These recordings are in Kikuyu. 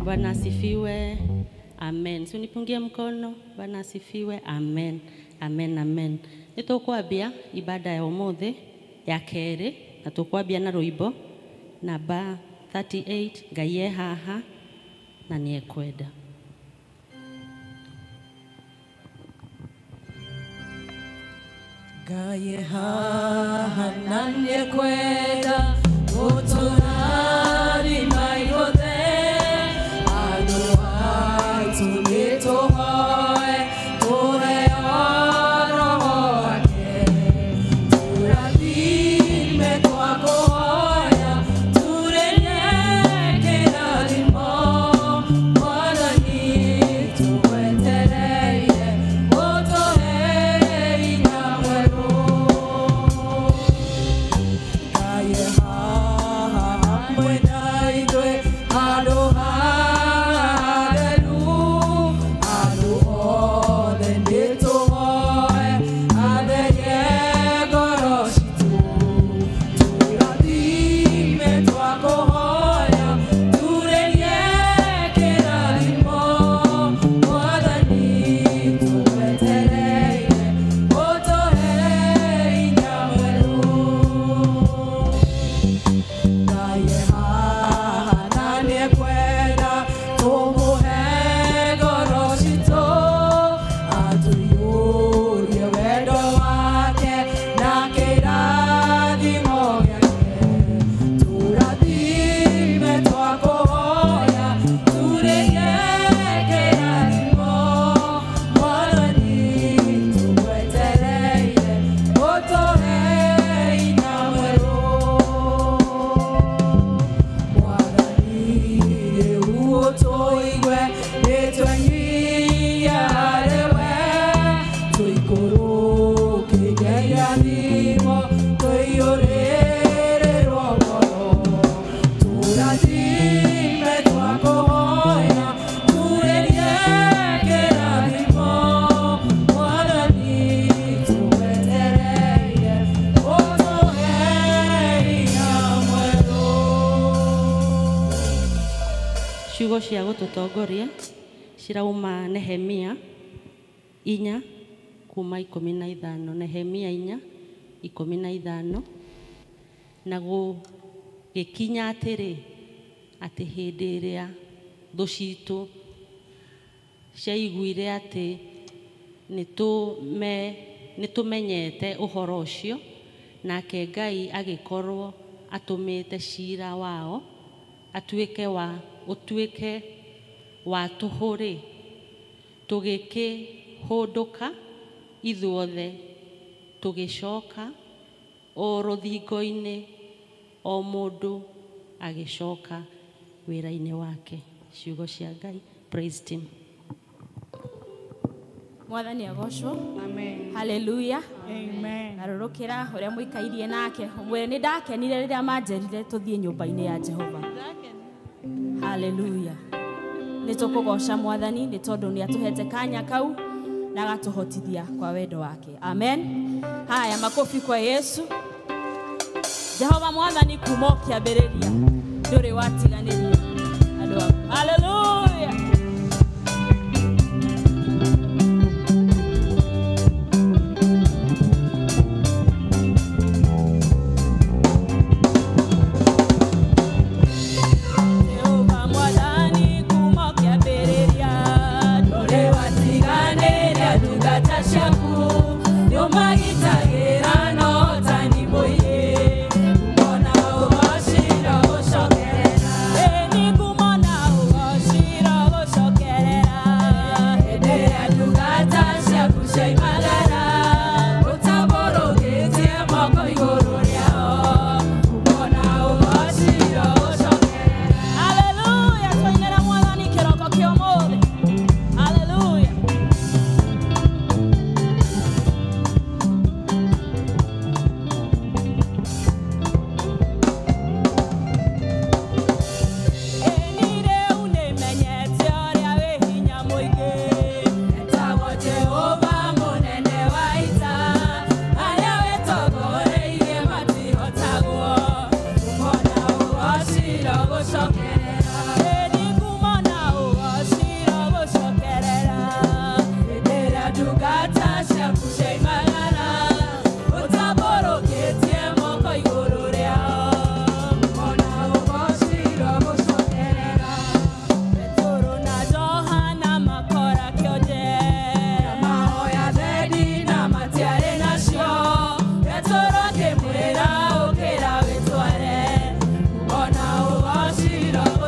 Bwana asifiwe. Amen. Si unipungie mkono. Bwana asifiwe. Amen. Amen. Amen. Nitukwambia ibada ya umuthi ya keri na tukwambia na rwimbo namba 38 Ngai e haha na niekwenda. Ngai e haha na niekwenda gutũrathima ithuothe andũ aitũ nĩtũhoe tũheo Roho wake tũrathime kwa kũhoya tũrĩrie kĩrathimo Mwathani tũgwetereire ũtũhe hinya mwerũ. Ngai e haha hamwe na ithuĩ handũ hatheru andũ othe nĩtũhoe atherie ngoro citũ tũrathime twa kũhoya tũrĩrie kĩrathimo Mwathani tũgwetereire ũtũhe hinya mwerũ. Ngai e haha na nĩekwenda tũmũhe ngoro citũ atũiyũrie wendo wake na kĩrathimo gĩake tũrathime twa kũhoya tũrĩrie kĩrathimo Mwathani tũgwetereire ũtũhe hinya mwerũ. Mwathani rĩu ũtũigue nĩtwenyihia harĩwe tũikũrũkĩrie irathimo tũiyũrĩrĩrwo ngoro tũrathime twa kũhoya tũrĩrie kĩrathimo Mwathani tũgwetereire ũtũhe hinya mwerũ. Ciugo cia gũtũtongoria cirauma Nehemia 4 kuma 15. Nehemia 4:15. Na gũgĩkinya atĩrĩ atĩ hĩndĩ ĩrĩa thũ citũ ciaiguire atĩ nĩtũmenyete ũhoro ũcio, nake Ngai agĩkorwo atũmĩte ciira wao ũtuĩke wa tũhũ-rĩ, tũgĩkĩhũndũka ithuothe tũgĩcoka o rũthingo-inĩ, o mũndũ agĩcoka wĩra-inĩ wake. Ciugo cia Ngai. Praise team. Mwathani agocwo. Amen. Hallelujah. Amen. Garũrũkĩra ũrĩa mũikairie nake ũmwĩre nĩ ndakenire rĩrĩa manjerire tũthiĩ nyũmba-inĩ ya Jehova. Hallelujah. Nĩ tũkũgoca Mwathani nĩ tondũ nĩ atũhete kanya kau na agatũhotithia kwa wendo wake. Amen. Haya, makofi kwa Yesu. Jehova Mwathani kuma ũkĩambĩrĩria ndũrĩ watiganĩria andũ aku. Hallelujah. Jehova Mwathani kuma ũkĩambĩrĩria ndũrĩ watiganĩria ndungata ciaku nĩũmagitagĩra na ũtani mũingĩ mbona ũgocira ũcokerera. Cirogũcokerera. Ĩni ngumo na ũgoci irogũcokerera. Hĩndĩ ĩrĩa ndungata ciaku ciaimagara, ũtambũrũkĩtie moko igũrũ rĩao. Ngumo na ũgoci irogũcokerera. Petero na Johana makora kĩonje. Mahoya thendi na matiarĩ nacio. Petero akĩmwĩra ũkĩra wĩtware. Ngumo na ũgoci irogũcokerera.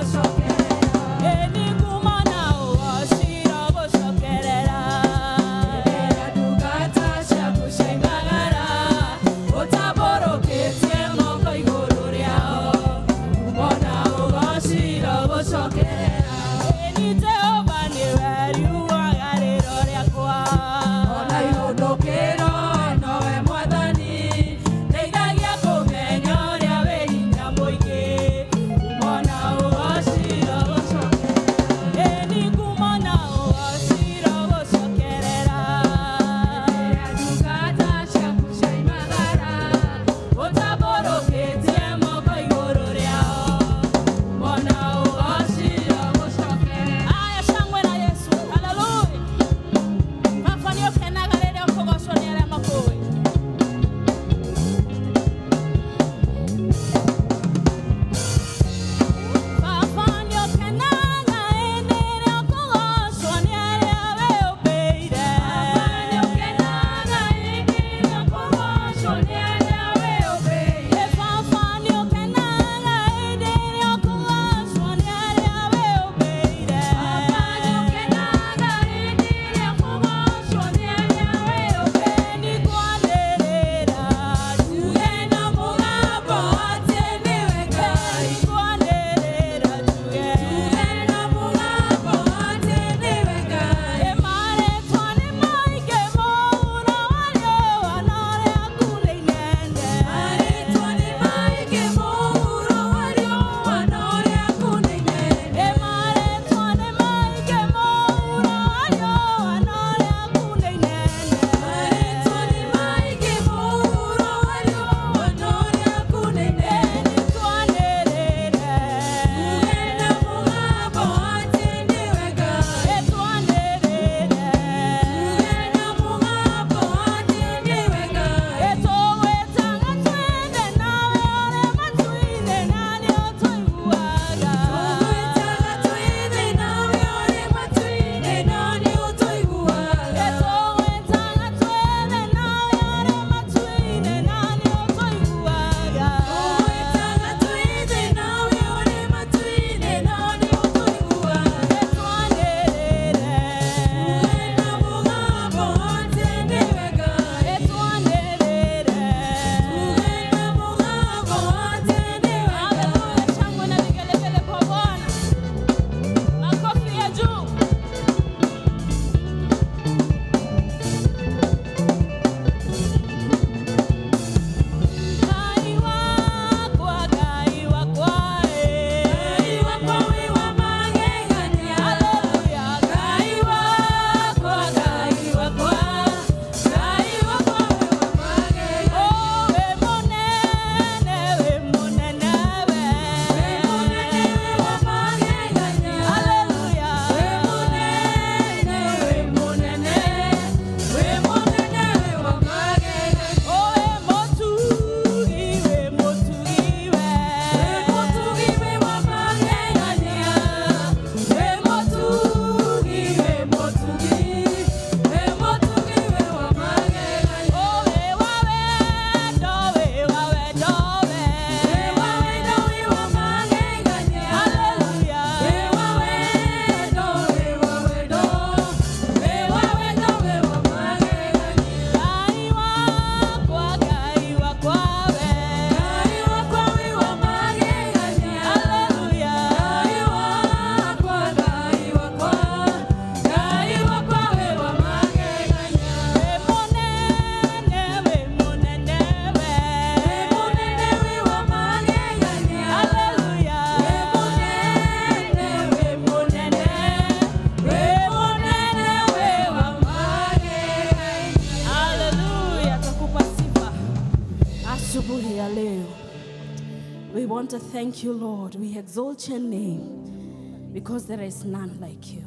want to thank you, Lord. We exalt your name because there is none like you.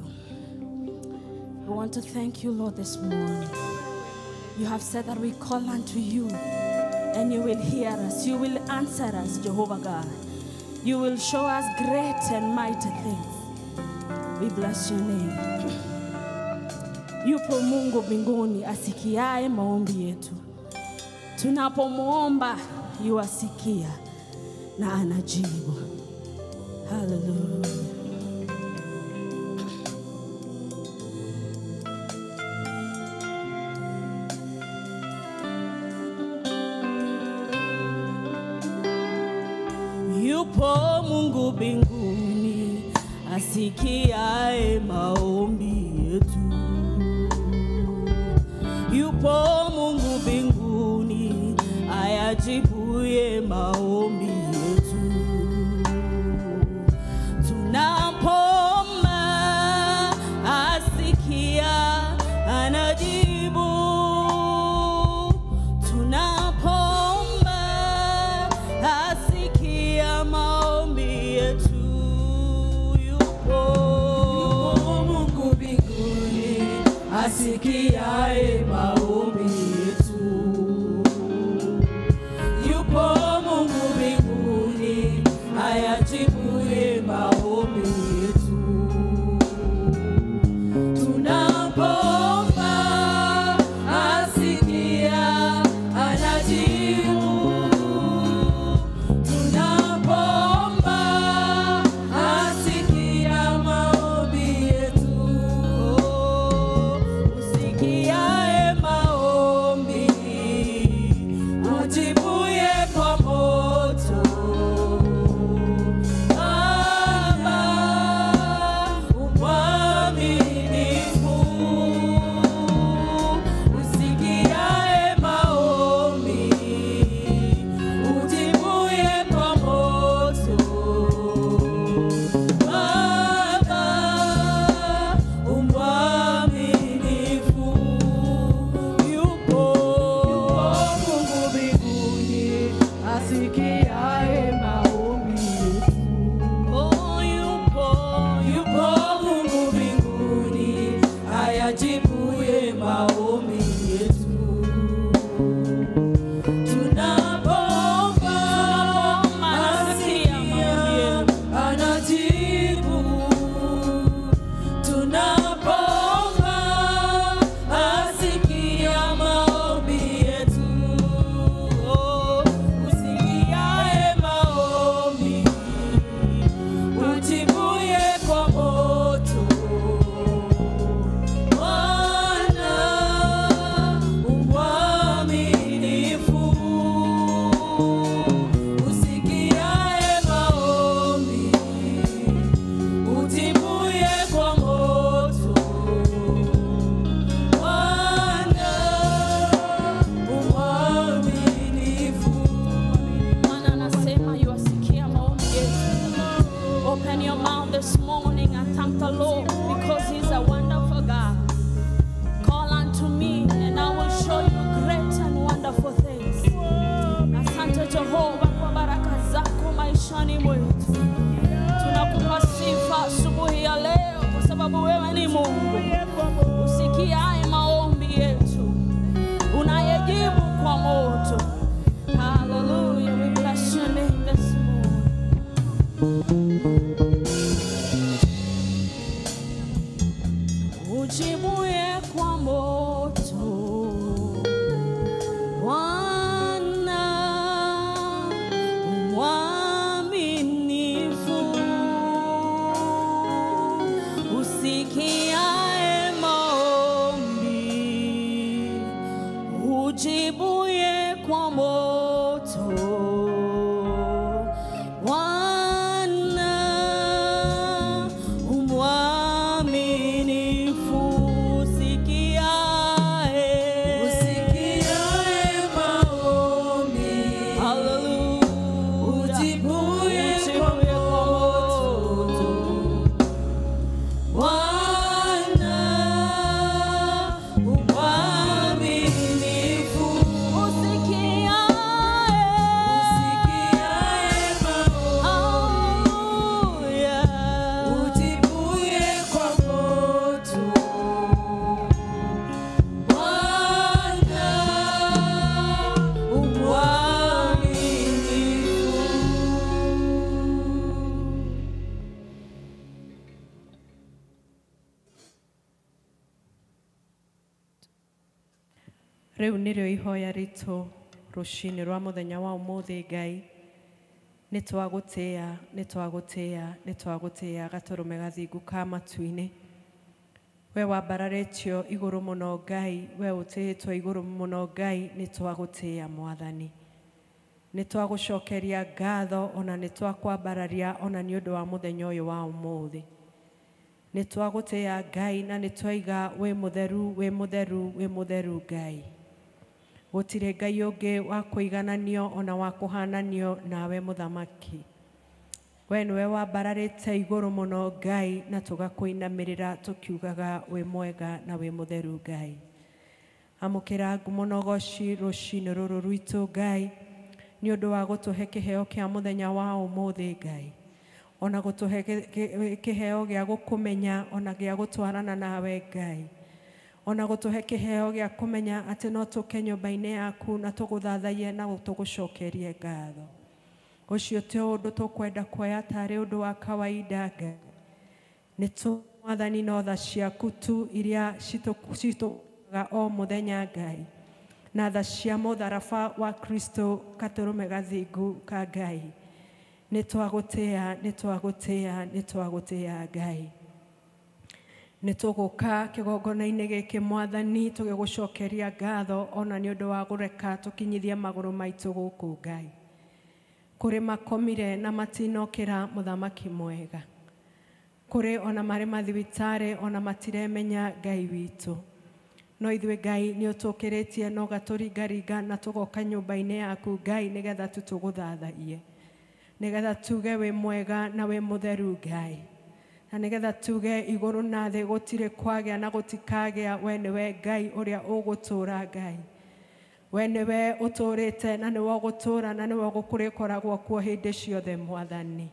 We want to thank you, Lord, this morning. You have said that we call unto you and you will hear us. You will answer us, Jehovah God. You will show us great and mighty things. We bless your name. Yupo Mungu mbinguni asikiaye maombi yetu. Tunapomuomba yuasikia na anajibu. Hallelujah. Yupo Mungu mbinguni asikiaye maombi yetu. Yupo Mungu mbinguni ayajibuye maombi yetu. Tunapoomba asikia anajibu. Tunapoomba asikia maombi yetu. Yupo Mungu mbinguni asikiaye maombi yetu. Yupo Mungu mbinguni ayajibuye maombi yetu. Tunapoomba asikia anajibu. Tunapoomba asikia maombi yetu. Usikiaye maombi ujibuye kwa moto. Baba mwaminifu, usikiaye maombi ujibuye kwa moto. Baba mwaminifu, yupo Mungu mbinguni asikiaye maombi yetu. Oh, yupo, Yupo Mungu mbinguni ayajibuye maombi yetu. Tunapoomba asikia maombi yetu. anajibu. Tunapoomba asikia maombi yetu. Usikiaye maombi ujibuye kwa moto. Bwana mwaminifu, usikiaye maombi ujibuye kwa moto. Bwana mwaminifu. Bwana anasema yuasikia maombi yetu. Open your mouth this morning and thank the Lord because he's a wonderful God. Call unto me and I will show you great and wonderful things. Asante Jehova kwa baraka zako maishani mwetu. Tunakupa sifa asubuhi ya leo kwa sababu wewe ni Mungu usikiaye maombi yetu, unayejibu kwa moto. Hallelujah, we bless your name this morning. Ujibuye kwa moto, Bwana mwaminifu, usikiaye maombi, ujibuye kwa moto. Bwana mwaminifu, usikiaye, Usikiaye maombi hallelujah, ujibuye kwa ujibuye kwa moto. moto. Bwana Rĩu nĩrĩo ihoya ritũ rũcinĩ rwa mũthenya wa ũmũthĩ Ngai. Nĩ twagũtĩĩa, nĩ twagũtĩĩa, nĩ twagũtĩĩa gatũrũme gathingu ka matu-inĩ. We wambararĩtio igũrũ mũno Ngai, we ũtĩĩtwo igũrũ mũno Ngai, nĩ twagũtĩĩa Mwathani. Nĩ twagũcokeria ngatho ona nĩ twakwambararia ona nĩ ũndũ wa mũthenya ũyũ wa ũmũthĩ. Nĩ twagũtĩĩa Ngai na nĩ twaiga wĩ mũtheru, wĩ mũtheru, wĩ mũtheru Ngai. Gũtirĩ Ngai ũngĩ wa kũigananio ona wa kũhananio nawe mũthamaki. We nĩwe wambararĩte igũrũ mũno Ngai na tũgakũinamĩrĩra tũkiugaga wĩ mwega na wĩ mũtheru Ngai. Amũkĩra ngumo na ũgoci rũcinĩ rũrũ rwitũ Ngai nĩ ũndũ wa gũtũhe kĩheo kĩa mũthenya wa ũmũthĩ Ngai. Ona gũtũhe kĩheo gĩa gũkũmenya ona gĩa gũtwarana nawe Ngai. Ona gũtũhe kĩheo gĩa kũmenya atĩ no tũke nyũmba-inĩ yaku na tũgũthathaiye na tũgũcokerie ngatho. Ũcio ti ũndũ tũkwenda kuoya tarĩ ũndũ wa kawaida Ngai. Nĩ tũ Mwathani no tha ciaku tu iria citũkaga o mũthenya Ngai. Na tha cia mũtharaba wa Kristo gatũrũme gathingu ka Ngai. Nĩ twagũtĩĩa, nĩ twagũtĩĩa, nĩ twagũtĩĩa Ngai. Nĩ tũgũka kĩgongona-inĩ gĩkĩ Mwathani tũgĩgũcokeria ngatho ona nĩ ũndũ wa gũreka tũkinyithie magũrũ maitũ gũkũ Ngai. Kũrĩ makomire na matinokĩra mũthamaki mwega. Kũrĩ ona marĩ mathibitarĩ ona matiremenya Ngai witũ. No ithuĩ Ngai nĩ ũtũkĩrĩtie na ũgatũringaringa na tũgoka nyũmba-inĩ yaku Ngai nĩgetha tu tũgũthathaiye. Nĩgetha tuge wĩ mwega na wĩ mũtheru Ngai. Na nĩgetha tuge igũrũ na thĩ gũtirĩ kwagĩa na gũtikagĩa, we nĩwe Ngai ũrĩa ũgũtũũra Ngai. We nĩwe ũtũũrĩte na nĩwe ũgũtũũra na nĩwe ũgũkũrĩkoragwo kuo hĩndĩ ciothe Mwathani.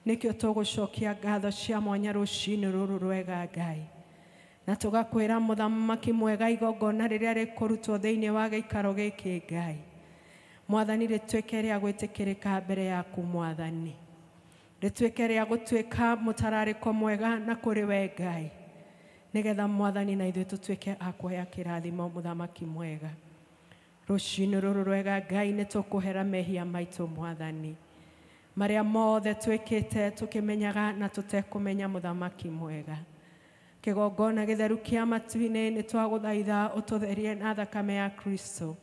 Nĩkĩo tũgũcokia ngatho cia mwanya rũcinĩ rũrũ rwega Ngai. Na tũgakwĩra mũthamaki mwega igongona rĩrĩa rĩkũrutwo thĩinĩ wa gĩikaro gĩkĩ Ngai. Mwathani rĩtuĩke rĩa gwĩtĩkĩrĩka mbere yaku Mwathani. Rĩtuĩke rĩa gũtuĩka mũtararĩko mwega na kũrĩ we Ngai. Nĩgetha Mwathani na ithuĩ tũtuĩke a kuoya kĩrathimo mũthamaki mwega. Rũcinĩ rũrũ rwega Ngai nĩ tũkũhera mehia maitũ Mwathani. Marĩa mothe twĩkĩte tũkĩmenyaga na tũtekũmenya mũthamaki mwega. Kĩgongona gĩtheru kĩa matu-inĩ nĩ twagũthaitha ũtũtherie na thakame ya Kristo.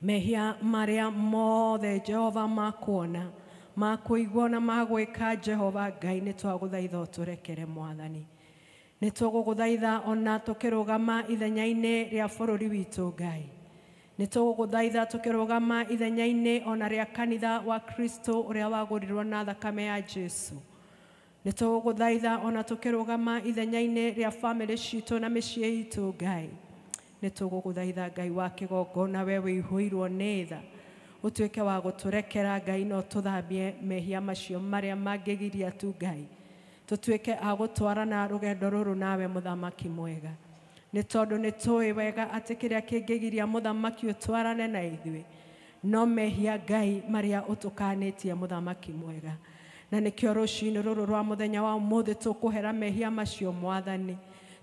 Mehia marĩa mothe Jehova makuona, makũigua na magwĩka Jehova Ngai nĩ twagũthaitha ũtũrekere Mwathani. Nĩ tũgũgũthaitha ona tũkĩrũgama ithenya-inĩ rĩa bũrũri witũ Ngai. Nĩ tũgũgũthaitha tũkĩrũgama ithenya-inĩ ona rĩa kanitha wa Kristo ũrĩa wagũrirwo na thakame ya Jesu. Nĩ tũgũgũthaitha ona tũkĩrũgama ithenya-inĩ rĩa bamĩrĩ citũ na mĩciĩ itũ Ngai. Nĩ tũgũgũthaitha Ngai wa kĩgongona we wĩihũirwo nĩ tha. Ũtuĩke wa gũtũrekera Ngai na ũtũthambie mehia macio marĩa mangĩgiria tu Ngai. Tũtuĩke a gũtwarana rũgendo rũrũ nawe mũthamaki mwega. Nĩ tondũ nĩ tũĩ wega atĩ kĩrĩa kĩngĩgiria mũthamaki ũtwarane na ithuĩ no mehia Ngai marĩa ũtũkanĩtie mũthamaki mwega. Na nĩkĩo rũcinĩ rũrũ rwa mũthenya wa ũmũthĩ tũkũhera mehia macio Mwathani.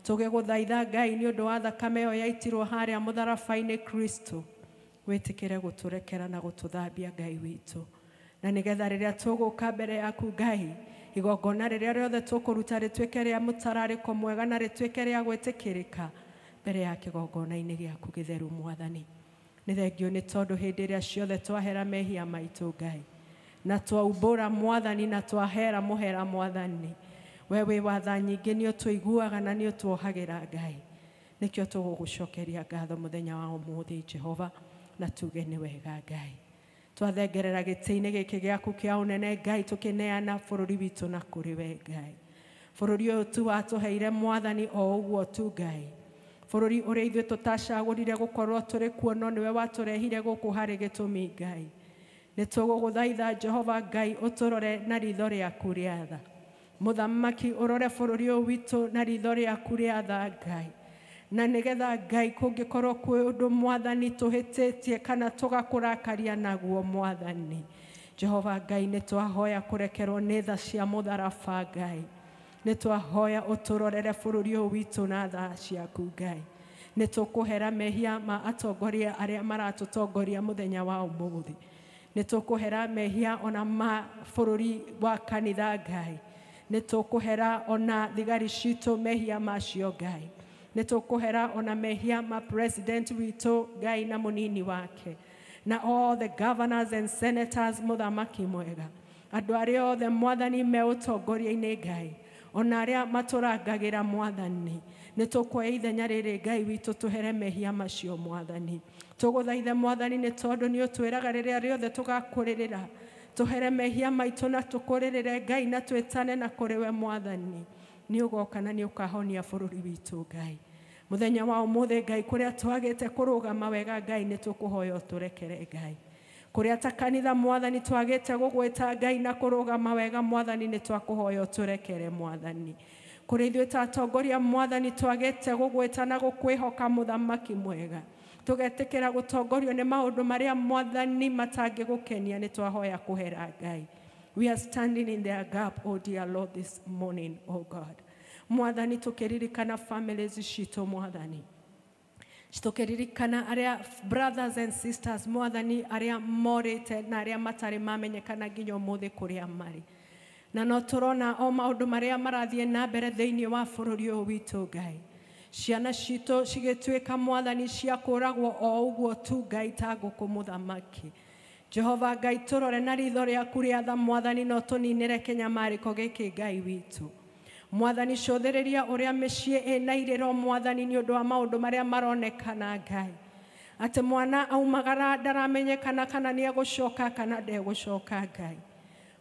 Tũgĩgũthaitha Ngai nĩ ũndũ wa thakame ĩyo yaitirwo harĩa mũtharaba-inĩ Kristo. Wĩtĩkĩre gũtũrekera na gũtũthambia Ngai witũ. Na nĩgetha rĩrĩa tũgũka mbere yaku Ngai, igongona rĩrĩa rĩothe tũkũruta rĩtuĩke rĩa mũtararĩko mwega na rĩtuĩke rĩa gwĩtĩkĩrĩka mbere ya kĩgongona-inĩ gĩaku gĩtheru Mwathani. Nĩ thengio nĩ tondũ hĩndĩ ĩrĩa ciothe twahera mehia maitũ Ngai, na twaumbũra Mwathani na twahera mũhera Mwathani, we wĩ wa tha nyingĩ nĩ ũtũiguaga na nĩ ũtuohagĩra Ngai. Nĩkĩo tũgũgũcokeria ngatho mũthenya wa ũmũthĩ Jehova na tuge nĩ wega Ngai. Twathengerera gĩtĩ-inĩ gĩkĩ gĩaku kĩa ũnene Ngai tũkĩneana bũrũri witũ na kũrĩ we Ngai. Bũrũri ũyũ tu watũheire Mwathani o ũguo tu Ngai. Bũrũri ũrĩa ithuĩ tũtacagũrire gũkorwo tũrĩ kuo no nĩwe watũrehire gũkũ harĩ gĩtũmi Ngai. Nĩ tũgũgũthaitha Jehova Ngai ũtũrore na ritho rĩaku rĩa tha. Mũthamaki ũrore bũrũri ũyũ witũ na ritho rĩaku rĩa tha Ngai. Na nĩgetha Ngai kũngĩkorwo kwĩ ũndũ Mwathani tũhĩtĩtie kana tũgakũrakaria naguo Mwathani, Jehova Ngai nĩ twahoya kũrekerwo nĩ tha cia mũtharaba Ngai. Nĩ twahoya ũtũrorere bũrũri ũyũ witũ na tha ciaku Ngai. Nĩ tũkũhera mehia ma atongoria arĩa maratũtongoria mũthenya wa ũmũthĩ. Nĩ tũkũhera mehia ona ma bũrũri wa kanitha Ngai. Nĩ tũkũhera ona thigari citũ mehia macio Ngai. Nĩ tũkũhera ona mehia ma president witũ Ngai na mũnini wake, na all the governors and senators mũthamaki mwega, andũ arĩa othe mwathani me ũtongoria-inĩ Ngai, ona arĩa matũrangagĩra mwathani. Nĩ tũkuoya ithenya rĩrĩ Ngai witũ tũhere mehia macio mwathani. Tũgũthaithe mwathani nĩ tondũ nĩ ũtwĩraga rĩrĩa rĩothe tũgakũrĩrĩra tũhere mehia maitũ na tũkũrĩrĩre Ngai na twĩtane na kũrĩ we mwathani. Nĩ ũgoka na nĩ ũkahonia bũrũri witũ Ngai. Mũthenya wa ũmũthĩ Ngai, kũrĩa twagĩte kũrũgama wega Ngai, nĩ tũkũhoya ũtũrekere Ngai. Kũrĩa ta kanitha mwathani twagĩte gũgwĩta Ngai na kũrũgama wega mwathani, nĩ twakũhoya ũtũrekere mwathani. Kũrĩa ithuĩ ta atongoria mwathani twagĩte gũgwĩta na gũkwĩhoka mũthamaki mwega, tũgetĩkĩra gũtongorio nĩ maũndũ marĩa mwathani matangĩgũkenia, nĩ twahoya kũhera Ngai. We are standing in their gap, oh dear Lord, this morning, oh God. Mwathani tũkĩririkana families citũ mwathani, tũkĩririkana arĩa brothers and sisters mwathani arĩa morĩte na arĩa matarĩ mamenyekana nginya ũmũthĩ kũrĩa marĩ. Na no tũrona o maũndũ marĩa marathiĩ na mbere thĩinĩ wa bũrũri ũyũ witũ Ngai. Ciana citũ cigĩtuĩka mwathani cia kũragwo o ũguo tu Ngai ta ngũkũ mũthamaki. Jehova Ngai, tũrore na ritho rĩaku rĩa tha mwathani, no tũninĩre kĩnyamarĩko gĩkĩ Ngai witũ. Mwathani cũthĩrĩria ũrĩa mĩciĩ ĩna irĩro mwathani nĩ ũndũ wa maũndũ marĩa maronekana Ngai, atĩ mwana aumagara ndaramenyekana kana nĩ egũcoka kana ndegũcoka Ngai.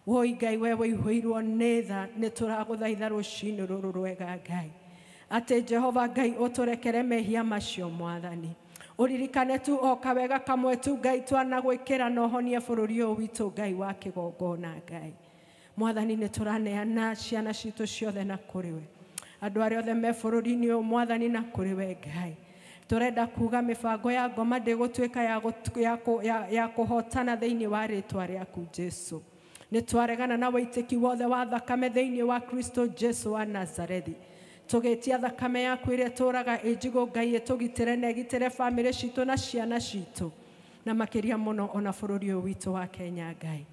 Woi Ngai, we wĩihũirwo nĩ tha, nĩ tũragũthaitha rũcinĩ rũrũ rwega Ngai, atĩ Jehova Ngai ũtũrekere mehia macio mwathani. Ũririkane tu o kawega kamwe tu Ngai twanagwĩkĩra na ũhonie bũrũri ũyũ witũ Ngai wa kĩgongona Ngai. Mwathani nĩ tũraneana ciana citũ ciothe na kũrĩ we, andũ arĩa othe me bũrũri-inĩ ũyũ mwathani na kũrĩ we Ngai. Tũrenda kuga mĩbango ya ngoma ndĩgũtuĩka ya kũhotana thĩinĩ wa rĩtwa rĩaku Jesu. Nĩ twaregana na wĩitĩki wothe wa thakame thĩinĩ wa Kristo Jesu wa Nazarethi. Tũgĩtia thakame yaku ĩrĩa ĩtũũraga ĩnjigũ Ngai ĩtũgitĩre na ĩgitĩre bamĩrĩ citũ na ciana citũ, na makĩria mũno ona bũrũri ũyũ witũ wa Kenya Ngai.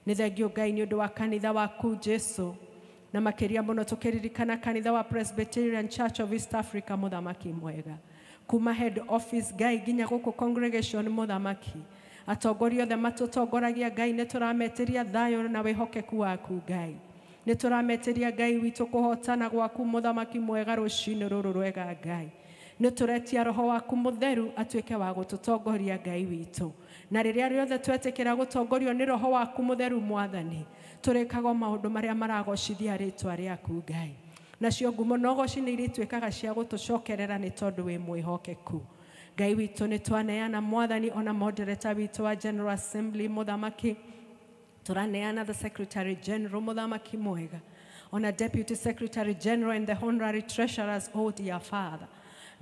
Nĩ thengio Ngai nĩ ũndũ wa kanitha waku Jesu, na makĩria mũno tũkĩririkana kanitha wa Presbyterian Church of East Africa mũthamaki mwega, kuma head office Ngai nginya gũkũ congregation mũthamaki. Atongoria othe matũtongoragia Ngai, nĩ tũrametĩria thayũ na wĩhokeku waku Ngai. Nĩ tũrametĩria Ngai witũ kũhotana gwaku mũthamaki mwega rũcinĩ rũrũ rwega Ngai. Nĩ tũretia roho waku mũtheru atuĩke wa gũtũtongoria Ngai witũ, na rĩrĩa rĩothe twetĩkĩra gũtongorio nĩ roho waku mũtheru mwathani, tũrĩkaga maũndũ marĩa maragocithia rĩtwa rĩaku Ngai. Nacio ngumo na ũgoci nĩ irĩtuĩkaga cia gũtũcokerera nĩ tondũ wĩ mwĩhokeku Ngai witũ. Nĩ twaneana mwathani ona moderator witũ wa General Assembly mũthamaki, tũraneana the Secretary General mũthamaki mwega, ona Deputy Secretary General and the Honorary Treasurers, oh dear Father.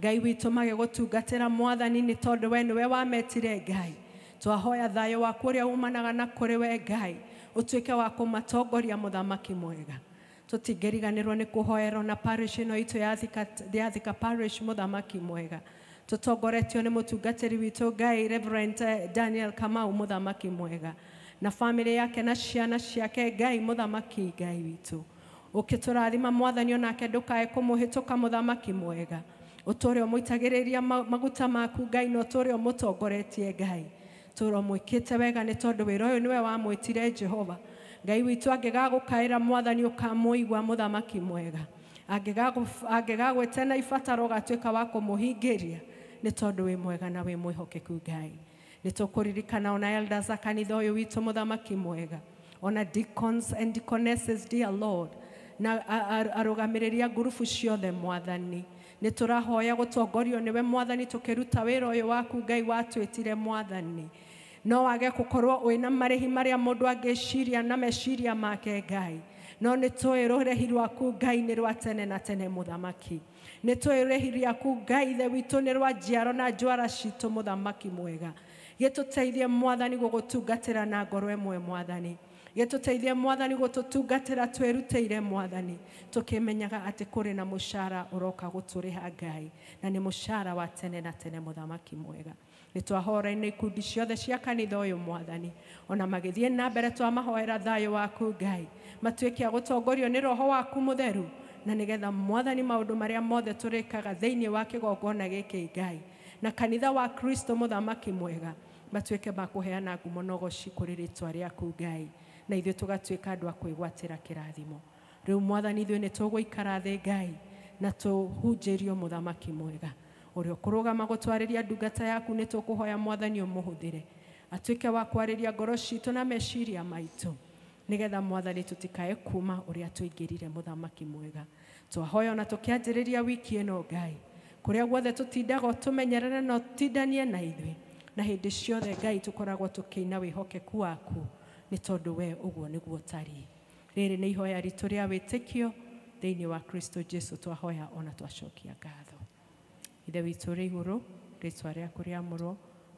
Ngai witũ magĩgũtungatĩra mwathani nĩ tondũ we nĩwe wametire Ngai. Twahoya thayũ waku ũrĩa umanaga na kũrĩ we Ngai ũtuĩke wa kũmatongoria mũthamaki mwega. Tũtingĩriganĩrwo nĩ kũhoerwo na parish ĩno itũ ya Thika Parish mũthamaki mwega, tũtongoretio nĩ mũtungatĩri witũ Ngai Reverend Daniel Kamau mũthamaki mwega, na famĩlĩ yake na ciana ciake Ngai mũthamaki Ngai witũ. Ũkĩtũrathima mwathani onake ndũkae kũmũhĩtũka mũthamaki mwega. Ũtũre ũmũitagĩrĩria maguta maku Ngai, na ũtũre ũmũtongoretie Ngai. Tũre ũmwĩkĩte wega nĩ tondũ wĩra ũyũ nĩwe wamwĩtire Jehova Ngai witũ. Angĩgagũkaĩra mwathani ũkamũigua mũthamaki mwega, angĩgagwĩte na ibataro ũgatuĩka wa kũmũhingĩria nĩ tondũ wĩ mwega na wĩ mwĩhokeku Ngai. Nĩ tũkũririkana ona elders a kanitha ũyũ witũ mũthamaki mwega, ona deacons and deaconesses dear Lord, na arũgamĩrĩri a ngurubu ciothe mwathani. Nĩ tũrahoya gũtongorio nĩwe mwathani tũkĩruta wĩra ũyũ waku Ngai watwĩtire mwathani. No wage gũkorwo wĩna marĩhi marĩa mũndũ angĩciria na meciria make Ngai, no nĩ tũĩ rũrĩhi rwaku Ngai nĩ rwa tene na tene mũthamaki. Nĩ tũĩ rũrĩhi rwaku Ngai ithe witũ nĩ rwa njiaro na njwara citũ mũthamaki mwega. Gĩtũteithie mwathani gũgũtungatĩra na ngoro ĩmwe mwathani. Gĩtũteithie Mwathani gũtũtungatĩra twĩrutĩire Mwathani, tũkĩmenyaga atĩ kũrĩ na mũcara ũroka gũtũrĩha Ngai, na nĩ mũcara wa tene na tene mũthamaki mwega. Nĩ twahora-inĩ ikundi ciothe cia kanitha ũyũ Mwathani, ona magĩthiĩ na mbere twamahoera thayũ waku Ngai, matuĩke a gũtongorio nĩ Roho waku mũtheru, na nĩgetha Mwathani maũndũ marĩa mothe tũrĩkaga thĩinĩ wa kĩgongona gĩkĩ Ngai na kanitha wa Kristo mũthamaki mwega, matuĩke ma kũheana ngumo na ũgoci kũrĩ rĩtwa rĩaku Ngai, na ithuĩ tũgatuĩka andũ a kwĩgwatĩra kĩrathimo. Rĩu Mwathani ithuĩ nĩ tũgũikara thĩ Ngai na tũhunjĩrio mũthamaki mwega ũrĩa ũkũrũgama gũtwarĩria ndungata yaku. Nĩ tũkũhoya Mwathani ũmũhũthĩre atuĩke wa kwarĩria ngoro citũ na meciria maitũ, nĩgetha Mwathani tũtikae kuma ũrĩa tũingĩrire mũthamaki mwega. Twahoya ona tũkĩanjĩrĩria wiki ĩno Ngai, kũrĩa guothe tũtindaga ũtũmenyerere na ũtindanie na ithuĩ, na hĩndĩ ciothe Ngai tũkoragwo tũkĩina wĩhokeku waku, nĩ tondũ we ũguo nĩguo ũtariĩ. Rĩrĩ nĩ ihoya ritũ rĩa wĩtĩkio thĩinĩ wa Kristo Jesu twahoya ona twacokia ngatho. Ithe witũ ũrĩ igũrũ, rĩtwa rĩaku rĩamũrwo,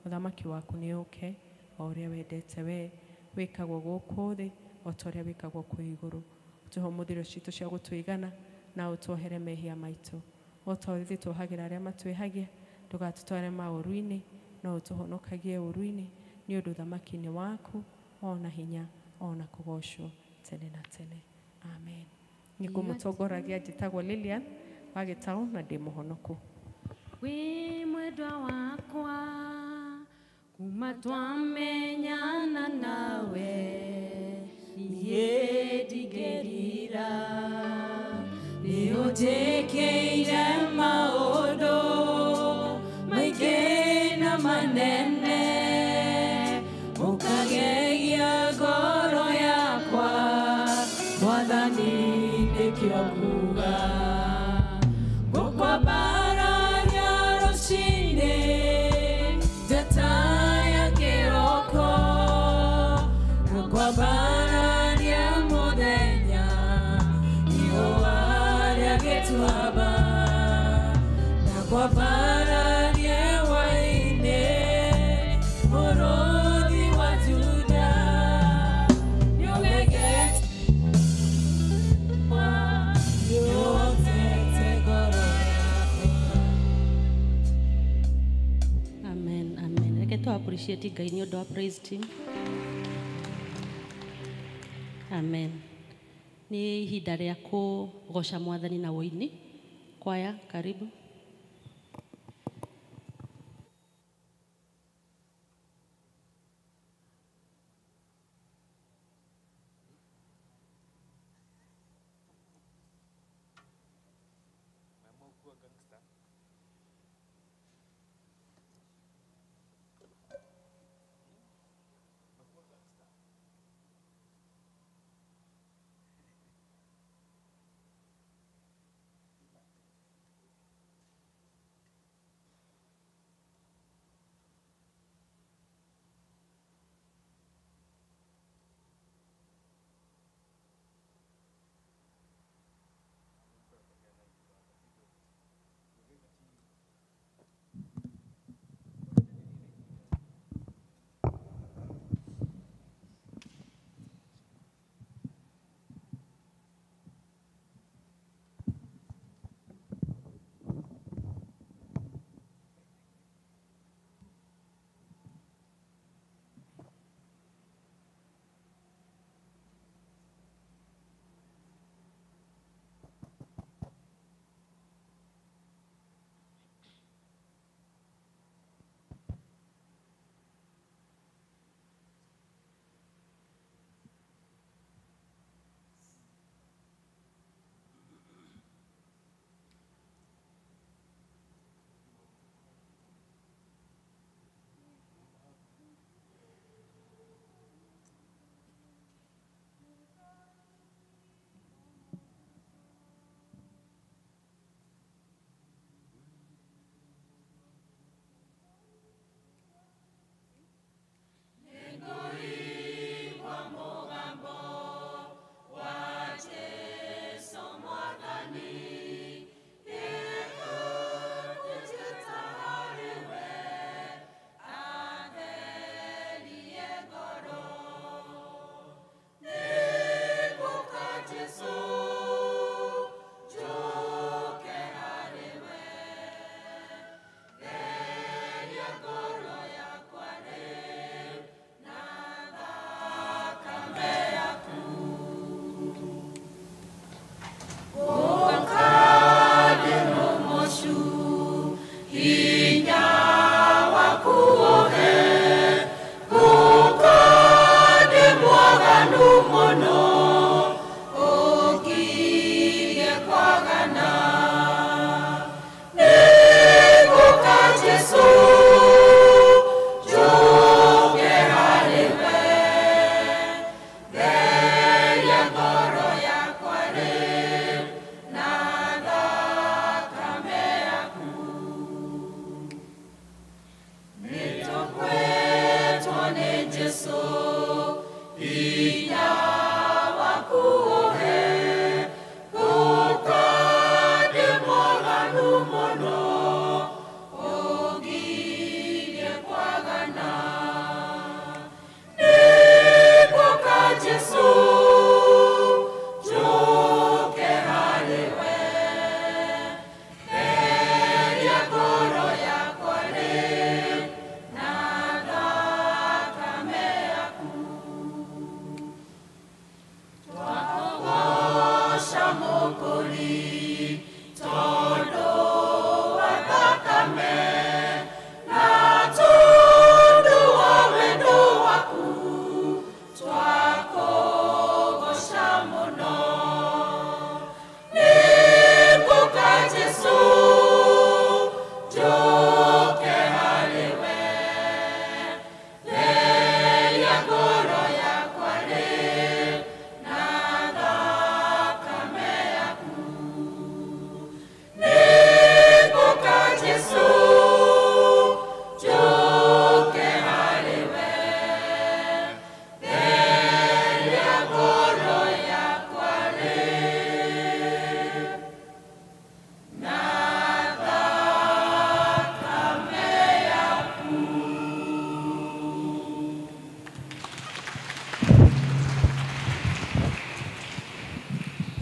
ũthamaki waku nĩ ũke, o ũrĩa wendete we wĩkagwo gũkũ thĩ o ta ũrĩa wĩkagwo kũu igũrũ. Ũtũhe ũmũthĩ irio citũ cia gũtũigana, na ũtuohere mehia maitũ o ta ũrĩa ithuĩ tuohagĩra arĩa matwĩhagia, ndũgatũtware maũru-inĩ, no ũtũhonokagie ũru-inĩ, nĩ ũndũ ũthamaki nĩ waku, ona hinya, ona kũgocwo tene na tene. Amen. Nĩ ngũmũtongoragia njĩtagwo Lilian wa Gĩtaũ na ndĩ mũhonoku. Wĩ mwendwa wakwa kuma twamenyana nawe, niĩ ndingĩrira, nĩ ũnjĩkĩire maũndũ maingĩ na manene, ũkagegia ngoro yakwa, Mwathani nĩkĩo nguga ngũkwambararia rũcinĩ njata ya kĩroko, ngũkwambararia mũthenya riũa rĩa gĩtuamba, na ngwambararie hwaĩ-inĩ mũrũthi wa Juda, nĩũgegete nĩũhotete ngoro yakwa. Amen, amen. Reke tũ appreciate Ngai nĩ ũndũ wa praise team. Amen. Nĩ ihinda rĩa kũgoca Mwathani na wũini. Kwaya, karibu.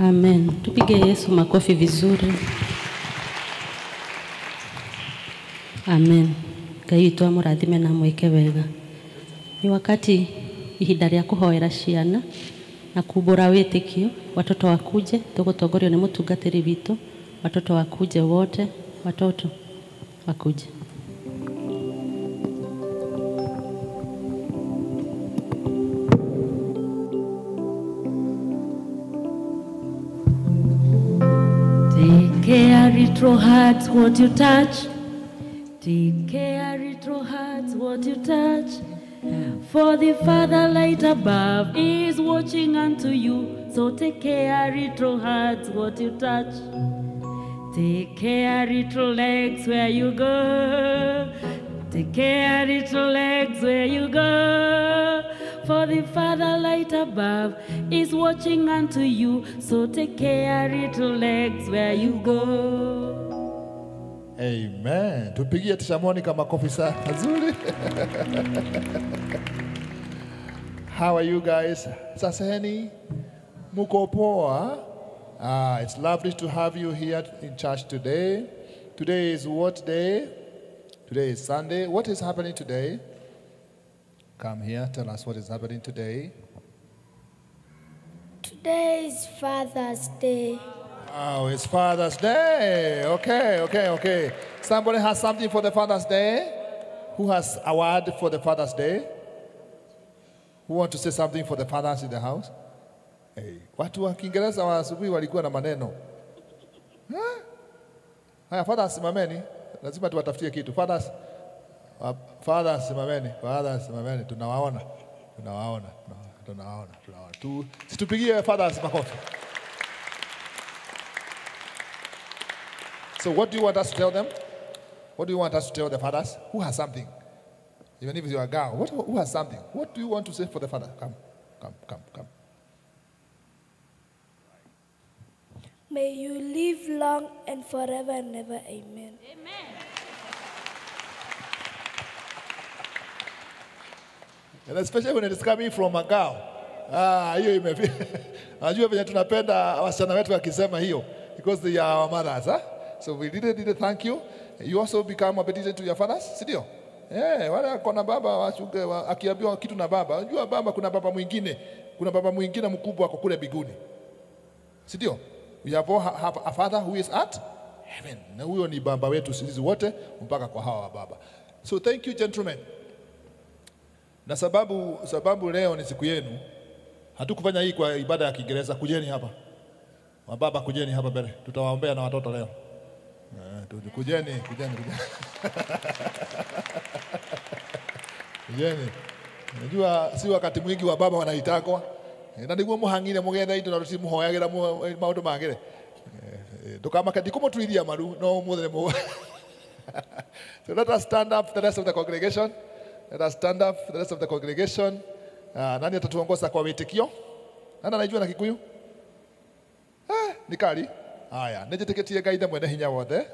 Amen. Tupige Yesu makofi vizuri. Amen. Ngai witũ amũrathime na amwĩke wega. Ni wakati ihinda rĩa kũhoera ciana na kumbũra wĩtĩkio, watoto wakuje, tũgũtongorio nĩ mũtungatĩri witũ, watoto wakuje wote, watoto wakuje. Take care, little hearts, what you touch. Take care, little hearts, what you touch. For the Father light above is watching unto you. So take care, little hearts, what you touch. Take care, little legs, where you go. Take care, little legs, where you go. For the Father light above is watching unto you. So take care, little legs, where you go. Amen. Tupigie Tisha Monica makofi mazuri. How are you guys? Saseni? Muko poa? It's lovely to have you here in church today. Today is what day? Today is Sunday. What is happening today? Come here, tell us what is happening today. Today is Father's Day. Oh, it's Father's Day. Okay. Somebody has something for the Father's Day? Who has a word for the Father's Day? Who want to say something for the fathers in the house? Hey, watu wa Kiingereza wa asubuhi walikuwa na maneno. Huh? Haya, fathers simameni. Lazima tuwatafutie kitu. Fathers, fathers simameni. Fathers simameni. Tunawaona. Situpigie fathers makofi. So what do you want us to tell them? What do you want us to tell the fathers? Who has something? Even if you are a girl, who has something? What do you want to say for the father? Come. May you live long and forever and ever. Amen. Amen. And especially when it is coming from a girl. Hiyo imefika. Najua venye tunapenda wasichana wetu wakisema hiyo, because they are our mothers, huh? So we really thank you. You also become obedient to your fathers, si ndio? Wale kona baba wachunge, akiambiwa kitu na baba, unajua baba kuna baba mwingine, kuna baba mwingine mkubwa ako kule biguni. Si ndio? We have all have a father who is at heaven. Na huyo ni baba wetu sisi wote mpaka kwa hawa baba. So thank you gentlemen. Na sababu leo ni siku yenu, hatukufanya hii kwa ibada ya Kiingereza. Kujeni hapa. Wababa kujeni hapa mbele. Tutawaombea na watoto leo. Kujeni. Kujeni. Unajua si wakati mwingi wa baba wanaitakwa. Na niguo muhangire mugetha indo na tutimuhoyagira maundu magire. Ndukamake ndikumutuithia maru no umuthĩ nĩ. So let us stand up, the rest of the congregation. Let us stand up, the rest of the congregation. Nani atatuongoza kwa witikio? Nani anajua na Kikuyu? Ni kali. Haya, nĩnjĩtĩkĩtie Ngai Ithe mwene hinya wothe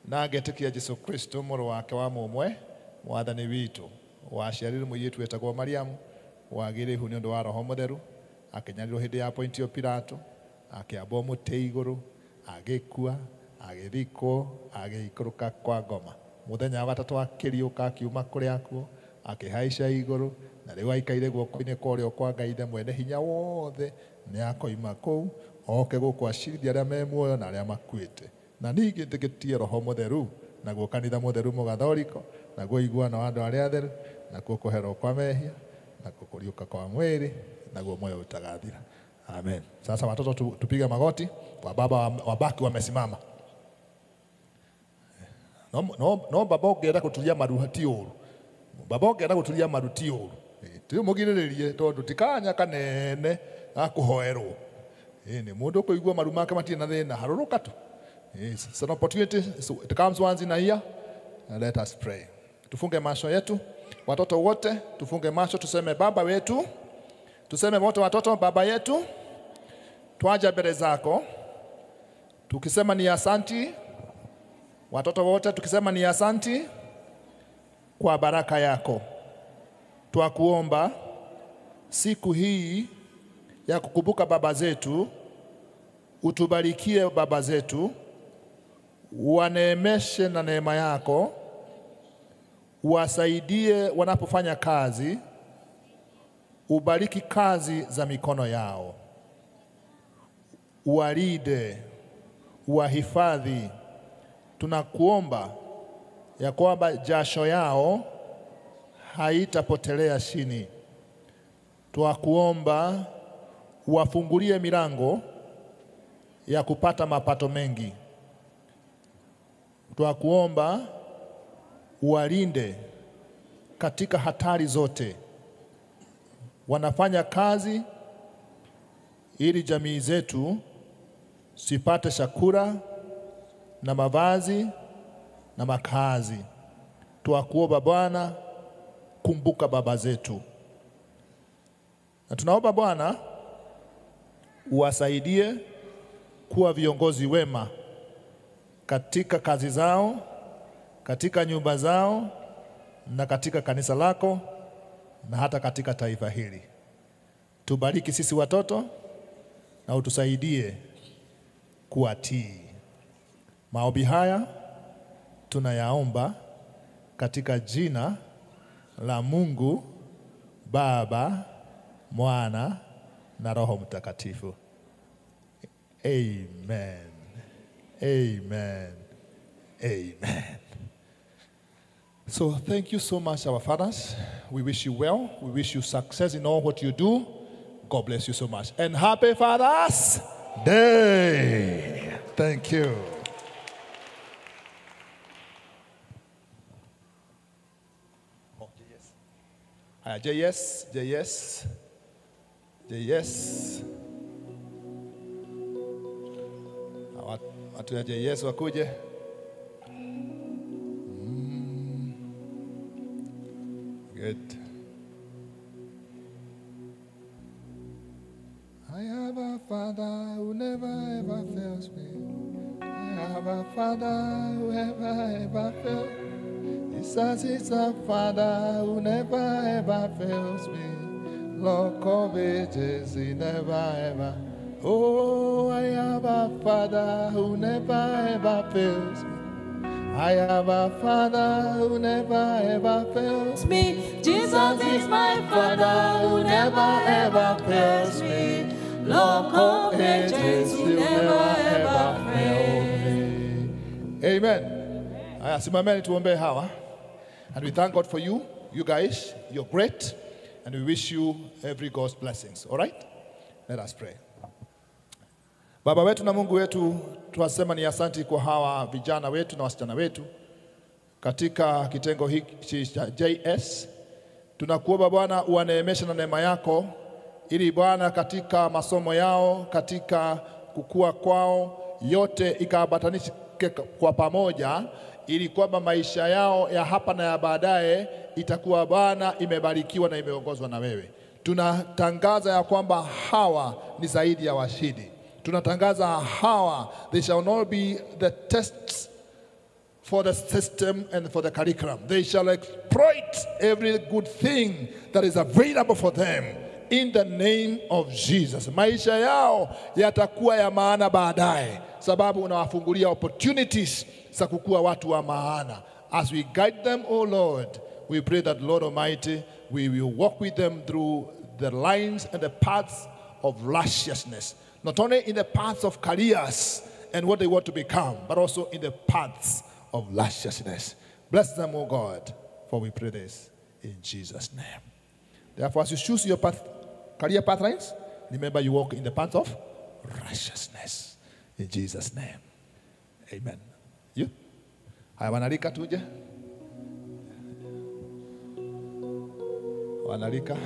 na ngetĩkia Jesu Kristo mũrũ wake wa mũmwe mwathani witũ, waciarirwo mũirĩtu wetagwo Mariamu, wagĩire ihu nĩ ũndũ wa Roho Mũtheru, akĩnyarirwo hĩndĩ ya Pontio Pilato, akĩambwo mũtĩ igũrũ, agĩkua, agĩthikwo, agĩikũrũka kwa ngoma. Mũthenya wa gatatũ akĩriũka akiuma kũrĩa akuo, akĩhaica igũrũ, na rĩu aikaire guoko-inĩ kwa ũrĩo kwa Ngai Ithe mwene hinya wothe, nĩ akoima kũu oke gũkũ acirithia arĩa me muoyo na arĩa makuĩte. Na ningĩ njĩtĩkĩtie Roho Mũtheru, naguo kanitha mũtheru mũgathoriko, naguo iguano wa andũ arĩa atheru, nakuo kũherwo kwa mehia, nakuo kũriũka kwa mwĩrĩ, naguo moyo utagathira. Amen. Sasa watoto tupige magoti, wababa wabaki wamesimama. No baba ũngĩenda gũturia maru ti ũru. Baba ũngĩenda gũturia maru ti ũru. Ti mũgirĩrĩrie tondũ ti kanya kanene ga kũhoerwo. Nĩ mũndũ ũkũigua maru make matirĩ na thĩna, harũrũka tu. It's an opportunity, so it comes once in a year. Let us pray. Tufunge macho yetu. Watoto wote tufunge macho, tuseme Baba wetu. Tuseme wote watoto, Baba yetu, twaja mbele zako tukisema ni asanti. Watoto wote tukisema ni asanti kwa baraka yako. Twakuomba siku hii ya kukumbuka baba zetu, utubarikie baba zetu, waneemeshe na neema yako, wasaidie wanapofanya kazi, ubariki kazi za mikono yao, uwalinde, uwahifadhi. Tunakuomba ya kwamba jasho yao haitapotelea chini. Twakuomba uwafungulie milango ya kupata mapato mengi. Twakuomba uwalinde katika hatari zote. Wanafanya kazi ili jamii zetu sipate chakula na mavazi na makazi. Twakuomba Bwana, kumbuka baba zetu. Na tunaomba Bwana uwasaidie kuwa viongozi wema katika kazi zao, katika nyumba zao, na katika kanisa lako, na hata katika taifa hili. Tubariki sisi watoto na utusaidie kuwatii. Maombi haya tunayaomba katika jina la Mungu Baba, Mwana na Roho Mtakatifu. Amen. Amen. Amen. So thank you so much, our fathers. We wish you well. We wish you success in all what you do. God bless you so much. And happy Father's Day. Thank you. Oh, JS. JS, JS, JS. Watu ya JS wakuje. Good. I have a father who never ever fails me. I have a father who never ever fails me. Jesus is a father who never ever fails me. Lord of ages, he never ever. Oh, I have a father who never ever fails me. I have a father who never ever fails me. Jesus is my father who never ever fails me. Lord of ages, who never ever fails me. Amen. Simameni tuombe hawa. And we thank God for you, you guys. You're great. And we wish you every God's blessings. All right? Let us pray. Baba wetu na Mungu wetu, tuwasema ni asanti kwa hawa vijana wetu na wasichana wetu katika kitengo hiki cha JS. Tunakuomba Bwana uwaneemeshe na neema yako, ili Bwana katika masomo yao, katika kukua kwao, yote ikaambatanishike kwa pamoja, ili kwamba maisha yao ya hapa na ya baadaye itakuwa Bwana imebarikiwa na imeongozwa na wewe. Tunatangaza ya kwamba hawa ni zaidi ya washindi. Tunatangaza hawa, they shall not be the tests for the system and for the curriculum. They shall exploit every good thing that is available for them in the name of Jesus. Maisha yao yatakuwa ya maana baadaye, sababu unawafungulia opportunities za kukua watu wa maana. As we guide them, O Lord, we pray that, Lord Almighty, we will walk with them through the lines and the paths of righteousness. Not only in the paths of careers and what they want to become, but also in the paths of righteousness. Bless them, O God, for we pray this in Jesus' name. Therefore, as you choose your path, career path lines, remember you walk in the path of righteousness. In Jesus' name. Amen. You? Haya, wanalika tuje. Wanalika.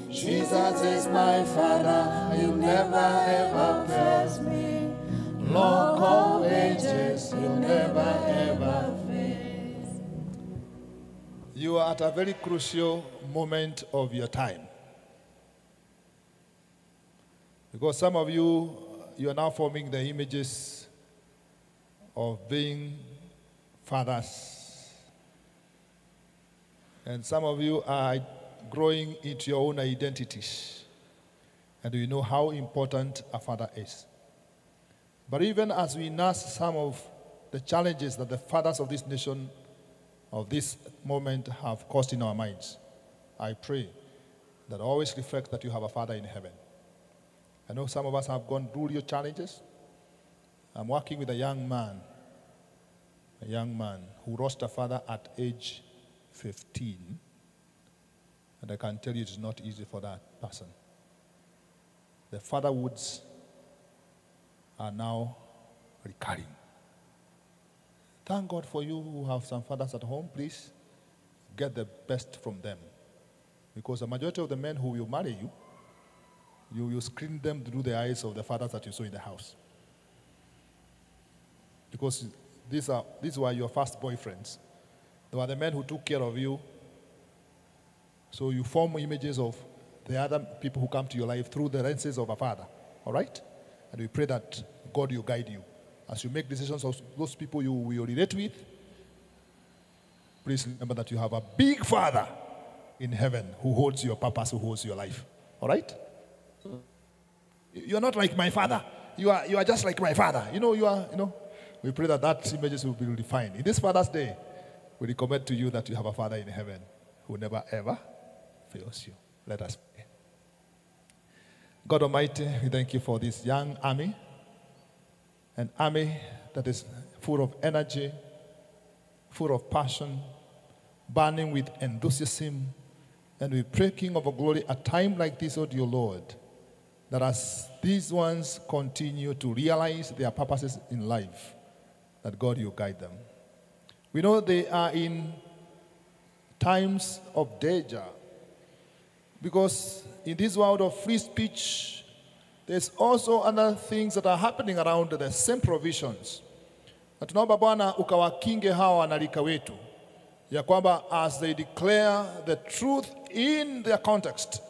Jesus is my Father, He never ever fails me. Lord You are at a very crucial moment of your time. Because some of you, you are now forming the images of being fathers. And some of you are growing into your own identities. And you know how important a father is. But even as we nurse some of the challenges that the fathers of this nation, of this moment, have caused in our minds, I pray that always reflect that you have a father in heaven. I know some of us have gone through your challenges. I'm working with a young man who lost a father at age 15. And I can tell you it's not easy for that person. The fatherhoods are now recurring. Thank God for you who have some fathers at home. Please get the best from them. Because the majority of the men who will marry you, you will screen them through the eyes of the fathers that you saw in the house. Because these were your first boyfriends. They were the men who took care of you. So you form images of the other people who come to your life through the lenses of a father. All right? And we pray that God will guide you. As you make decisions of those people you will relate with, please remember that you have a big father in heaven who holds your purpose, who holds your life. All right? You're not like my father. You are just like my father. You know. We pray that that images will be refined. In this Father's Day, we recommend to you that you have a father in heaven who never ever fails you. Let us pray. God Almighty, we thank you for this young army, an army that is full of energy, full of passion, burning with enthusiasm. And we pray, King of glory, a time like this, O dear Lord, that as these ones continue to realize their purposes in life, that God, you guide them. We know they are in times of danger, because in this world of free speech, there's also other things that are happening around the same provisions. Na tunaomba Bwana ukawakinge hawa wanarika wetu, ya kwamba as they declare the truth in their context,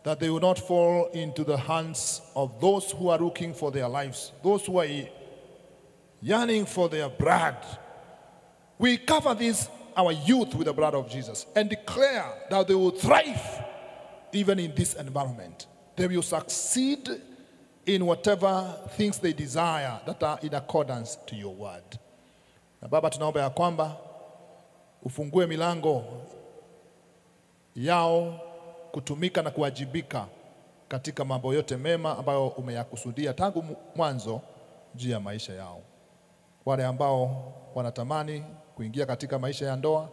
that they will not fall into the hands of those who are looking for their lives, those who are yearning for their blood. We cover this, our youth, with the blood of Jesus and declare that they will thrive even in this environment. They will succeed in whatever things they desire that are in accordance to your word. Na Baba, tunaomba ya kwamba ufungue milango yao kutumika na kuwajibika katika mambo yote mema ambayo umeyakusudia tangu mwanzo juu ya maisha yao. Wale ambao wanatamani kuingia katika maisha ya ndoa,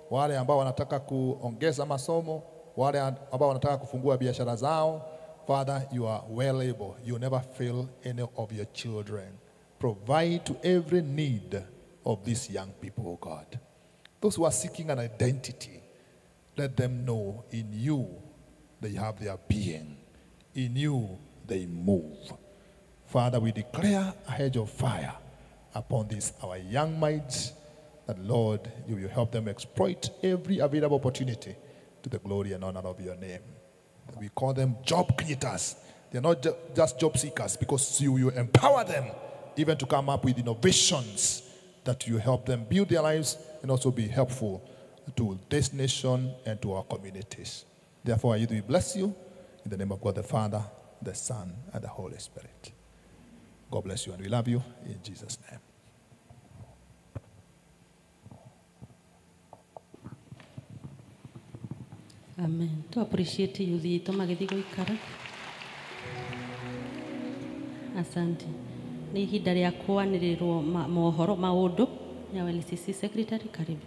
wale ambao wanataka kuongeza masomo, wale ambao wanataka kufungua biashara zao, Father, you are well able. You never fail any of your children. Provide to every need of these young people, oh God. Those who are seeking an identity, let them know in you they have their being. In you they move. Father, we declare a hedge of fire upon these, our young minds, that, Lord, you will help them exploit every available opportunity to the glory and honor of your name. We call them job creators. They're not just job seekers, because you will empower them even to come up with innovations that you help them build their lives and also be helpful to this nation and to our communities. Therefore, I do bless you in the name of God the Father, the Son, and the Holy Spirit. God bless you, and we love you in Jesus' name. Amen. To appreciate you the magĩthiĩ gũikara. Asante. Nĩ ihinda rĩa kwanĩrĩrwo mohoro maũndũ. Ya LCC Secretary, karibu.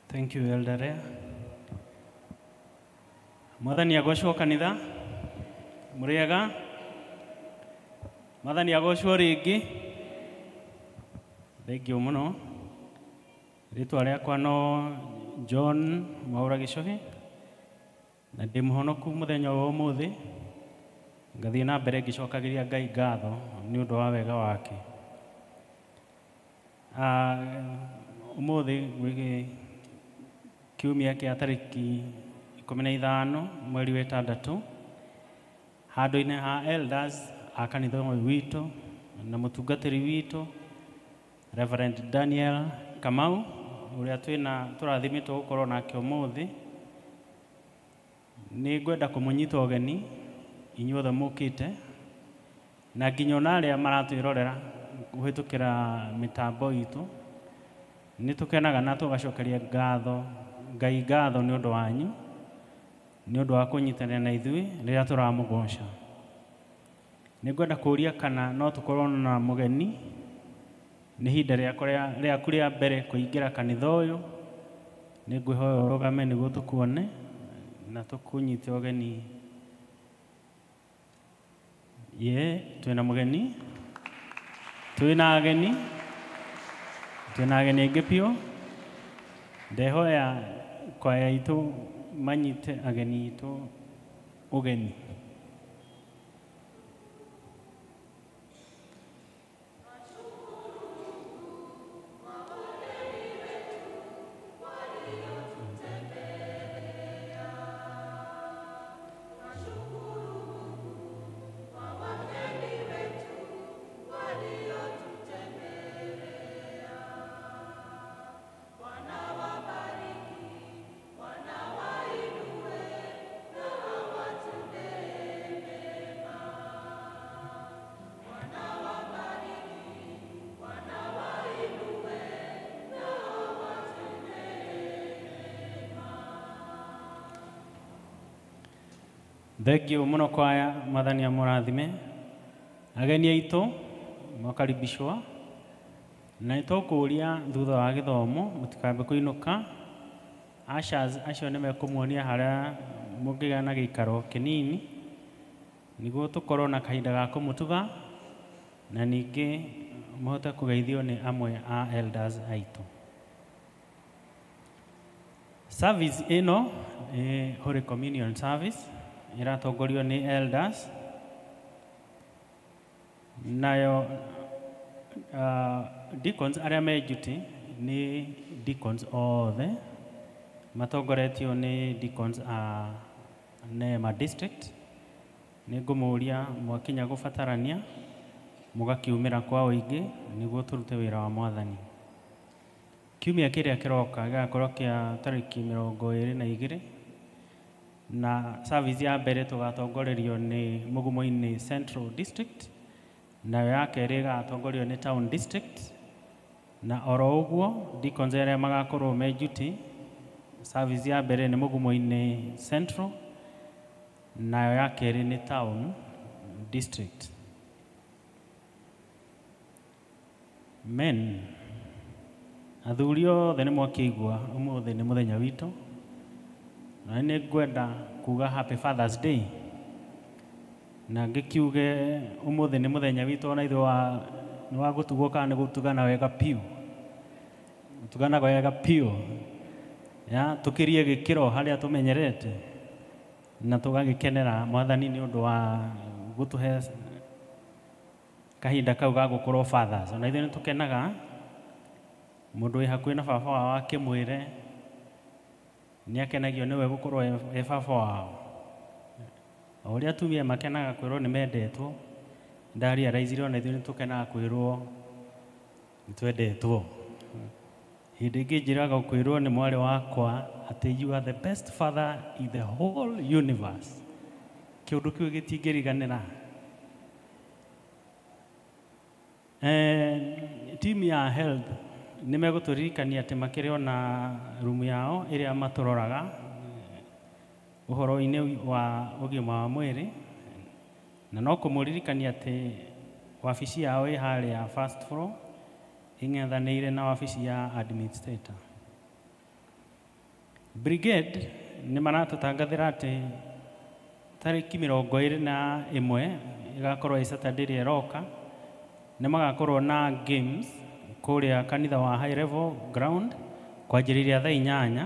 Thank you, Elder Rea. Mwathani agocwo kanitha. Mũrĩega. Mwathani agocwo rĩngĩ. Thank you mũno. Rĩtwa rĩakwa no John Mwaura Gĩcohi, na ndĩ mũhonoku mũthenya wa ũmũthĩ. Ngathiĩ na mbere ngĩcokagĩria Ngai ngatho nĩ ũndũ wa wega wake. Ũmũthĩ gwĩ kiumia kĩa tarĩki 15 mweri wa 6 handũ-inĩ ha elders a kanitha ũyũ witũ na mũtungatĩri witũ Reverend Daniel Kamau ũrĩa twĩna tũrathimĩtwo gũkorwo nake ũmũthĩ. Nĩ ngwenda kũmũnyita ũgeni inyuothe mũkĩte na nginya ona arĩa maratwĩrorera kũhĩtũkĩra mĩtambo itũ. Nĩ tũkenaga na tũgacokeria ngatho Ngai ngatho nĩ ũndũ wanyu, nĩ ũndũ wa kũnyitanĩra na ithuĩ rĩrĩa tũramũgoca. Nĩ ngwenda kũũria kana no tũkorwo na mũgeni nĩ ihinda rĩaku rĩa mbere kũingĩra kanitha ũyũ. Nĩ ngwĩhoya ũrũgame nĩguo tũkuone na tũkũnyite ũgeni. Ye, twĩna mũgeni, twĩna ageni, twĩna ageni aingĩ biũ. Ndehoya kwaya itũ manyite ageni itũ ũgeni. Thengio muno kwaya, Mwathani amũrathime. Ageni aitũ mwakaribishwa na nĩtũkũũria thutha wa gĩthomo mũtikambe kũinũka. Ushers acio nĩmekũmuonia harĩa mũngĩgĩa na gĩikaro kĩnini nĩguo tũkorwo na kahinda ga kũmũtuga na ningĩ mũhote kũgeithio nĩ amwe a elders aitũ. Service ĩno nĩ Holy Communion service ĩratongorio nĩ elders, nayo deacons arĩa me duty nĩ deacons othe matongoretio nĩ deacons a Neema district. Nĩ ngũmũria mwakinya gũbatarania mũgakiumĩra kwa ũingĩ nĩguo tũrute wĩra wa Mwathani. Kiumia kĩrĩa kĩroka gĩgakorwo kĩa tarĩki 22 na service ya mbere tũgatongorerio nĩ Mugumo-inĩ Central District, nayo ya kerĩ ĩgatongorio nĩ Town District, na oro ũguo deacons arĩa magakorwo me duty service ya mbere nĩ Mugumo-inĩ Central, nayo ya kerĩ nĩ Town District. Men, athuri othe nĩ mwakĩigua ũmũthĩ nĩ mũthenya witũ, na nĩ ngwenda kuga Happy Father's Day, na ngĩkiuge ũmũthĩ nĩ mũthenya witũ ona ithuĩ nĩ wa gũtugwo kana nĩ gũtugana wega piũ, gũtugana wega piũ ya tũkĩrie gĩkĩro harĩa tũmenyerete na tũgagĩkenera Mwathani nĩ ũndũ wa gũtũhe kahinda kau ga gũkorwo fathers. Ona ithuĩ nĩ tũkenaga mũndũ wĩ hakuhĩ na baba wao akĩmwĩre nĩ akenagio nĩwe gũkorwo e baba wao. O ũrĩa atumia makenaga kwĩrwo nĩ mendetwo, ndarealize ona ithuĩ nĩ tũkenaga kwĩrwo nĩ twendetwo. Hĩndĩ ĩngĩ njĩraga kwĩrwo nĩ mwarĩ wakwa atĩ you are the best father in the whole universe. Kĩũndũ kĩu gĩtingĩriganĩra. Timu ya health nĩ megũtũririkania atĩ makĩrĩ ona rumu yao ĩrĩa matũroraga ũhoro-inĩ wa ũgima wa mwĩrĩ, na no kũmũririkania atĩ wabici yao ĩ harĩa first floor ing'ethanĩire na wabici ya administrator. Brigade nĩ maratũtangathĩra atĩ tarĩki 21 ĩgakorwo ĩ Saturday ĩrĩa ĩroka, nĩ magakorwo na games kũrĩa kanitha wa High Level Ground kwanjĩrĩria thaa 8,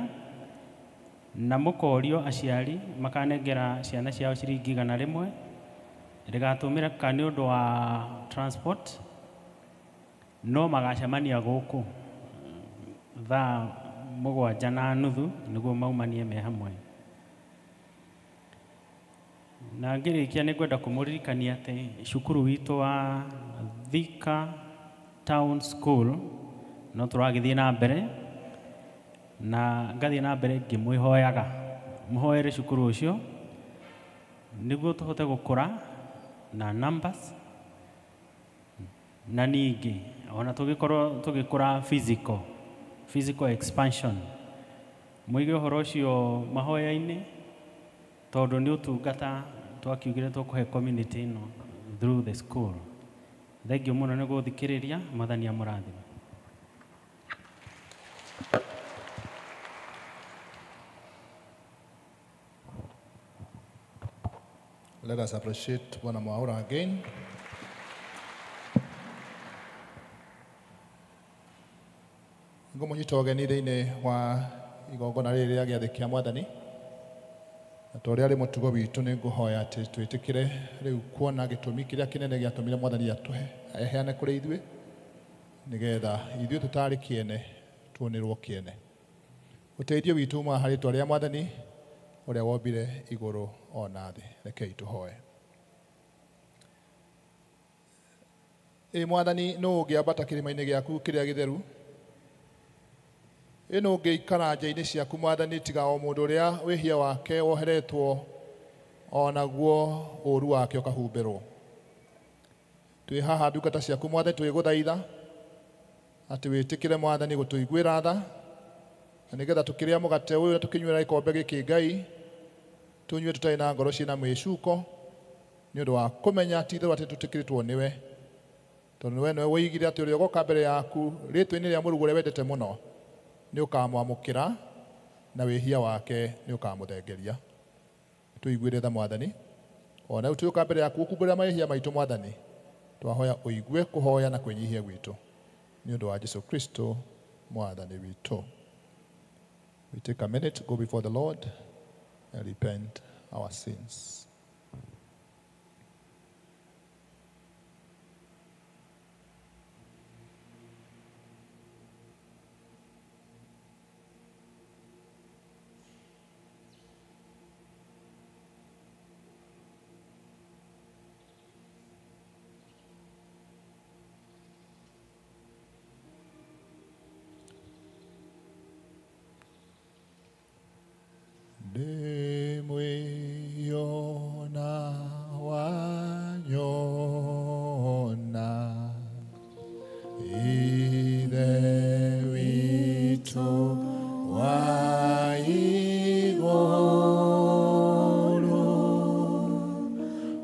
na mũkorio aciari makanengera ciana ciao ciringi 100 Rĩgatũmĩka nĩ ũndũ wa transport, no magacemania gũkũ thaa 7:30 nĩguo maumanie me hamwe. Na ngĩrĩkia nĩ ngwenda kũmũririkania atĩ cukuru witũ wa Thika Town School no tũragĩthiĩ na mbere, na ngathiĩ na mbere ngĩmwĩhoyaga mũhoere cukuru ũcio nĩguo tũhote gũkũra na numbers, na ningĩ ona tũgĩkorwo tũgĩkũra physical expansion. Mũige ũhoro ũcio mahoya-inĩ tondũ nĩ ũtungata twakiugire tũkũhe community ĩno through the school. Thengiũ mũno nĩ gũthikĩrĩria. Mwathani amũrathime. Let us appreciate Bwana Mwaura again. Ngũmũnyita ũgeni thĩinĩ wa igongona rĩrĩ rĩa gĩathĩ kĩa Mwathani. Na ta ũrĩa arĩ mũtugo witũ nĩ ngũhoya atĩ twĩtĩkĩre rĩu kuona gĩtũmi kĩrĩa kĩnene gĩatũmire Mwathani atũhe aheane kũrĩ ithuĩ, nĩgetha ithuĩ tũtarĩ kĩene tuonerwo kĩene. Ũteithio witũ umaga harĩ rĩĩtwa rĩa Mwathani ũrĩa wombire igũrũ ona thĩ. Rekei tũhoe. Ĩ Mwathani, nũ ũngĩambata kĩrĩma-inĩ gĩaku kĩrĩa gĩtheru? Ĩ nũ ũngĩikara nja-inĩ ciaku Mwathani, tiga o mũndũ ũrĩa wĩhia wake woheretwo o naguo ũũru wake ũkahumbĩrwo. Twĩ haha ndungata ciaku Mwathani, twĩgũthaitha atĩ wĩtĩkĩre Mwathani gũtũiguĩra tha, na nĩgetha tũkĩrĩa mũgate ũyũ na tũkĩnyuĩra gĩkombe gĩkĩ Ngai, tũnyue tũtarĩ na ngoro ciĩna mwĩcuko, nĩ ũndũ wa kũmenya ti itherũ atĩ tũtĩkĩrĩtwo nĩwe, tondũ we nĩwe woigire atĩ ũrĩa ũgoka mbere yaku rĩĩtwa-inĩ rĩa Mũrungu ũrĩa wendete mũno nĩ ũkamwamũkĩra na wĩhia wake nĩ ũkamũthengeria. Tũiguĩre tha Mwathani, ona rĩu tũgĩũka mbere yaku gũkumbũrĩra mehia maitũ Mwathani, twahoya ũigue kũhoya na kwĩnyihia gwitũ nĩ ũndũ wa Jesu Kristo Mwathani witũ. We take a minute to go before the Lord and repent our sins. Ndĩmwĩyona wanyona Ithe witũ wa igũrũ,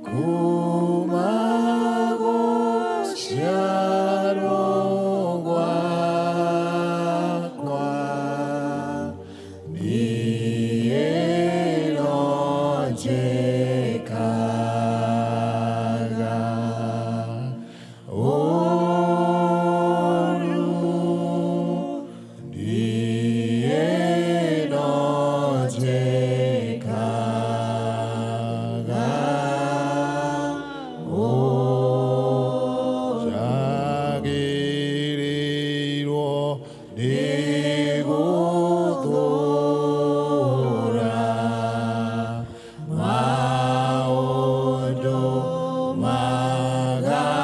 kuma gũciarwo gwakwa niĩ no njĩkaga ũũru, niĩ no njĩkaga ũũru. Njagĩrĩirwo nĩ gũthũũra maũndũ maganu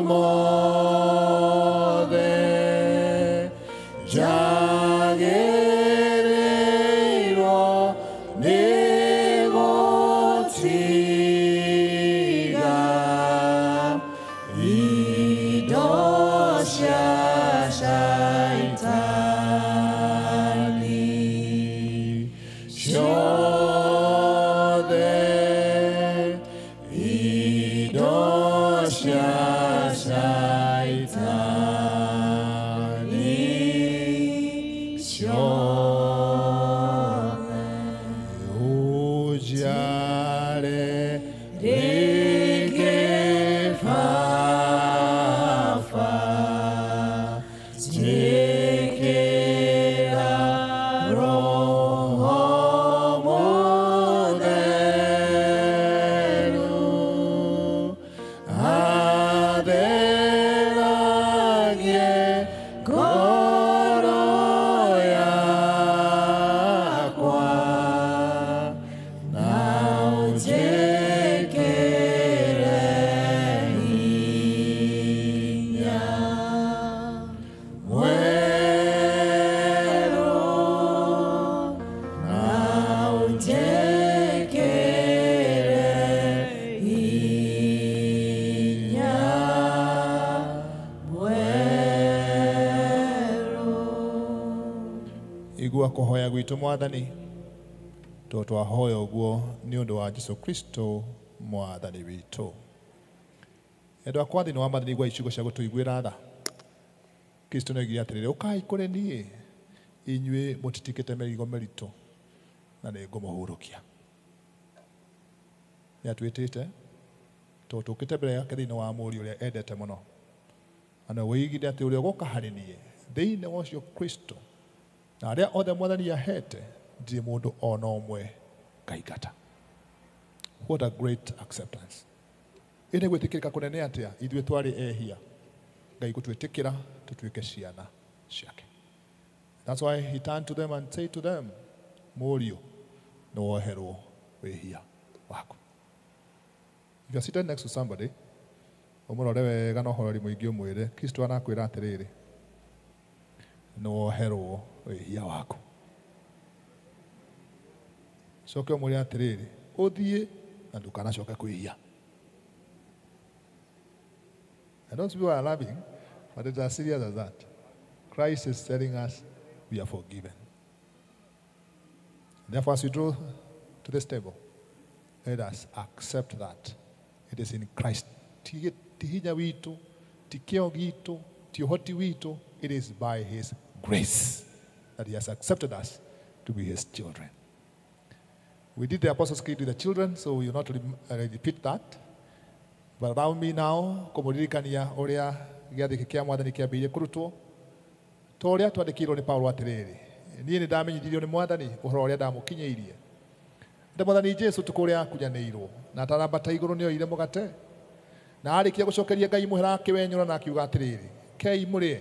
mothe, njagĩrĩirwo nĩ gũtiga indo cia Shaitani ciothe, indo cia Shaitani ciothe. gwitũ Mwathani, tondũ twahoya ũguo nĩ ũndũ wa Jesu Kristo Mwathani witũ. Endwa akwa thĩinĩ wa Mwathani, igua icigo cia gũtũiguĩra tha. Kristo nĩoigire atĩrĩrĩ, ũkai kũrĩ niĩ inyuĩ mũtitikĩte mĩrigo mĩritũ na nĩngũmũhurũkia. Nĩatwĩtĩte tondũ tũkĩte mbere yake thĩinĩ wa mũriũ ũrĩa endete mũno, na nĩwe ũigire atĩ ũrĩa ũgoka harĩ niĩ thĩinĩ wa ũcio Kristo na arĩa othe Mwathani ahete, ndirĩ mũndũ ona ũmwe ngaingata. What a great acceptance. Ĩ nĩ gwĩtĩkĩrĩka kũnene atĩa ithuĩ twarĩ ehia, Ngai gũtwĩtĩkĩra tũtuĩke ciana ciake. That's why he turned to them and said to them, mũriũ nĩ woherwo wĩhia waku. If you are seated next to somebody, ũmũrore wega na ũhoreri mũingĩ ũmwĩre, Kristo arakwĩra atĩrĩrĩ, nĩ woherwo wĩhia waku. Coke ũmwĩre atĩrĩrĩ, ũthiĩ na ndũkanacoke kwĩhia. I don't people are laughing, but it's as serious as that. Christ is telling us we are forgiven. Therefore, as we draw to this table, let us accept that it is in Christ. Ti hinya witũ, ti kĩo gitũ, ti ũhoti witũ. It is by his grace that he has accepted us to be his children. We did the Apostles' Creed with the children, so we will not repeat that. But allow me now kũmũririkania ũrĩa gĩathĩ gĩkĩ kĩa Mwathani kĩambĩrĩirie kũrutwo, ta ũrĩa twandĩkĩirwo nĩ Paulo atĩrĩrĩ, niĩ nĩ ndamenyithirio nĩ Mwathani ũhoro ũrĩa ndamũkinyĩirie. Ndĩ Mwathani Jesu ũtukũ ũrĩa akunyanĩirwo na atarambata igũrũ nĩoire mũgate, na arĩkia gũcokeria Ngai mũhera akĩwenyũra na akiuga atĩrĩrĩ, kei mũrĩe,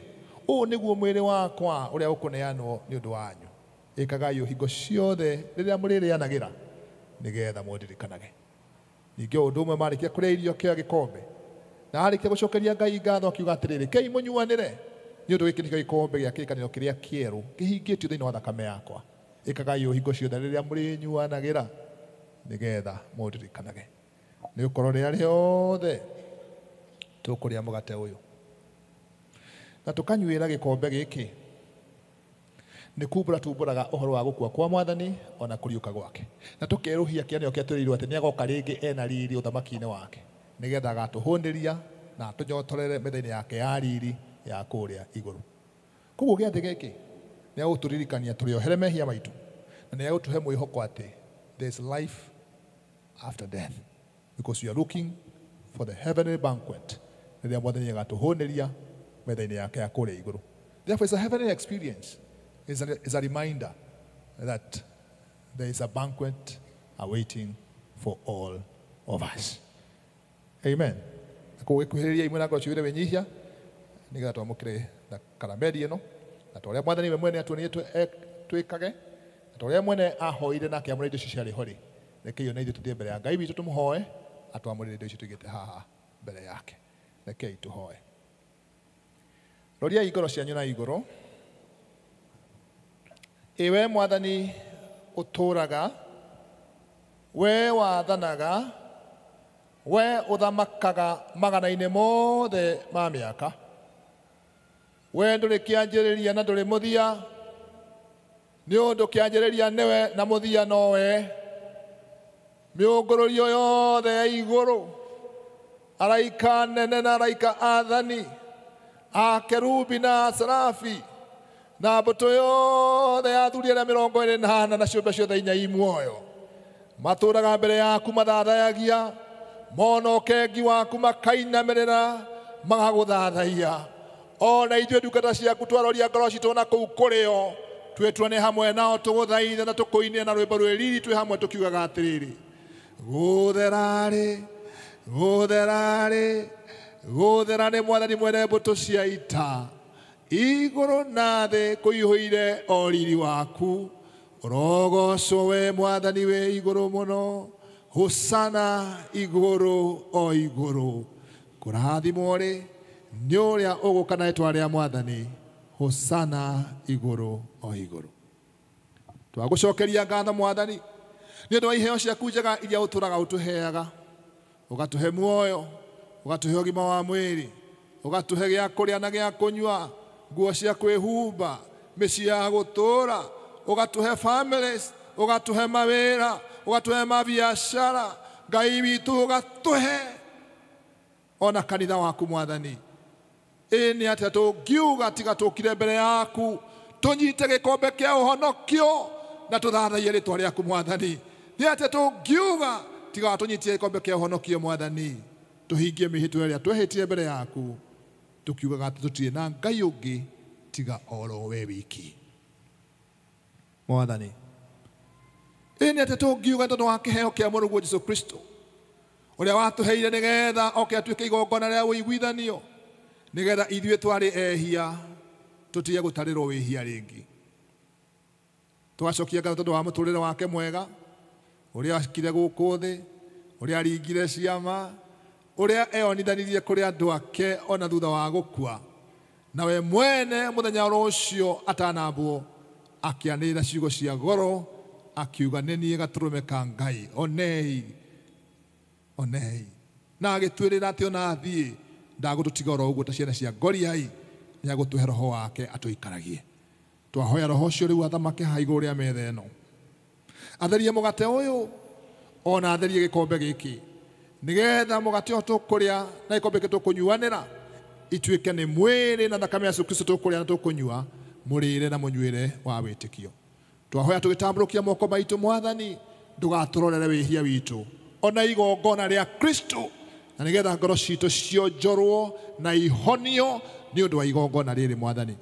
ũũ nĩguo mwĩrĩ wakwa ũrĩa ũkũneanwo nĩ ũndũ wanyu. Ĩkagai hingo ciothe rĩrĩa mũrĩrĩanagĩra nĩgetha mũndirikanage. Ningĩ o ũndũ ũmwe marĩkia kũrĩa irio akĩoya gĩkombe, na arĩkia gũcokeria Ngai ngatho akiuga atĩrĩrĩ, kei mũnyuanĩre, nĩ ũndũ gĩkĩ nĩkĩo gĩkombe gĩa kĩrĩkanĩro kĩrĩa kĩerũ kĩhingĩtio thĩinĩ wa thakame yakwa. Ĩkagai ũũ hingo ciothe rĩrĩa mũrĩnyuanagĩra nĩgetha mũndirikanage. Nĩ gũkorwo rĩrĩa rĩothe tũkũrĩa mũgate ũyũ na tũkanyuĩra gĩkombe gĩkĩ, nĩ kumbũra tumbũraga ũhoro wa gũkua kwa Mwathani ona kũriũka gwake, na tũkerũhia kĩanĩro kĩrĩa twĩrĩirwo atĩ nĩagoka rĩngĩ ena riri ũthamaki-inĩ wake, nĩgetha agatũhũnĩria na atũnyotorere metha-inĩ yake ya riri ya kũrĩa igũrũ. Koguo gĩathĩ gĩkĩ nĩ agũtũririkania tũrĩohere mehia maitũ, na nĩ agũtũhe mwĩhoko atĩ there is life after death, because we are looking for the heavenly banquet rĩrĩa Mwathani agatũhũnĩria metha-inĩ yake ya kũrĩa igũrũ. Therefore, it's a heavenly experience. It's a reminder that there is a banquet awaiting for all of us. Amen. Koguo gĩkuhĩrĩria imwe na ngoro ciũire wĩnyihia nĩgetha twamũkĩre karameri ĩno, na ta ũrĩa Mwathani we mwene atuonirie twĩkage, na ta ũrĩa mwene ahoire na akĩamũra indo icio ciarĩ ho rĩ, rekei ona ithuĩ tũthiĩ mbere ya Ngai witũ tũmũhoe atwamũrĩre indo icio tũigĩte haha mbere yake. Rekei tũhoe. Roriai ngoro cianyu na igũrũ. Ĩwe Mwathani ũtũũraga, we wathanaga, we ũthamakaga magana-inĩ mothe ma mĩaka, we ndũrĩ kĩanjĩrĩria na ndũrĩ mũthia, nĩ ũndũ kĩanjĩrĩria nĩwe na mũthia nowe. Mĩũngũrũrio yothe ya igũrũ, araika nene na araika athani, akerubi na aserafi, na mbũtũ yothe ya athuri arĩa 24 na ciũmbe ciothe inya i muoyo, matũũraga mbere yaku mathathayagia, mona ũkengi waku makainamĩrĩra magagũthathaiya. Ona ithuĩ ndungata ciaku twaroria ngoro citũ na kũu kũrĩo, twĩtwo nĩ hamwe nao tũgũthaithe na tũkũinĩre na rwĩmbo rwĩ riri twĩ hamwe tũkiugaga atĩrĩrĩ, gũtherarĩ, gũtherarĩ, gũthera nĩ Mwathani mwene mbũtũ cia ita, igũrũ na thĩ kũihũire o riri waku. Ũrogocwo we Mwathani wĩ igũrũ mũno, hosana igũrũ o igũrũ. Kũrathimwo rĩ nĩ ũrĩa ũgũka na rĩtwa rĩa Mwathani, hosana igũrũ o igũrũ. Twagũcokeria ngatho Mwathani nĩ ũndũ wa iheo ciaku njega iria ũtũũraga ũtũheaga, ũgatũhe muoyo, ũgatũhe ũgima wa mwĩrĩ, ũgatũhe gĩa kũrĩa na gĩa kũnyua, nguo cia kwĩhumba, mĩciĩ ya gũtũũra, Ũgatũhe families, ũgatũhe mawĩra, ũgatũhe mabiacara, Ngai witũ ũgatũhe ona kanitha waku Mwathani. Ĩ nĩ atĩa tũngiuga tiga tũkire mbere yaku tũnyite gĩkombe kĩa ũhonokio na tũthathaiye rĩtwa rĩaku Mwathani? Nĩ atĩa tũngiuga tiga watũnyitie gĩkombe kĩa ũhonokio Mwathani, tũhingie mĩhĩtwa ĩrĩa twehĩtire mbere yaku tũkiugaga atĩ tũtirĩ na Ngai ũngĩ tiga oro we wiki Mwathani? Ĩ nĩ atĩa tũngiuga tondũ wa kĩheo kĩa mũrũguo Jesũ Kristo ũrĩa watũheire nĩgetha oke atuĩke igongona rĩa ũiguithanio, nĩgetha ithuĩ twarĩ ehia tũtige gũtarĩrwo wĩhia rĩngĩ. Tũgacokia ngatho tondũ wa mũtũrĩre wake mwega, ũrĩa akire gũkũ thĩ, ũrĩa aringire ciama, ũrĩa eyonithanirie kũrĩ andũ ake ona thutha wa gũkua, na we mwene mũthenya oro ũcio atanambwo akĩanĩrĩra ciugo cia goro akiuga nĩ niĩ gatũrũme ka Ngai, onei onei, na agĩtwĩrĩra atĩ ona athiĩ ndagũtũtiga oro ũguo ta ciana cia ngoriai, nĩ agũtũhe roho wake atũikaragie. Twahoya roho ũcio rĩu athamake haha igũrũ rĩa metha ĩno, atherie mũgate ũyũ ona atherie gĩkombe gĩkĩ, nĩgetha mũgate ũyũ tũkũrĩa na gĩkombe gĩkĩ tũkũnyuanĩra ituĩke nĩ mwĩrĩ na thakame ya Jesũ Kristo tũkũrĩa na tũkũnyua, mũrĩre na mũnyuĩre wa wĩtĩkio. Twahoya tũgĩtambũrũkia moko maitũ Mwathani, ndũgatũrorere wĩhia witũ ona igongona rĩa Kristo, na nĩgetha ngoro citũ cionjorwo na ihonio nĩ ũndũ wa igongona rĩrĩ Mwathani.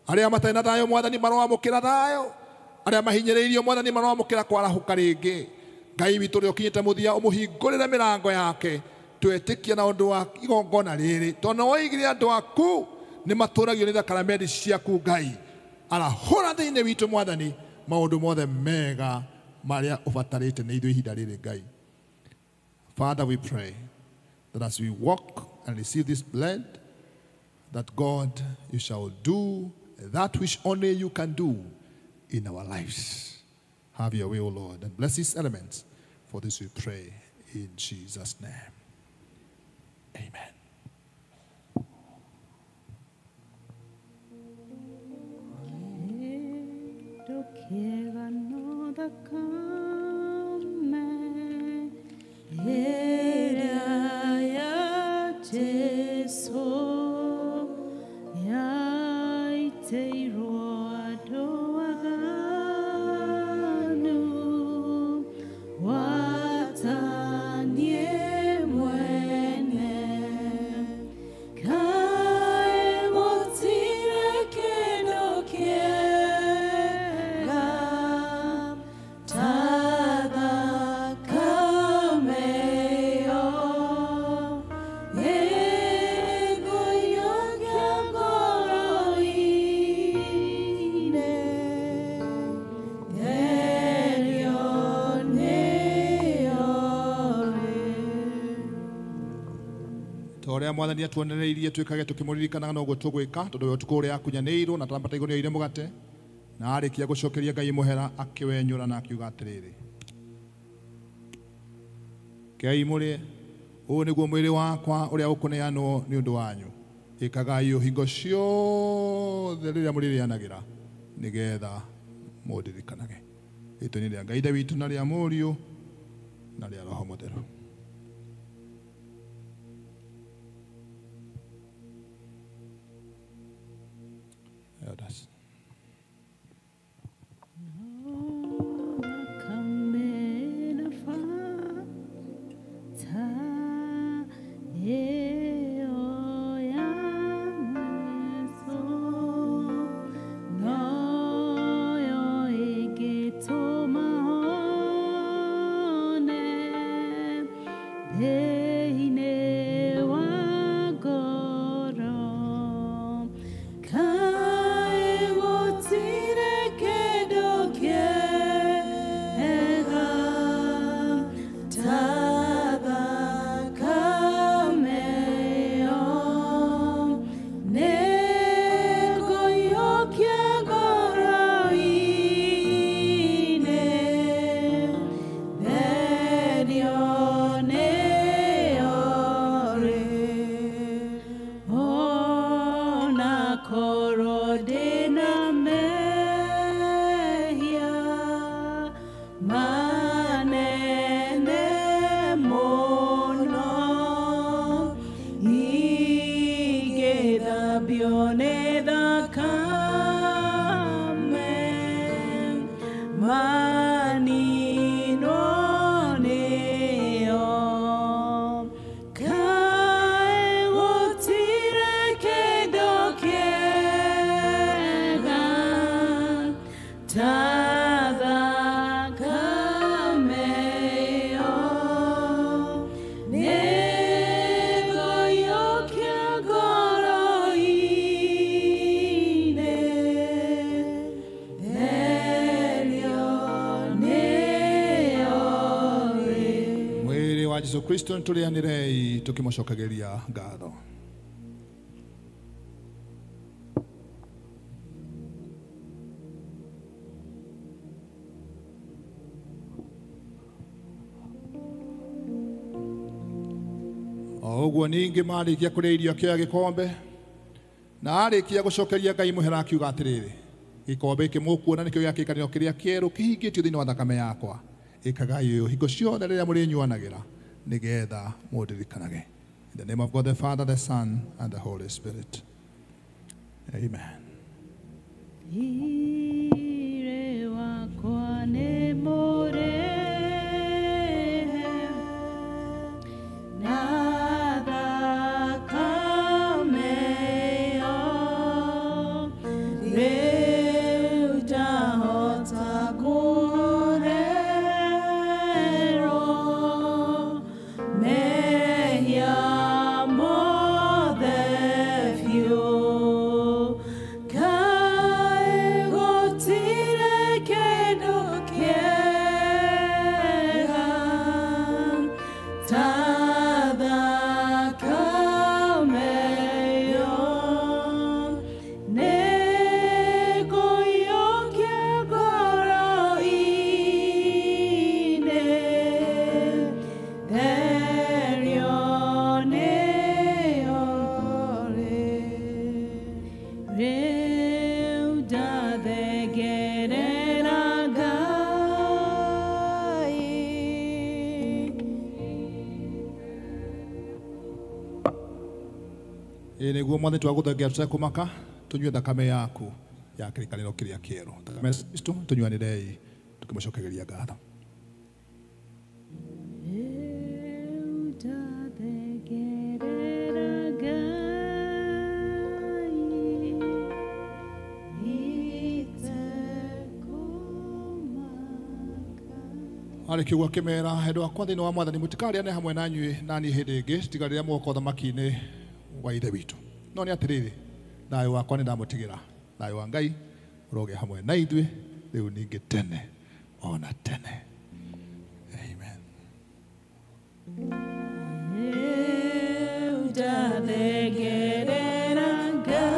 Arĩa matarĩ na thayũ Mwathani maroamũkĩra thayũ, arĩa mahinyĩrĩirio Mwathani maroamũkĩra kwarahũka rĩngĩ. Ngai witũ ũrĩa ũkinyĩte mũthia ũmũhingũrĩre mĩrango yake, twetĩkia na ũndũ wa igongona rĩrĩ, tondũ woigire andũ aku nĩ matũragio nĩ thakaramenti ciaku Ngai. Arahũra thĩinĩ witũ Mwathani maũndũ mothe mega marĩa ũbatarĩte nĩ ithuĩ ihinda rĩrĩ Ngai. Father, we pray that as we walk and receive this blood, that God, you shall do that which only you can do in our lives. Have your way, O Lord, and bless these elements. For this we pray in Jesus' name. Amen. Ũrĩa Mwathani atuonereirie twĩkage tũkĩmũririkanaga noguo tũgwĩka, tondũ we ũtukũ ũrĩa akunyanĩirwo na atambata igũrũ nĩoire mũgate, na arĩkia gũcokeria Ngai mũhera akĩwenyũra na akiuga atĩrĩrĩ, kei mũrĩe, ũũ nĩguo mwĩrĩ wakwa ũrĩa ũkũneanwo nĩ ũndũ wanyu, ĩkagai ũhingo ciothe rĩrĩa mũrĩrĩanagĩra nĩgetha mũndirikanage. Rĩĩtwa-inĩ rĩa Ngai Ithe witũ na rĩa Mũriũ na rĩa Roho Mũtheru. Elders. Your name. Wa Jesu Kristo nĩtũrĩanĩrei tũkĩmũcokagĩria ngatho. O ũguo ningĩ marĩkia kũrĩa irio akĩoya gĩkombe na arĩkia gũcokeria Ngai mũhera akiuga atĩrĩrĩ, gĩkombe gĩkĩ mũkuona nĩkĩo gĩa kĩrĩkanĩro kĩrĩa kĩerũ kĩhingĩtio thĩinĩ wa thakame yakwa. Ĩkagai ũũ hingo ciothe rĩrĩa mũrĩnyuanagĩra nĩgetha mũndirikanage. In the name of God the Father, the Son, and the Holy Spirit. Amen. Ire wakwa nĩ mũrĩhe na thakame ĩyo, rĩu ndahota kũherwo mehia mothe biũ. Kaĩ gũtirĩ kĩndũ kĩega ta thakame ĩyo, nĩngũiyũkia ngoro-inĩ, therio nĩyo rĩ. Rĩu ndathengerera Ngai. Ĩ nĩguo Mwathani twagũthengia tũtekũmaka tũnyue thakame yaku ya kĩrĩkanĩro kĩrĩa kĩerũ. Thakame ya Kristo tũnyuanĩrei tũkĩmũcokagĩria ngatho. Rĩu ndathengerera Ngai itekũmaka. Arĩkia ũguo akĩmera, endwa akwa thĩinĩ wa Mwathani, mũtikarĩane hamwe na inyuĩ na niĩ hĩndĩ ĩngĩ tiga rĩrĩa mũgoka ũthamaki-inĩ wa Ithe witũ. No nĩ atĩrĩrĩ, thayũ wakwa nĩ ndamũtigĩra, thayũ wa Ngai ũrogĩa hamwe na ithuĩ rĩu ningĩ tene ona tene. Amen. Rĩu ndathengerera Ngai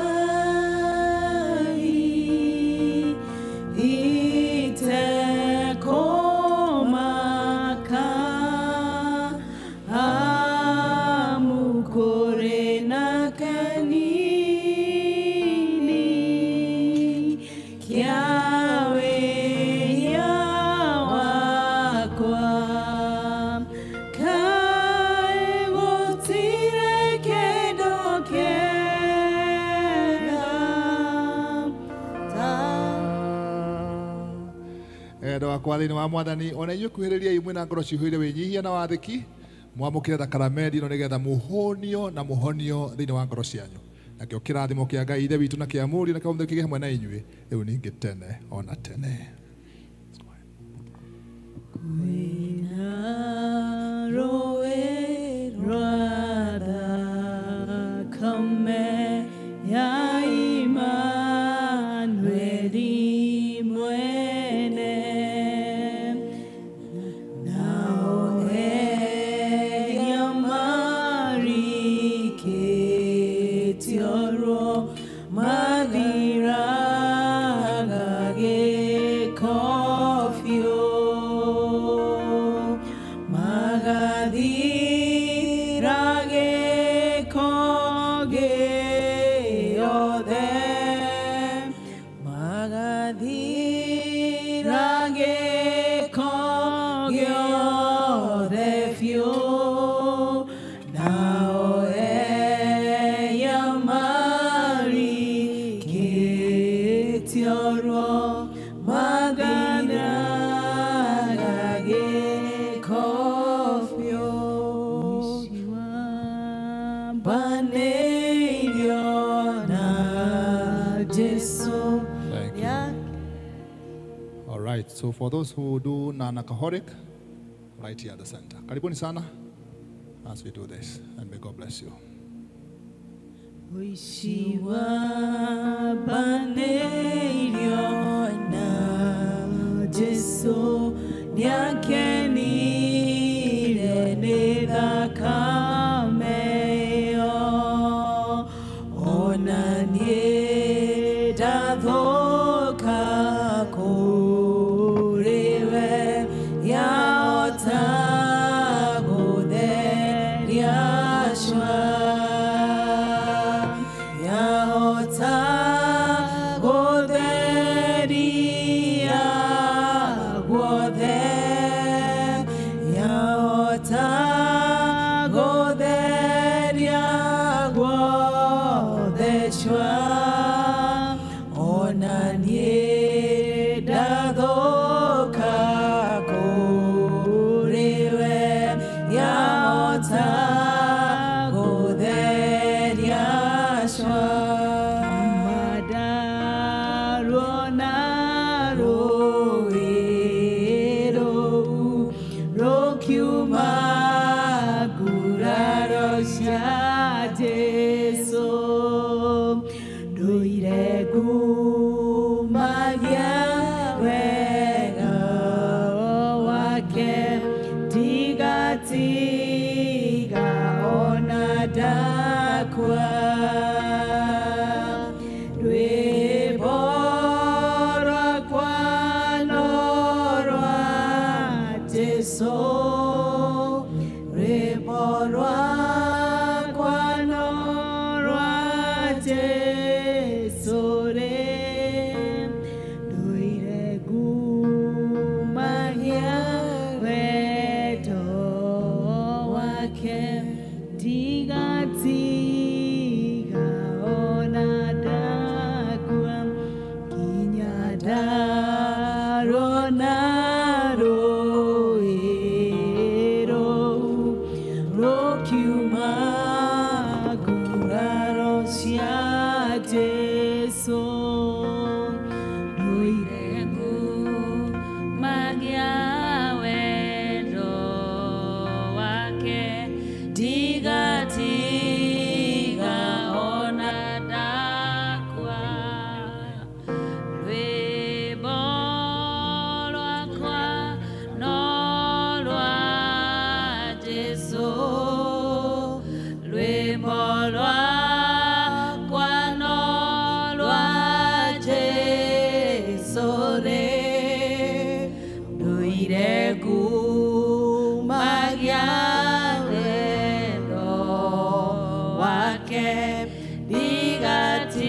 itekũmaka, amu kũrĩ na kanini kĩa wĩhia wakwa. Kaĩ gũtirĩ kĩndũ kĩega ta Endwa akwa thĩinĩ wa Mwathani, ona inyuĩ kuhĩrĩriai mwĩna ngoro cihũire wĩnyihia na wathĩki, mwamũkĩre thakaramenti ĩno nĩgetha mũhũnio na mũhonio thĩinĩ wa ngoro cianyu. Nakĩo kĩrathimo kĩa Ngai Ithe witũ na kĩa Mũriũ na kĩa Mũtheru kĩgĩe hamwe na inyuĩ rĩu ningĩ tene ona tene. Kwĩna rũĩ rwa thakame ya Imanueli mwene, nao ehia marikĩtio ruo mathiraga gĩko biũ, magathira gĩko gĩothe, magathira gĩko gĩothe biũ, nao ehia marikĩtio ruo mathiraga gĩko biũ. Wambanĩirio na Jesu. Thank you. All right, so for those who do non-alcoholic, right here at the center. Karibuni sana as we do this, and may God bless you. Ũici wambanĩirio na Jesu nĩakenire nĩ rũkiuma nguraro cia Jesũ ndũire ngumagia wega wake ndigatiga ona ndakua rwĩmbo rwakwa no rwa Jesũ rwĩmbo rwakwa no rwa Jesũ rĩ ndũire ngumagia wendo wake ndigatiga ona ndakua nginya ndarona rũĩ rũu rũkiuma nguraro cia Jesũ ndũire ngumagia wendo wake ndigatiga ona ndakua rwĩmbo rwakwa no rwa Jesũ rwĩmbo rwakwa no rwa Jesũ rĩ ndũire ngumagia wendo wake ndigatiga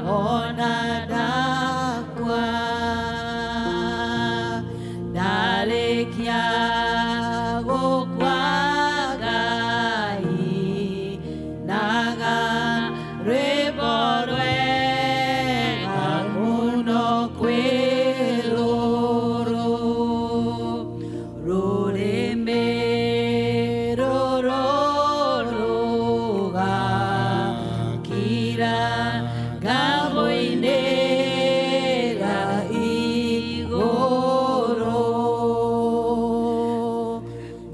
ona ndakua ndarĩkia gũkua Ngai naga rwĩmbo rwega mũno kwĩ rũrũ rũrĩmĩ rũrũ rũgakira ngamũinĩra igũrũ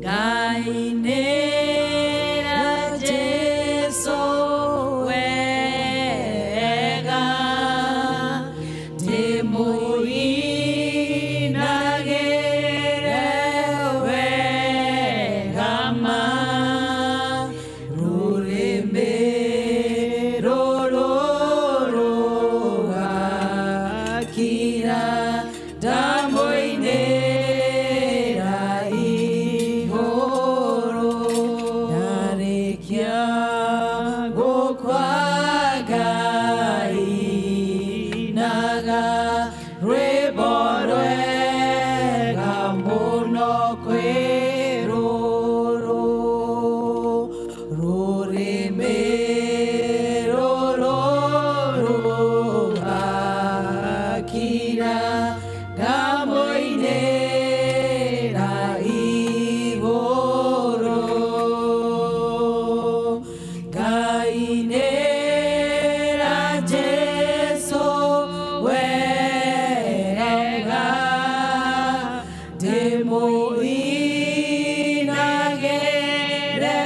ngainĩra Jesũ wega ndĩmũinagĩre wega ma rũrĩmĩ rũrũ rũgakira ndamũinĩra igũrũ ndarĩkia gũkua Ngai naga rwĩmbo rwega mũno kwĩ rũrũ rũrĩmĩ rũrũ rũgakira ngamũinĩra igũrũ ngainĩra Jesũ wega ndĩmũinagĩre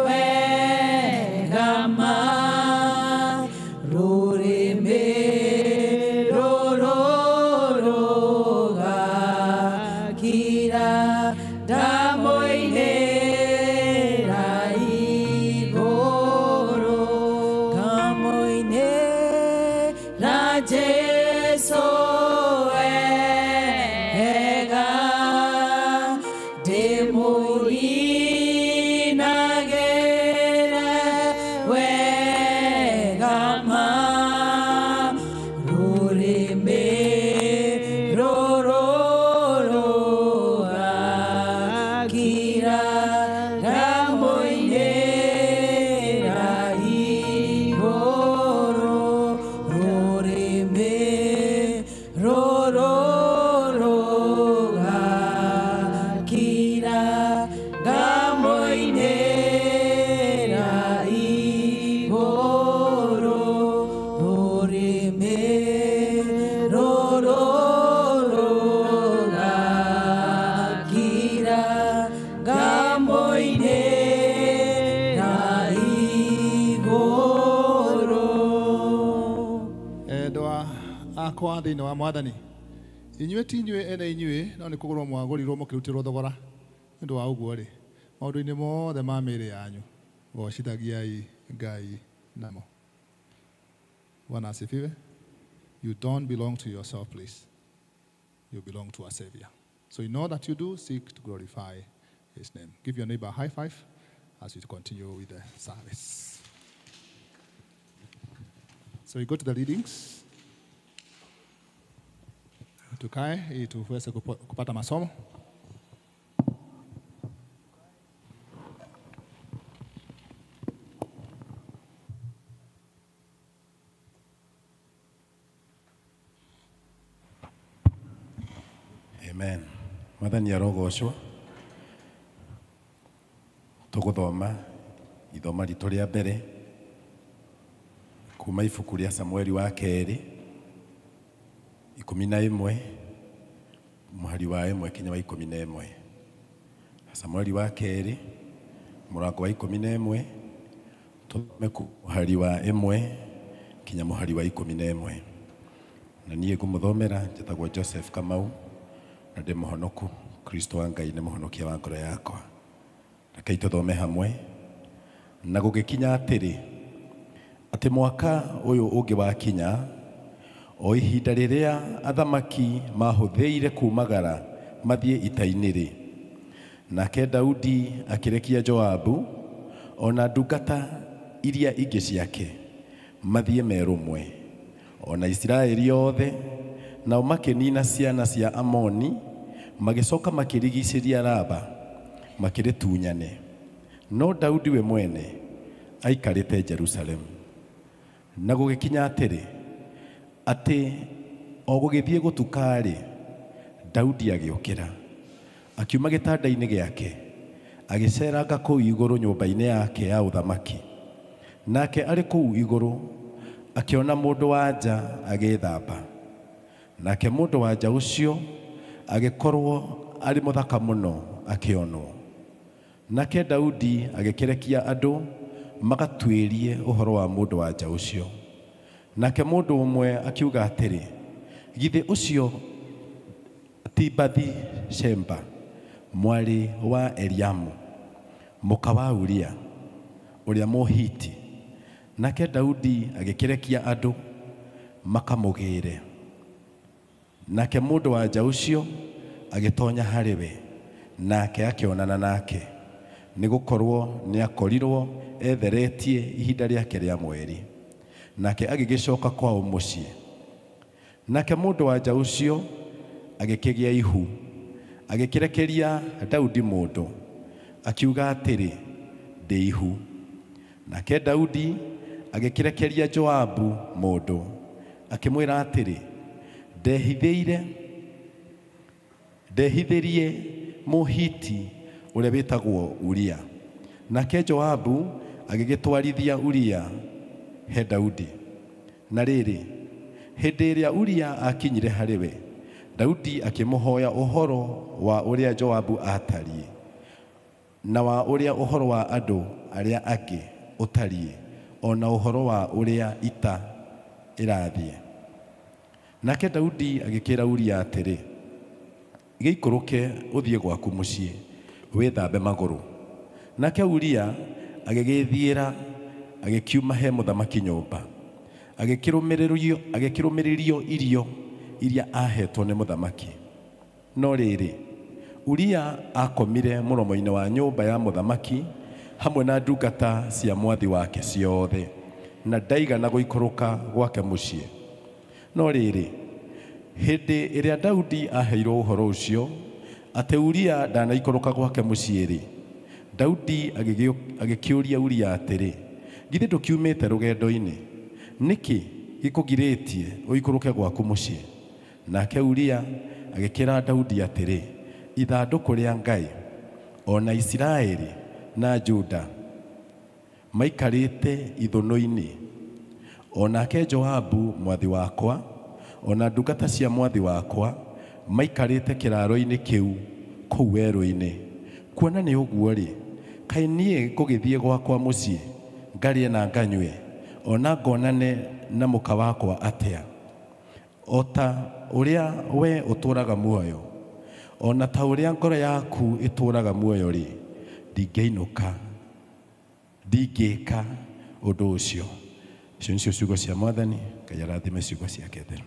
wega ma rũrĩmĩ rũrũ rũgakira ndamũinĩra igũrũ ngamũinĩra Jesũ wega ndĩmũinagĩre wega ma rũrĩmĩ rũrũ rũgakira akwa thĩinĩ wa Mwathani, inyuĩ ti inyuĩ ene inyuĩ, no nĩ kũgũrwo mwagũrirwo mũkĩrutĩrwo thogora. Nĩ ũndũ wa ũguo rĩ, maũndũ-inĩ mothe ma mĩĩrĩ yanyu goocithagiai Ngai namo. Bwana asifiwe. You don't belong to yourself, please. You belong to a Savior. So in all that you do, seek to glorify his name. Give your neighbor a high five as we continue with the service. So we go to the readings. Tukae ili tuweze kupata masomo. Amen. Mwathani arogocwo. Tũgũthoma ithoma ritũ rĩa mbere kuma ibuku rĩa Samueli wa kerĩ 11 mũhari wa 1 kinya wa 11. Samueli wa kerĩ mũrango wa 11 tũthome mũhari wa 1 kinya mũhari wa 11. Na niĩ ngũmũthomera njĩtagwo Joseph Kamau na ndĩ mũhonoku. Kristo wa Ngai nĩ mũhonokia wa ngoro yakwa. Rekei tũthome hamwe. Na gũgĩkinya atĩrĩ, atĩ mwaka ũyũ ũngĩ wakinya, o ihinda rĩrĩa athamaki mahũthĩire kumagara mathiĩ ita-inĩ rĩ, nake Daudi akĩrekia Joabu ona ndungata iria ingĩ ciake mathiĩ merũmwe, ona Isiraeli othe, nao makĩnina ciana cia Amoni, magĩcoka makĩrigicĩria Raba makĩrĩtunyane. No Daudi we mwene aikarĩte Jerusalemu. Na gũgĩkinya atĩrĩ, atĩ o gũgĩthiĩ gũtuka-rĩ, Daudi agĩũkĩra akiuma gĩtanda-inĩ gĩake, agĩceranga kũu igũrũ nyũmba-inĩ yake ya ũthamaki. Nake arĩ kũu igũrũ akĩona mũndũ wa nja agĩĩthamba. Nake mũndũ wa nja ũcio agĩkorwo arĩ mũthaka mũno akĩonwo. Nake Daudi agĩkĩrekia andũ magatuĩrie ũhoro wa mũndũ wa nja ũcio. Nake mũndũ ũmwe akiuga atĩrĩ, githĩ ũcio ti Bathi-Sheba mwarĩ wa Eliamu mũka wa Uria ũrĩa Mũhiti? Nake Daudi agĩkĩrekia andũ makamũgĩre. Nake mũndũ wa nja ũcio agĩtonya harĩ we, nake akĩonana nake, nĩgũkorwo nĩakorirwo etheretie ihinda rĩake rĩa mweri. Nake agĩgĩcoka kwao mũciĩ. Nake mũndũ wa nja ũcio agĩkĩgĩa ihu, agĩkĩrekeria Daudi mũndũ, akiuga atĩrĩ, ndĩ ihu. Nake Daudi agĩkĩrekeria Joabu mũndũ, akĩmwĩra atĩrĩ, ndehithĩrie Mũhiti ũrĩa wĩtagwo Uria. Nake Joabu agĩgĩtwarithia Uria he Daudi. Na rĩrĩ, hĩndĩ ĩrĩa Uria akinyire harĩ we, Daudi akĩmũhoya ũhoro wa ũrĩa Joabu aatariĩ, na wa ũrĩa ũhoro wa andũ arĩa angĩ ũtariĩ, ona ũhoro wa ũrĩa ita ĩrathiĩ. Nake Daudi agĩkĩra Uria atĩrĩ, gĩikũrũke ũthiĩ gwaku mũciĩ wĩthambe magũrũ. Nake Uria agĩgĩthiĩra agĩkiuma he mũthamaki nyũmba, agĩkĩrũmĩrĩrio irio iria ahetwo nĩ mũthamaki. No rĩrĩ, Uria akomire mũromo-inĩ wa nyũmba ya mũthamaki hamwe na ndungata cia mwathi wake ciothe, na ndaigana gũikũrũka gwake mũciĩ. No rĩrĩ, hĩndĩ ĩrĩa Daudi aheirwo ũhoro ũcio atĩ Uria ndanaikũrũka gwake mũciĩ-rĩ, Daudi agĩkĩũria Uria atĩrĩ, githĩ ndũkiumĩte rũgendo-inĩ? Nĩkĩ gĩkũgirĩtie ũikũrũke gwaku mũciĩ? Nake Uria agĩkĩra Daudi atĩrĩ, ithandũkũ rĩa Ngai ona Isiraeli na Juda maikarĩte ithũnũ-inĩ, onake Joabu mwathi wakwa ona ndungata cia mwathi wakwa maikarĩte kĩraro-inĩ kĩu kũu werũ-inĩ. Kuona nĩ ũguo-rĩ, kaĩ niĩ ngũgĩthiĩ gwakwa mũciĩ ngarĩe na nganyue, ona ngonane na mũka wakwa atĩa? O ta ũrĩa we ũtũũraga muoyo, ona ta ũrĩa ngoro yaku ĩtũũraga muoyo rĩ, ndingĩinũka, ndingĩka ũndũ ũcio. Icio nĩcio ciugo cia Mwathani. Ngai arathime ciugo ciake theru.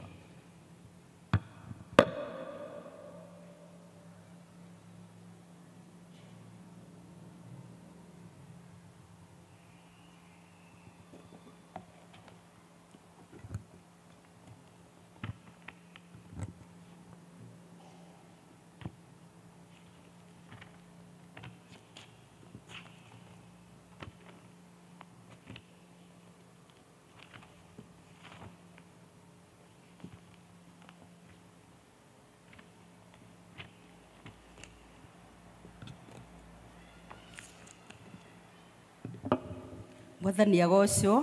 Mwathani agocwo.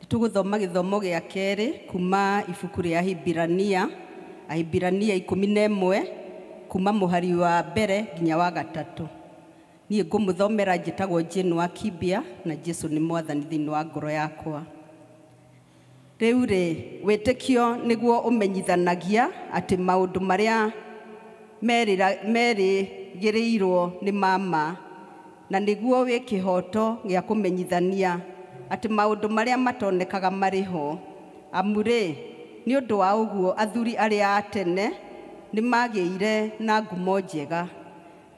Nĩtũgũthoma gĩthomo gĩa kerĩ kuma ibuku rĩa Ahibirania, Ahibirania 11 kuma mũhari wa mbere nginya wa gatatũ. Niĩ ngũmũthomera njĩtagwo Jane wa Kibia na Jesu nĩ Mwathani thĩinĩ wa ngoro yakwa. Rĩu rĩ, wĩtĩkio nĩguo ũmenyithanagia atĩ maũndũ marĩa merĩgĩrĩirwo nĩ ma ma, na nĩguo wĩ kĩhoto gĩa kũmenyithania atĩ maũndũ marĩa matonekaga marĩ ho. Amu rĩ, nĩ ũndũ wa ũguo athuri arĩa a tene nĩ magĩire na ngumo njega.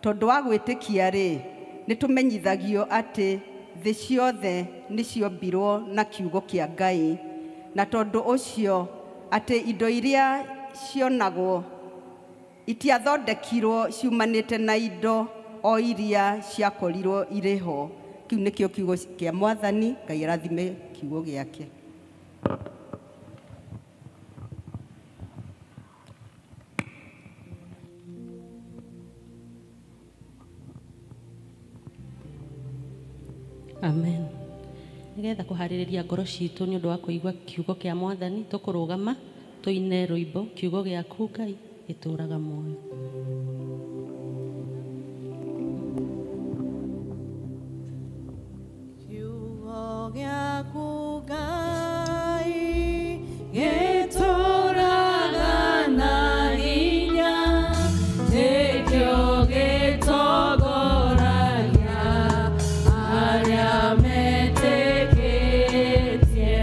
Tondũ wa gwĩtĩkia rĩ, nĩ tũmenyithagio atĩ thĩ ciothe nĩ ciombirwo na kiugo kĩa Ngai, na tondũ ũcio atĩ indo iria cionagwo itiathondekirwo ciumanĩte na indo o iria ciakorirwo irĩ ho. Kĩu nĩkĩo kiugo kĩa Mwathani. Ngai arathime kiugo gĩake. Amen. Nĩgetha kũharĩrĩria ngoro citũ nĩ ũndũ wa kũigua kiugo kĩa Mwathani, tũkũrũgama tũine rwĩmbo kiugo gĩaku Ngai gĩtũũraga muoyo. Kiugo gĩaku Ngai gĩtũũraga na hinya, nĩkĩo gĩtongoragia arĩa metĩkĩtie.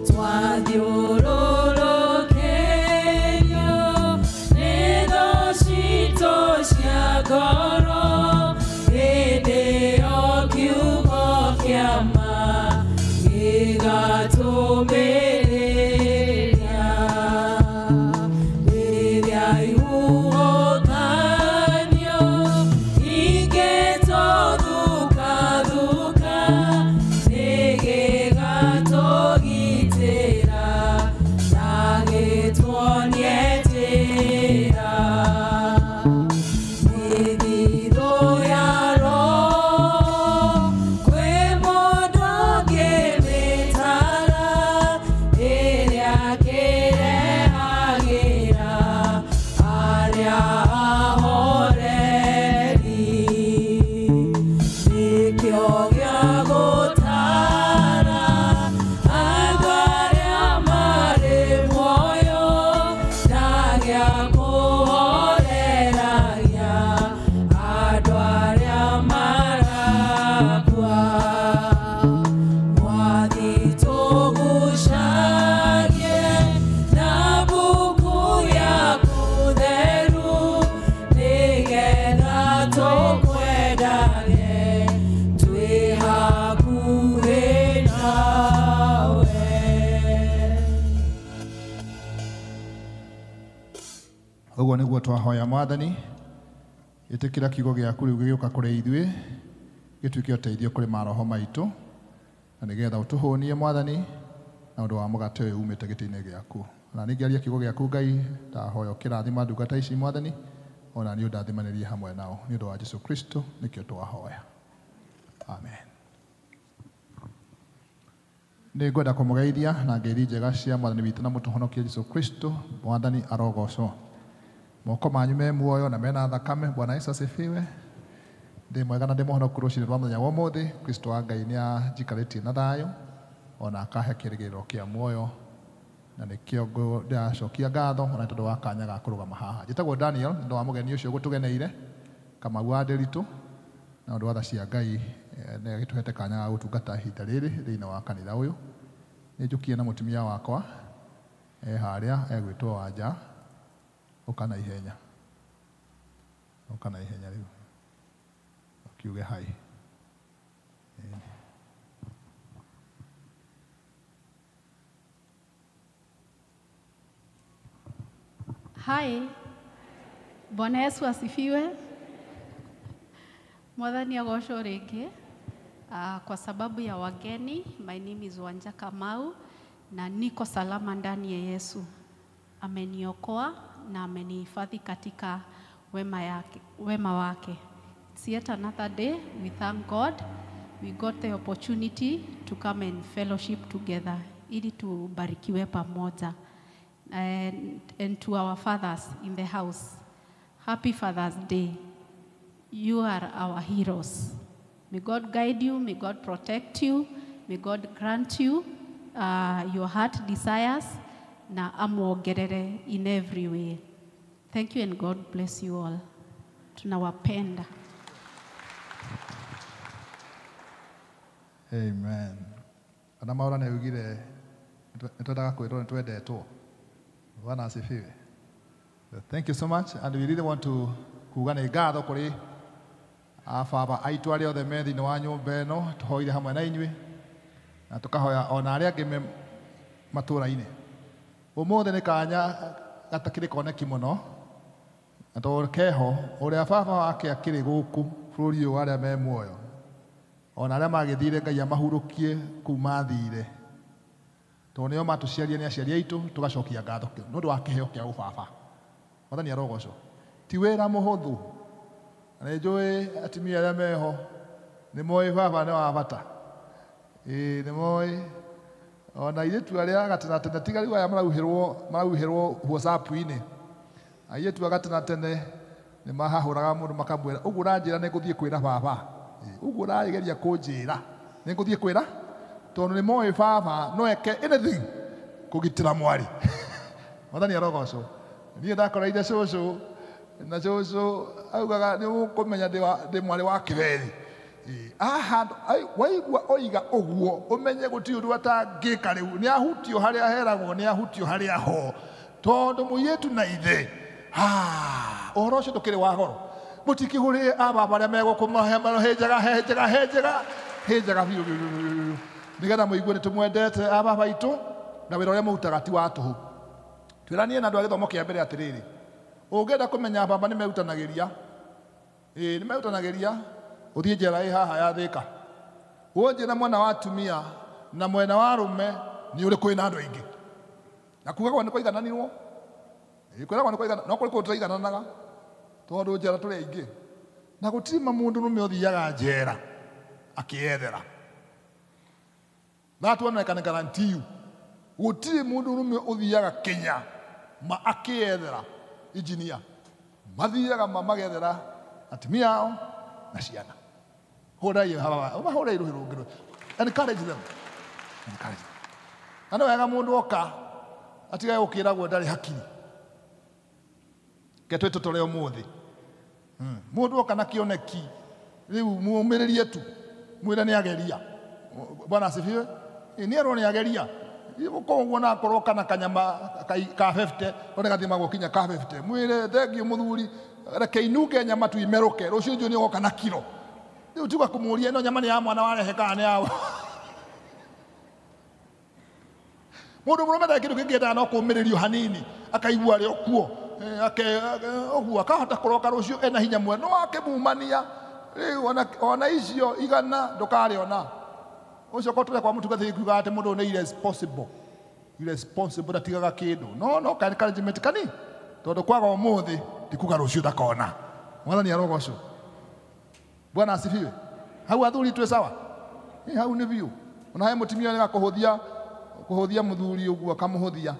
Twathiũrũrũkĩrio nĩ thũ citũ cia ngoro, hĩndĩ ĩyo kiugo kĩa ma gĩgatũmĩrĩria. Rĩrĩa ihuhũkanio ingĩtũthukathuka, nĩgĩgatũgitĩra na gĩtuonie njĩra. Mĩthithũ ya Roho kwĩ mũndũ ũngĩmĩtara, ĩrĩa kĩrehagĩra arĩa ahoreri. Nĩkĩo gĩa gũtara andũ arĩa marĩ muoyo, na gĩa kũhoreragia andũ arĩa marakua. Mwathi tũgucagie na mbuku yaku theru, nĩgetha tũkwendage twĩ hakuhĩ nawe. Ũguo nĩguo twahoya Mwathani, ĩtĩkĩra kiugo gĩaku rĩu gĩgĩũka kũrĩ ithuĩ, gĩtuĩke ũteithio kũrĩ maroho maitũ, na nĩgetha ũtũhũnie Mwathani na ũndũ wa mũgate ũyũ umĩte gĩtĩ-inĩ gĩaku. Ona ningĩ kiugo gĩaku Ngai, ndahoya ũkĩrathima ndungata ici Mwathani, ona niĩ ũndathimanĩrie hamwe nao nĩ ũndũ wa Jesu Kristo nĩkĩo twahoya. Amen. Nĩ ngwenda kũmũgeithia na ngeithi njega cia Mwathani witũ na mũtũhonokia Jesu Kristo. Mwathani arogocwo. Moko manyu me muoyo na mena thakame. Bwana Yesu asifiwe. Ndĩ mwega na ndĩ mũhonoku rũcinĩ rwa mũthenya wa ũmũthĩ. Kristo wa Ngai nĩ anjikarĩtie na thayũ ona akahe kĩrĩgĩrĩro kĩa muoyo. Na nĩkĩo ndĩracokia ngatho ona tondũ wa kanya ga kũrũgama haha. Njĩtagwo Daniel, nĩ ũndũ wa mũgeni ũcio gũtũgeneire, Kamau wa Ndĩritũ, na ũndũ wa tha cia Ngai nĩ agĩtũhete kanya ga gũtungata ihinda rĩrĩ thĩinĩ wa kanitha ũyũ. Nĩ njũkie na mũtumia wakwa harĩa egwĩtwo Wanja, ũka na ihenya. Ũka na ihenya rĩu. Ũkiuge hai. Hi. Bwana Yesu asifiwe. Mwathani agocwo rĩngĩ. Kwa sababu ya wageni, my name is Wanja Kamau na niko salama ndani ya Yesu. Ameniokoa na amenihifadhi katika wema yake, wema wake. It's yet another day. We thank God. We got the opportunity to come and fellowship together ili tubarikiwe pamoja. And to our fathers in the house, happy Father's Day. You are our heroes. May God guide you, may God protect you, may God grant you your heart desires, na amuongerere in every way. Thank you and God bless you all. Tunawapenda. Amen. Ana maura nĩ augire nĩtwendaga kwĩrwo nĩtwendetwo. Bwana asifiwe. Thank you so much, and we really want to kuga nĩ ngatho kũrĩ ababa aitũ arĩa othe me thĩinĩ wa nyũmba ĩno tũhoire hamwe na inyuĩ na tũkahoya ona arĩa angĩ me matũũra-inĩ. Ũmũthĩ nĩ kanya gatakĩrĩ koneki mũno na tondũ keho ũrĩa baba wake akĩrĩ gũkũ bũrũri ũyũ arĩa me muoyo ona arĩa magĩthire Ngai amahurũkie kũu mathire tondũ nĩo matũciarire nĩ aciari aitũ tũgacokia ngatho nĩ ũndũ wa kĩheo kĩa ũbaba. Mwathani arogocwo. Ti wĩra mũhũthũ. Na nĩ njũĩ atumia arĩa meho nĩ moĩ baba nĩ wa bata. Ĩĩ nĩ moĩ ona airĩtu arĩa gatenatene tiga rĩu aya marauhĩrwo WhatsApp-inĩ. Airĩtu a gatenatene nĩ mahahũraga mũndũ makamwĩra ũguo ũranjĩra nĩ ngũthiĩ kwĩra baba. Ũguo ũrageria kũnjĩra nĩ ngũthiĩ kwĩra tondũ nĩ moĩ baba no eke anything kũgitĩra mwarĩ. Mwathani arogocwo. Niĩ ndakoreire cũcũ na cũcũ augaga nĩ ũkũmenya ndĩ mwarĩ wa kĩberi. Waigua oiga ũguo ũmenye gũtirĩ ũndũ atangĩka rĩu nĩ ahutio harĩa heragwo nĩ ahutio harĩa ho tondũ mũirĩtu na ithe ũhoro ũcio ndũkĩrĩ wa goro. Mũtikĩhũrĩre ababa arĩa megũkũ hĩ njega hĩ njega hĩ njega hĩ njega biũ biũ biũ nĩgetha mũigue nĩ tũmwendete ababa aitũ na wĩra ũrĩa mũrutaga ti wa tũhũ. Twĩranie na andũ a gĩthomo kĩa mbere atĩrĩrĩ, ũngĩenda kũmenya baba nĩ merutanagĩria, ĩĩ nĩ merutanagĩria, ũthiĩ njera ĩ haha ya Thĩka. Ũnjĩre mwena wa atumia na mwena wa arũme nĩ ũrĩ kwĩna andũ aingĩ. Na kuugagwo nĩ kwaigananirwo, ĩĩ kwĩragwo nĩ kwaigananirwo, no kũrĩ kũndũ tũraigananaga tondũ njera tũrĩ aingĩ. Na gũtirĩ ma mũndũ mũrũme ũthiaga njera akĩyethera. That one I can guarantee you. Gũtirĩ mũndũ mũrũme ũthiaga Kenya ma akĩyethera engineer. Mathiaga ma magethera atumia ao na ciana. Hũrai hawa, mahũrai rũhĩ rũngĩ. Encourage them. Encourage them. Na nĩ wega mũndũ oka atigage gũkĩragwo ndarĩ hakiri. Ke twĩtũtũre ũmũthĩ. Mũndũ oka na kĩoneki rĩu mũmĩrĩrie tu mwĩre nĩ ageria. Bwana asifiwe. Nĩ erwo nĩ ageria. Koguo na akorwo kana kanyama ka 50 one gathimagwo kinya ka 50 mwĩre thengiũ mũthuri reke inunge nyama tu imerũke rũciũ njũĩ nĩ ũgoka na kiro. Rĩu tiga kũmũria ĩno nyama nĩ ya mwana warehe kana nĩ ya mũndũ mũrũme ndarĩ kĩndũ kĩngĩ endaga no kũũmĩrĩrio hanini akaigua arĩ o kuo ũguo akahota kũroka rũciũ ena hinya mwega no akĩmumania rĩu ona icio igana ndũkarĩona. Ũcio korwo tũrĩ kwa mũtungatĩri kuga atĩ mũndũ nĩ irresponsible. Irresponsible ndatigaga kĩndũ. No ka encouragement kani tondũ kwaga ũmũthĩ ti kuga rũciũ ndakona. Mwathani arogocwo. Bwana asifiwe. Hau athuri twĩ sawa? Hau nĩ biũ. Ona he mũtumia nĩ akũhũthia kũhũthia mũthuri ũguo akamũhũthia.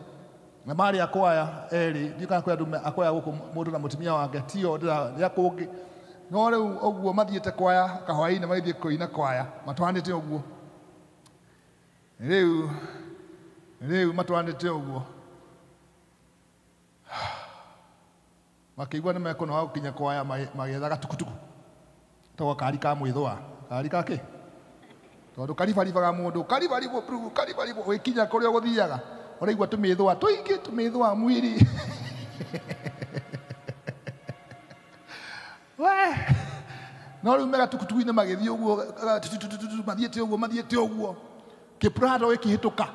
Na marĩ akwaya erĩ ndiũ kana kwĩ andũ akwaya gũkũ mũndũ na mũtumia wake tio ndĩra kũngĩ. No rĩu ũguo mathiĩte kwaya kahwaĩ-inĩ magĩthiĩ kũina kwaya matwanĩte ũguo. Rĩu Rĩu matwaranĩte ũguo makĩigua nĩ mekũnoga gũkinya kwaya magĩetha gatukutuku tagwo kari ka mwĩthũa kari ka kĩ tondũ karibaribaga mũndũ karibaribwo karibaribwo ũgĩkinya kũrĩa ũgũthiaga ũraigua tũmĩthũa tũingĩ tũmĩthũa mwĩrĩ we no rĩu me gatukutuku-inĩ magĩthiĩ ũguo mathiĩte ũguo mathiĩte ũguo kĩprado gĩkĩhĩtũka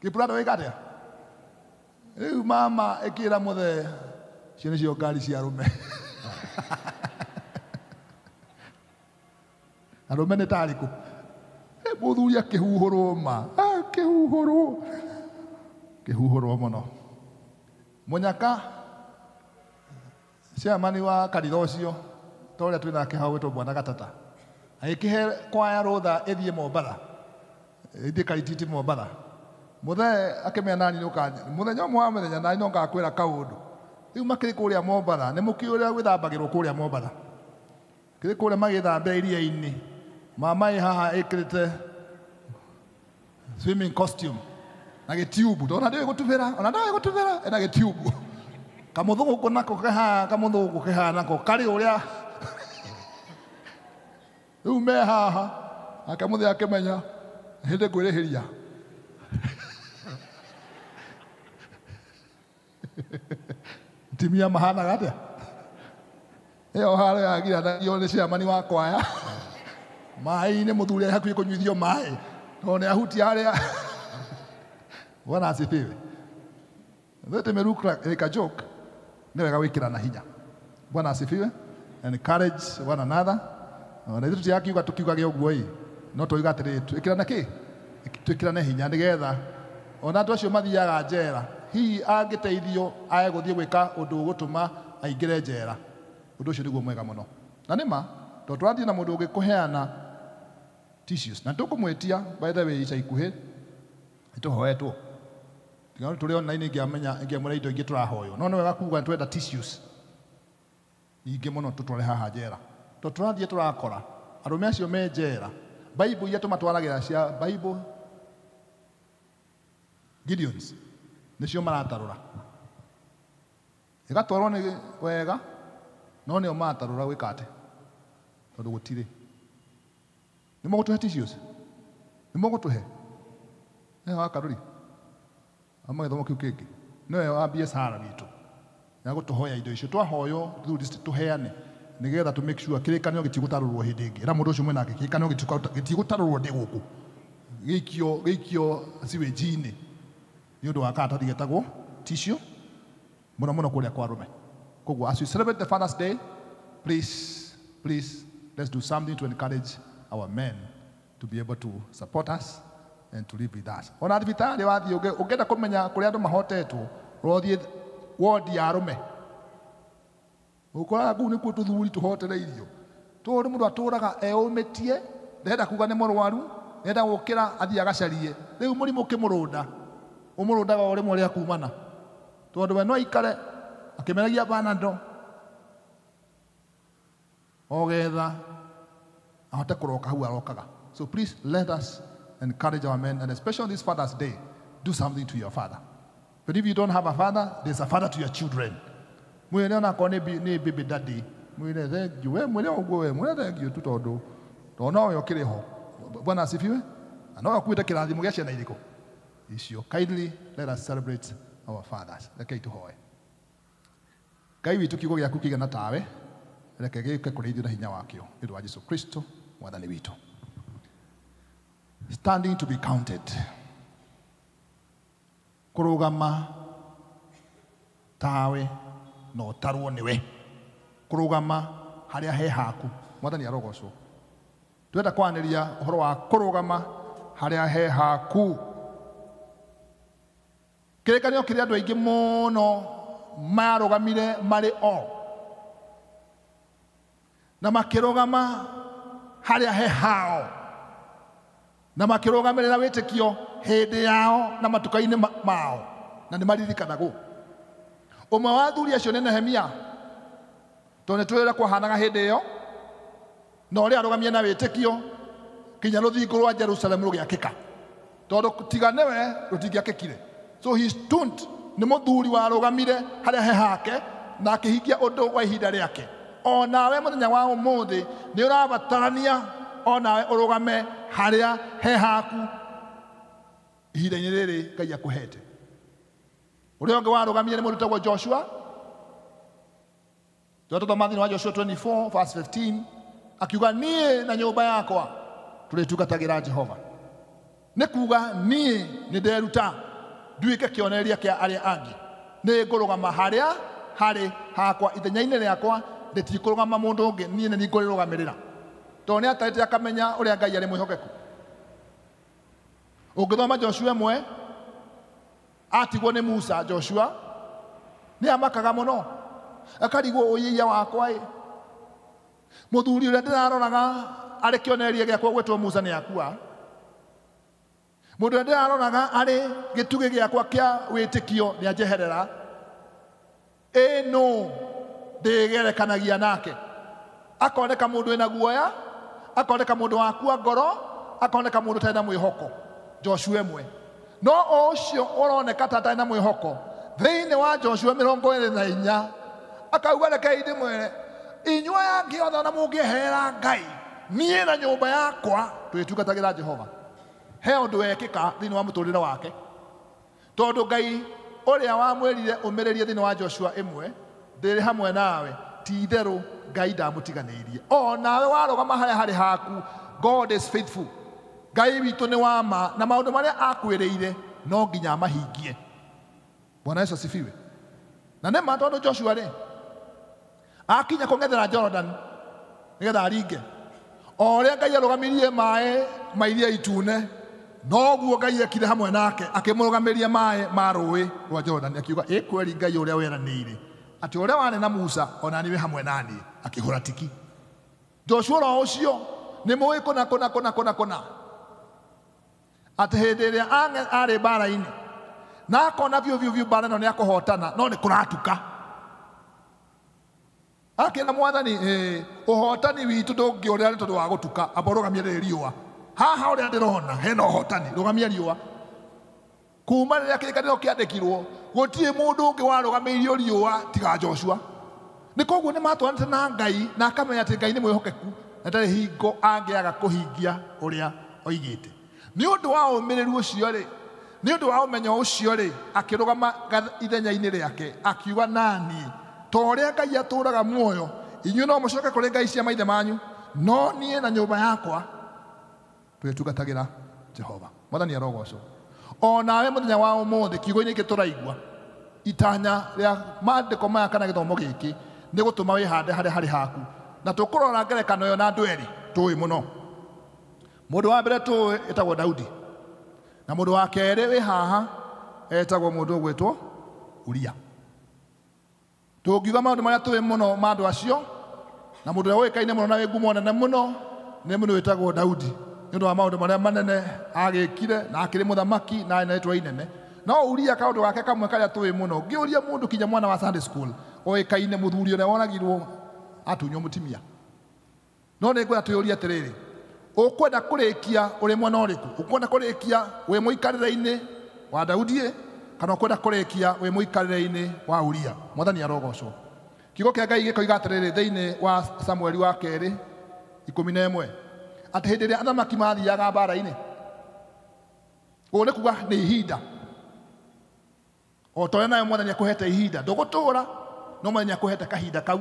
kĩprado gĩka atĩa rĩu mama ĩkĩra mũthee icio nĩcio ngari cia arũme arũme nĩ tarĩkũ mũthuri akĩhuhũrwo ma akĩhuhũrwo kĩhuhũrwo mũno mũnyaka chairman wa kanitha ũcio ta ũrĩa twĩ nake hau wĩtwo Bwana Gatata agĩkĩhe kwaya rũtha ĩthiĩ Mombatha ĩthiĩ Karititi Mombatha mũthee akĩmenya nani nĩũka mũthenya ũmwe wa mĩthenya nani no ngakwĩra kaũndũ rĩu makĩrĩ kũrĩa Mombatha nĩ mũkĩũĩ ũrĩa gwĩthambagĩrwo kũrĩa Mombatha kĩrĩ kũrĩa magĩthambĩra iria-inĩ mama ĩ haha ĩkĩrĩte swimming costume na gĩtiubu tondũ ona ndĩũĩ gũtubĩra ona ndĩũĩ gũtubĩra ena gĩtiubu kamũthũngũ nako ke haha kamũthũngũ ke haha nako karĩ ũrĩa rĩu me haha nake mũthee akĩmenya hĩndĩ ngwĩrĩhĩria timia mahanaga atĩa ĩyo haro yagiranagio nĩ chairman wa kwaya maĩ-inĩ mũthuri arĩ hakuhĩ kũnyuithio maĩ tondũ nĩ ahutia harĩa Bwana asifiwe. Let me look like a joke. Nĩ wega gwĩkĩrana hinya. Bwana asifiwe. Encourage one another. Ona ithuĩ tũtiakiuga tũkiugage ũguo ĩ no tũiga atĩrĩrĩ twĩkĩrane kĩ twĩkĩrane hinya nĩgetha ona andũ acio mathiaga njera hihi angĩteithio ae gũthiĩ gwĩka ũndũ ũgũtũma aingĩre njera ũndũ ũcio nĩguo mwega mũno na nĩ ma tondũ tũrathiĩ na mũndũ ũngĩkũheana tissues na tũkũmwĩtia by the way ica ikuhĩ nĩtũhoetwo tiga tũrĩ online ingĩamenya ingĩamũra indo ingĩ tũrahoywo no nĩ wega kuga nĩtwenda tissues nyingĩ mũno tũtware haha njera tondũ tũrathiĩ tũrakora arũme acio me njera Bible iria tũmatwaragĩra cia Bible Gideons nĩcio maratarũra ĩgatwarwo nĩ wega no nĩo maratarũra gwĩka atĩ tondũ gũtirĩ nĩ mũgũtũhe tissues nĩ mũgũtũhe nĩwe wa Karuri ama gĩthomo kĩu kĩngĩ nĩwe wa biacara witũ ya gũtũhoya indo icio twahoywo tũheane nĩgetha tũ make sure kĩrĩkanĩro gĩtigũtarũrwo hĩndĩ ĩngĩ ĩra mũndũ ũcio mwĩ nake kĩrĩkanĩro gĩtigũtarũrwo ndĩ gũkũ gĩikio sewage-inĩ nĩ ũndũ wa karatathi getagwo tissue mũno mũno kũrĩa kwa arũme koguo as we celebrate the Father's Day please please let's do something to encourage our men to be able to support us and to live with us. Ona thibitarĩ wathiĩ ũngĩenda kũmenya kũrĩa andũ mahotetwo ũrothiĩ wodi ya arũme ũkoraga kũu nĩkuo tũthuri tũhotereirio tondũ mũndũ atũraga eũmĩtie ndenda kuga nĩ mũrwaru ndenda gũkĩra athiĩ agacarie rĩu mũrimũ ũkĩmũrũnda ũmũrũndaga o rĩmwe rĩa kumana tondũ we no aikare akĩmeragia Panadol o getha ahote kũroka hau arokaga. So please let us encourage our men, and especially on this Father's Day, do something to your father. But if you don't have a father, there's a father to your children. Mwĩre onakorwo nĩ baby daddy, mwĩre thank you, we mwĩre ũguo we, mwĩre thank you tu tondũ nowe ũkĩrĩ ho. Bwana asifiwe. Na nowe ũkuĩte kĩrathimo gĩa ciana irĩkũ icio. Kindly let us celebrate our fathers. Rekei tũhoe. Ngai witũ kiugo gĩaku kĩigana tawe, reke gĩũke kũrĩ ithuĩ na hinya wakĩo nĩ ũndũ wa Jesũ Kristo mwathani witũ. Standing to be counted. Kũrũgama tawe no ũtarwo nĩwe. Kũrũgama harĩa he haku. Mwathani arogocwo. Twenda kwanĩria ũhoro wa kũrũgama harĩa he haku. Kĩrĩkanĩro kĩrĩa andũ aingĩ mũno marũgamire marĩ o na makĩrũgama harĩa he hao na makĩrũgamĩrĩra wĩtĩkio hĩndĩ yao na matuka-inĩ mao na nĩ maririkanagwo. Ũmwe wa athuri acio nĩ Nehemia tondũ nĩ tũĩ ũrĩa kwahanaga hĩndĩ ĩyo na ũrĩa arũgamie na wĩtĩkio kinya rũthingo rwa Jerusalemu rũgĩakĩka. Tondu tiga niwe rutingiakikire. So he stood, ni muthuri warugamire haria he hake na akihingia undu wa ihinda riake. O nawe muthenya wa umuthi ni urabatarania o nawe urugame haria he haku ihinda-inĩ rĩrĩ Ngai akũhete. Ũrĩa ũngĩ warũgamire nĩ mũndũ wĩtagwo Joshua. Tũrathoma thĩinĩ wa Joshua 24 verse 15 akiuga niĩ na nyũmba yakwa tũrĩtungatagĩra Jehova. Nĩ kuga niĩ nĩ nderuta nduĩke kĩonereria kĩa arĩa angĩ. Nĩ ngũrũgama harĩa harĩ hakwa ithenya-inĩ rĩakwa, ndĩtikũrũgama mũndũ ũngĩ, niĩ nĩ niĩ ngũrĩrũgamĩrĩra. Tondũ nĩ atarĩte akamenya ũrĩa Ngai arĩ mwĩhokeku. Ũngĩthoma Joshua ĩmwe atigwo nĩ Musa, Joshua nĩ amakaga mũno akarigwo ũyĩia wakwa ĩ mũthuri ũrĩa ndĩraroraga arĩ kĩonereria gĩakwa gwĩtwo Musa nĩ akua. Mũndũ ũrĩa ndĩraroraga arĩ gĩtugĩ gĩakwa kĩa wĩtĩkio nĩ anjeherera. Ĩ nũ ndĩgerekanagia nake? Akoneka mũndũ wĩna guoya, akoneka mũndũ wakua ngoro, akoneka mũndũ ũtarĩ na mwĩhoko. Joshua ĩmwe. No o ũcio ũroneka ta atarĩ na mwĩhoko thĩinĩ wa Joshua 24 akauga rekei ndĩmwĩre inyuĩ aya angĩ othe ona mũngĩeherera Ngai, niĩ na nyũmba yakwa tũrĩtungatagĩra Jehova. He ũndũ wekĩka thĩinĩ wa mũtũrĩre wake, tondũ Ngai ũrĩa wamwĩrire ũmĩrĩrie thĩinĩ wa Joshua ĩmwe ndĩrĩ hamwe nawe, ti itherũ Ngai ndamũtiganĩirie. O nawe warũgama harĩa harĩ haku, God is faithful. Ngai witũ nĩ wa ma na maũndũ marĩa akwĩrĩire no nginya amahingie. Bwana Yesu asifiwe. Na nĩ ma tondũ Joshua rĩ akinya kũng'ethera Jordan nĩgetha aringe, o ũrĩa Ngai arũgamirie maĩ ma Iria Itune noguo Ngai ekire hamwe nake, akĩmũrũgamĩria maĩ ma rũĩ rwa Jordan, akiuga ĩ kweri Ngai ũrĩa weranĩire atĩ ũrĩa warĩ na Musa ona niĩ wĩ hamwe naniĩ, akĩhũra tiki. Joshua oro ũcio nĩ mũĩ kũna kũna kũna kũna kũna atĩ hĩndĩ ĩrĩa arĩ mbara-inĩ na akona biũ biũ biũ mbara ĩno nĩ akũhotana, no nĩ kũratuka. Akĩra Mwathani, ũhotani witũ ndũngĩũrĩra nĩ tondũ wa gũtuka, amba ũrũgamie rĩrĩ riũa. Haha ũrĩa ndĩrona hena ũhotani, rũgamia riũa. Kuma rĩrĩa kĩrĩkanĩro kĩandĩkirwo gũtirĩ mũndũ ũngĩ warũgamĩirio riũa tiga Joshua. Nĩ koguo nĩ matwaranĩte na Ngai na akamenya atĩ Ngai nĩ mwĩhokeku na ndarĩ hingo angĩaga kũhingia ũrĩa oigĩte. Nĩ ũndũ wa ũmĩrĩru ũcio rĩ, nĩ ũndũ wa ũmenyo ũcio rĩ, akĩrũgama ithenya-inĩ rĩake akiuga naniĩ ta ũrĩa Ngai atũũraga muoyo, inyuĩ no mũcoke kũrĩ ngai cia maithe manyu, no niĩ na nyũmba yakwa tũrĩtungatagĩra Jehova. Mwathani arogocwo. O nawe mũthenya wa ũmũthĩ kiugo-inĩ gĩkĩ tũraigua itanya rĩa maandĩko maya kana gĩthomo gĩkĩ nĩ gũtũma wĩhande harĩa harĩ haku, na tũkũrora ngerekano ĩyo na andũ erĩ tũĩ mũno. Mũndũ wa mbere tũĩ etagwo Daudi, na mũndũ wa kerĩ wĩ haha etagwo mũndũ ũgwĩtwo Uria. Tũngiuga maũndũ marĩa tũĩ mũno ma andũ acio, na mũndũ ũrĩa ũĩkaine mũno na wĩ ngumo nene mũno nĩ mũndũ wĩtagwo Daudi, nĩ ũndũ wa maũndũ marĩa manene agĩkire na akĩrĩ mũthamaki na arĩ na rĩtwa inene. No Uria kaũndũ gake kamwe karĩa tũĩ mũno, ngĩũria mũndũ kinya mwana wa Sunday school oĩkaine mũthuri ũrĩa woragirwo atunywo mũtumia. No nĩ ngwenda twĩyũrie atĩrĩrĩ, ũkwenda kũrĩkia ũrĩ mwena ũrĩkũ? Ũkwenda kũrĩkia wĩ mũikarĩre-inĩ wa Daudi kana ũkwenda kũrĩkia wĩ mũikarĩre-inĩ wa Uria? Mwathani arogocwo. Kiugo kĩa Ngai gĩkoiga atĩrĩrĩ thĩinĩ wa Samueli wa kerĩ 11 atĩ hĩndĩ ĩrĩa athamaki mathiaga mbara-inĩ, ũguo nĩ kuga nĩ ihinda. O ta ũrĩa nawe Mwathani akũhete ihinda, ndũgũtũũra no Mwathani akũhete kahinda kau.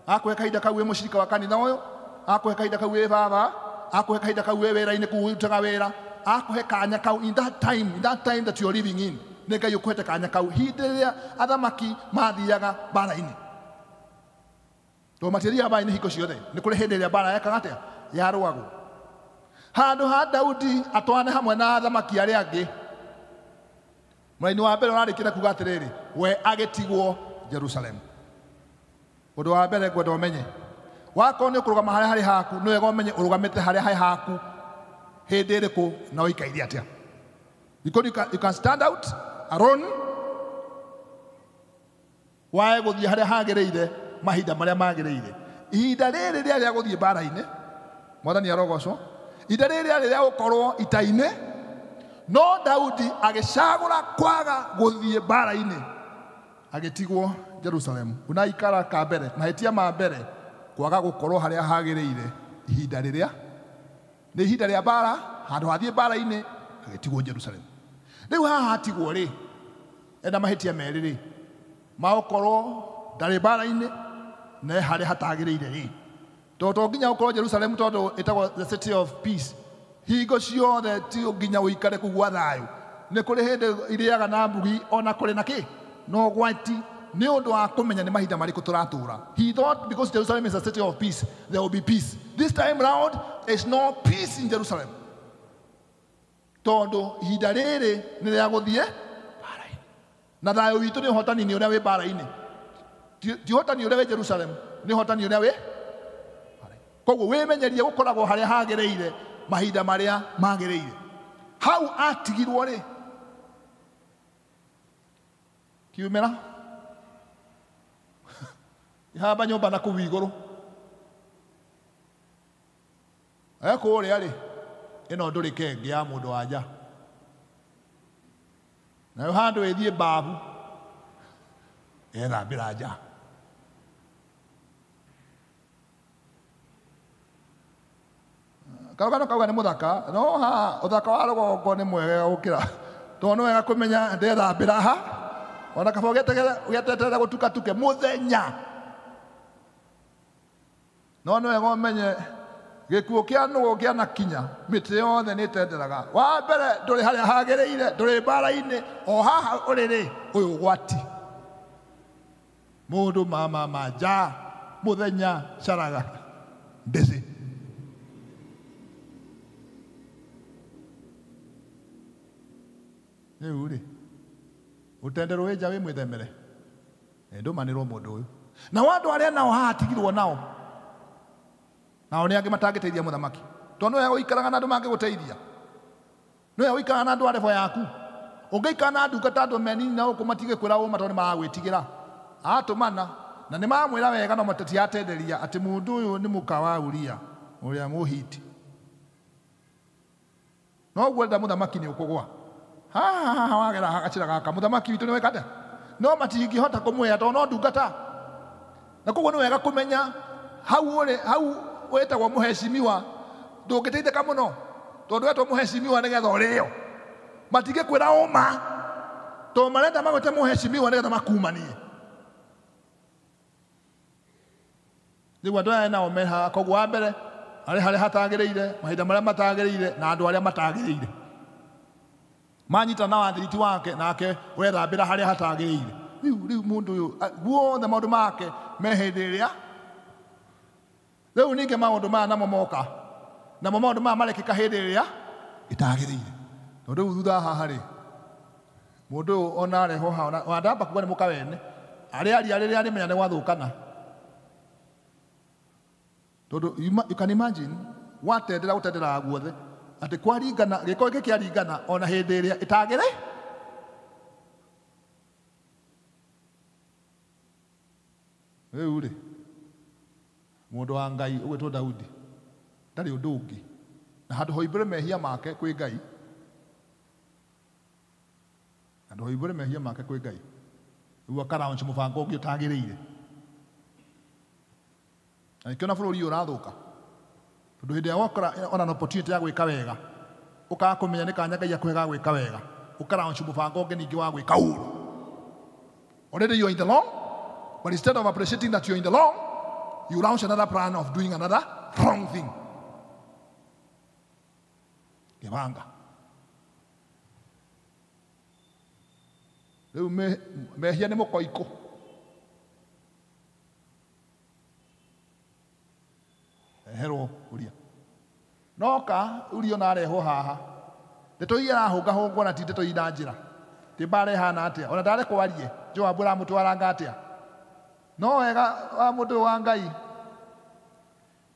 Akũhe kahinda kau wĩ mũcirika wa kanitha ũyũ, akũhe kahinda kau wĩ baba, akũhe kahinda kau wĩ wĩra-inĩ kũu ũrutaga wĩra, akũhe kanya kau in that time that you are living in, nĩ Ngai ũkũhete kanya kau hĩndĩ ĩrĩa athamaki mathiaga mbara-inĩ. Tondũ matiathiaga mbara-inĩ hingo ciothe, nĩ kũrĩ hĩndĩ ĩrĩa mbara yekaga atĩa? Yarũagwo. Handũ ha Daudi atwarane hamwe na athamaki arĩa angĩ, mũraini wa mbere ũrarĩkĩra kuga atĩrĩrĩ, we agĩtigwo Jerusalemu. Ũndũ wa mbere ngwenda ũmenye, wakorwo nĩ ũkũrũgama harĩa harĩ haku, nĩ wega ũmenye ũrũgamĩte harĩa harĩ haku hĩndĩ ĩrĩkũ na ũikaire atĩa. Because you can stand out alone, wae gũthiĩ harĩa hagĩrĩire mahinda marĩa magĩrĩire. Ihinda rĩrĩ rĩarĩ rĩa gũthiĩ mbara-inĩ, Mwathani arogocwo. Ihinda rĩrĩ rĩarĩ rĩa gũkorwo ita-inĩ, No Daudi agĩcagũra kwaga gũthiĩ mbara-inĩ, agĩtigwo Jerusalemu. Unaikara ka mbere, mahĩtia ma mbere, kwaga gũkorwo harĩa hagĩrĩire ihinda rĩrĩa nĩ ihinda rĩa mbara, handũ hathiĩ mbara-inĩ, agĩtigwo Jerusalemu. Rĩu haha hatigwo rĩ, ena mahĩtia merĩ rĩ, ma gũkorwo ndarĩ mbara-inĩ na harĩa hatagĩrĩire rĩ. Tondũ to nginya ũkorwo Jerusalemu, tondũ ĩtagwo the city of peace. Hingo ciothe ti nginya ũikare kũu gwa thayũ. Nĩ kũrĩ hĩndĩ irĩaga na mbugi ona kũrĩ na kĩ no ũgwati, nĩ ũndũ wa kũmenya nĩ mahinda marĩkũ tũratũra. He thought because Jerusalem is a city of peace, there will be peace. This time round, there is no peace in Jerusalem. Tondũ ihinda rĩrĩ nĩ rĩa gũthiĩ mbara-inĩ. Na thayũ witũ nĩ ũhotani nĩ ũrĩa wĩ mbara-inĩ. Ti ũhotani ũrĩa wĩ Jerusalem, nĩ ũhotani ũrĩa wĩ mbara-inĩ. Koguo wĩmenyerie gũkoragwo harĩa hagĩrĩire mahinda marĩa magĩrĩire. Hau atigirwo rĩ, kiumĩra ihamba nyũmba na kũu igũrũ, ekũrĩa rĩ, ĩno ndũrĩke ĩngĩ ya mũndũ wa nja, nayo handũ ĩthiĩ mbabu ethambĩra nja. Karũgano kauga nĩ mũthaka, no ha ũthaka wa rũgongo nĩ mwega gũkĩra, tondũ nĩ wega kũmenya ndethambĩra ha, ona kaba ũgeterera gũtukatuke mũthenya. No nĩ wega ũmenye gĩkuũ kĩa nũgũ kĩanakinya, mĩtĩ yothe nĩ ĩtenderaga. Wa mbere ndũrĩ harĩa hagĩrĩire, ndũrĩ mbara-inĩ, o haha ũrĩ rĩ, ũyũ ũgwati. Mũndũ mama manja mũthenya caraga ndĩcĩ. Rĩu rĩ, ũtenderwo wĩ nja wĩ mwĩthemere, ndũmanĩrwo mũndũ ũyũ. Nao andũ arĩa nao haha atigirwo nao, nao nĩ angĩ matangĩteithia mũthamaki. Tondũ nĩwe ũikaraga na andũ mangĩgũteithia, nĩwe ũikaraga na andũ a level yaku. Ũngĩikara na ndungata andũ menini na gũkũ matigĩkwĩra ũma tondũ nĩmaragwĩtigĩra. Atũmana na nĩmamwĩra wega no matatiatenderia atĩ mũndũ ũyũ nĩ mũka wa Uria ũrĩa Mũhiti. No ũguo enda mũthamaki nĩ ũkũgwa. Haha haha wagera gacĩra gaka, mũthamaki witũ nĩweka atĩa? No matingĩhota kũmwĩra tondũ no ndungata. Na koguo nĩ wega kũmenya hau ũrĩ, hau wĩtagwo mũhecimiwa, ndũngĩteithĩka mũno tondũ wetwo mũhecimiwa nĩgetha ũrĩo. Matingĩkwĩra ũma tondũ marenda magwĩte mũhecimiwa nĩgetha makumanie. Rĩu andũ aya nao me haha, koguo wa mbere arĩ harĩa hatagĩrĩire, mahinda marĩa matagĩrĩire, na andũ arĩa matagĩrĩire. Manyita na wathiriti wake, nake wethambĩra harĩa hatagĩrĩire. Rĩu mũndũ ũyũ guothe maũndũ make me hĩndĩ ĩrĩa. Rĩu ningĩ maũndũ maya namo moka, namo maũndũ maya marekĩka hĩndĩ ĩrĩa ĩtagĩrĩire. Tondũ rĩu thutha haha rĩ, mũndũ ũyũ ona arehwo haha, ona ndamba kuga nĩ mũka wene, arĩa aria rĩrĩa arĩmenya nĩ gwathũkana. Tondũ you can imagine watendera gũtenderaga guothe, atĩ kwaringana, gĩko gĩkĩ kĩaringana ona hĩndĩ ĩrĩa ĩtagĩrĩ. Rĩu rĩ, mũndũ wa Ngai ũgwĩtwo Daudi ndarĩ ũndũ ũngĩ, na handũ hoimbũre mehia make kwĩ Ngai, handũ hoimbũre mehia make kwĩ Ngai, rĩu akaraunch mũbango ũngĩ ũtagĩrĩire. Na nĩkĩo na bũrũri ũyũ ũrathũka, tondũ hĩndĩ ĩrĩa wakora ona an opportunity ya gwĩka wega, ũkaga kũmenya nĩ kanya Ngai akũhe ga gwĩka wega, ũkaraunch mũbango ũngĩ ningĩ wa gwĩka ũru. Already you are in the wrong, but instead of appreciating that you are in the wrong, you launch another plan of doing another wrong thing. Kĩbanga. Rĩu mehia nĩ mũkoikũ. Eherwo Uria. Noka Uria ona arehwo haha, ndeto iria arahũngahũngwo na ti ndeto ina njĩra. Ti mbara ĩhana atĩa, ona ndarekwo arie, Joabu aramũtwaranga atĩa. No wega wa mũndũ ũyũ wa Ngai,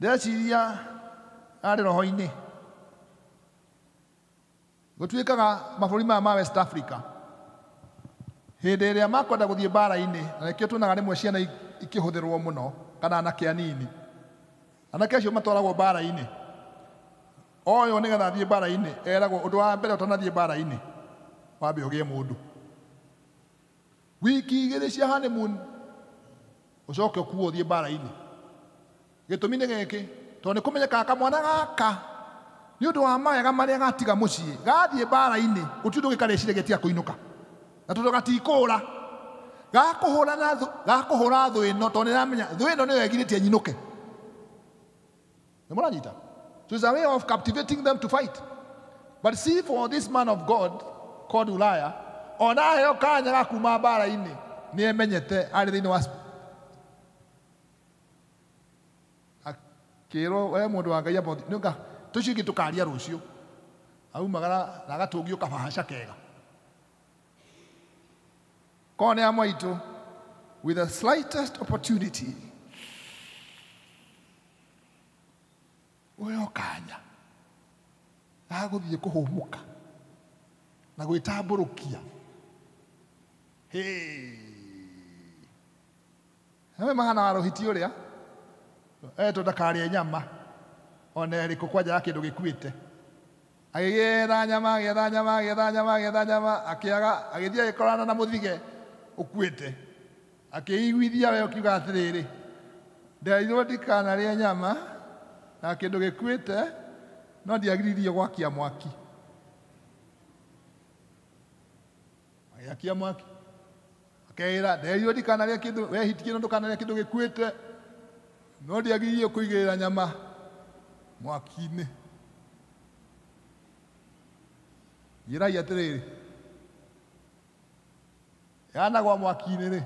ndĩreciria arĩ roho-inĩ. Gũtuĩkaga mabũrũri maya ma West Africa, hĩndĩ ĩrĩa makwenda gũthiĩ mbara-inĩ, na nĩkĩo tuonaga rĩmwe ciana ikĩhũthĩrwo mũno, kana anake anini. Anake acio matwaragwo mbara-inĩ. Oyo nĩgetha athiĩ mbara-inĩ eragwo ũndũ wa mbere ũtanathiĩ mbara-inĩ wambe ũgĩe mũndũ. Wiki igĩrĩ cia honeymoon ũcoke ũkuo ũthiĩ mbara-inĩ. Gĩtũmi nĩ gĩkĩ, tondũ nĩ kũmenyekaga kamwana gaka nĩ ũndũ wa mawega marĩa gatiga mũciĩ gathiĩ mbara-inĩ gũtirĩ ũndũ gĩkarĩciragia tiga kũinũka, na tondũ gatikũũra gakũhũra na thũ, gakũhũra thũ ĩno tondũ nĩramenya thũ ĩno nĩyo ĩgirĩtie nyinũke. Nĩ mũranyita? So it's a way of captivating them to fight. But see, for this man of God called Uriah, ona aheo kanya ga kuma mbara-inĩ nĩ emenyete arĩ thĩinĩ wa akĩrwo we mũndũ wa Ngai amba nĩ ũka tũcio ingĩ tũkaria rũciũ. Aumagara na agatũngio kabahaca kega. Korwo nĩ amwe aitũ, with the slightest opportunity ũheo kanya ga gũthiĩ kũhũmũka na gwĩtambũrũkia. Nawe mahana wa rũhiti ũrĩa etwo ndakarĩe nyama ona ĩrĩkũ kwanja ya kĩndũ gĩkuĩte. Agĩgĩetha nyama, agĩetha nyama, agĩetha nyama, agĩetha nyama, akĩaga, agĩthiĩ agĩkorana na mũthige ũkuĩte. Akĩiguithia we ũkiuga atĩrĩrĩ, nderirwo ndikanarĩe nyama na kĩndũ gĩkuĩte, no ndiagiririo gwakia mwaki. Agĩakia mwaki. Akeĩra nderirwo ndikanarĩe kĩndũ, we hiti kĩno ndũkanarĩe kĩndũ gĩkuĩte, no ndiagiririo kũigĩrĩra nyama mwaki-inĩ. Njĩrai atĩrĩrĩ, yanagwa mwaki-inĩ rĩ,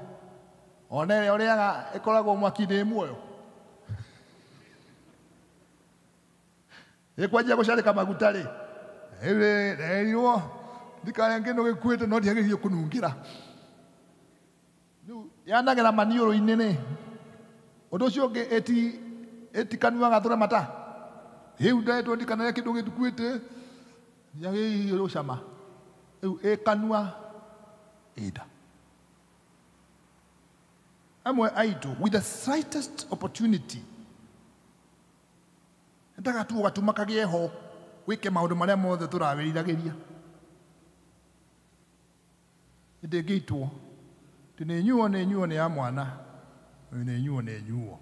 ona ĩrĩa ũrĩaga ĩkoragwo mwaki-inĩ ĩ muoyo. Ĩkwanjia gũcarĩka maguta rĩ, nderirwo ndikarĩe kĩndũ gĩkuĩte no ndiagĩrĩirwo kũnungĩra. Rĩu yanagĩra maniũrũ-inĩ rĩ, ũndũ ũcio ũngĩ ĩtikanua gathũre mata. Rĩu ndetwo ndikanarĩe kĩndũ gĩkuĩte, ndiagĩrĩirwo gũcama. Rĩu ĩkanua ĩnda. Amwe aitũ, with the slightest opportunity, endaga tu ũgatũma kagĩe ho wĩke maũndũ marĩa mothe tũrawĩriragĩria. Ndĩngĩitwo atĩ nĩ nyuo, nĩ nyuo nĩ ya mwana, nĩ nyuo, nĩ nyuo.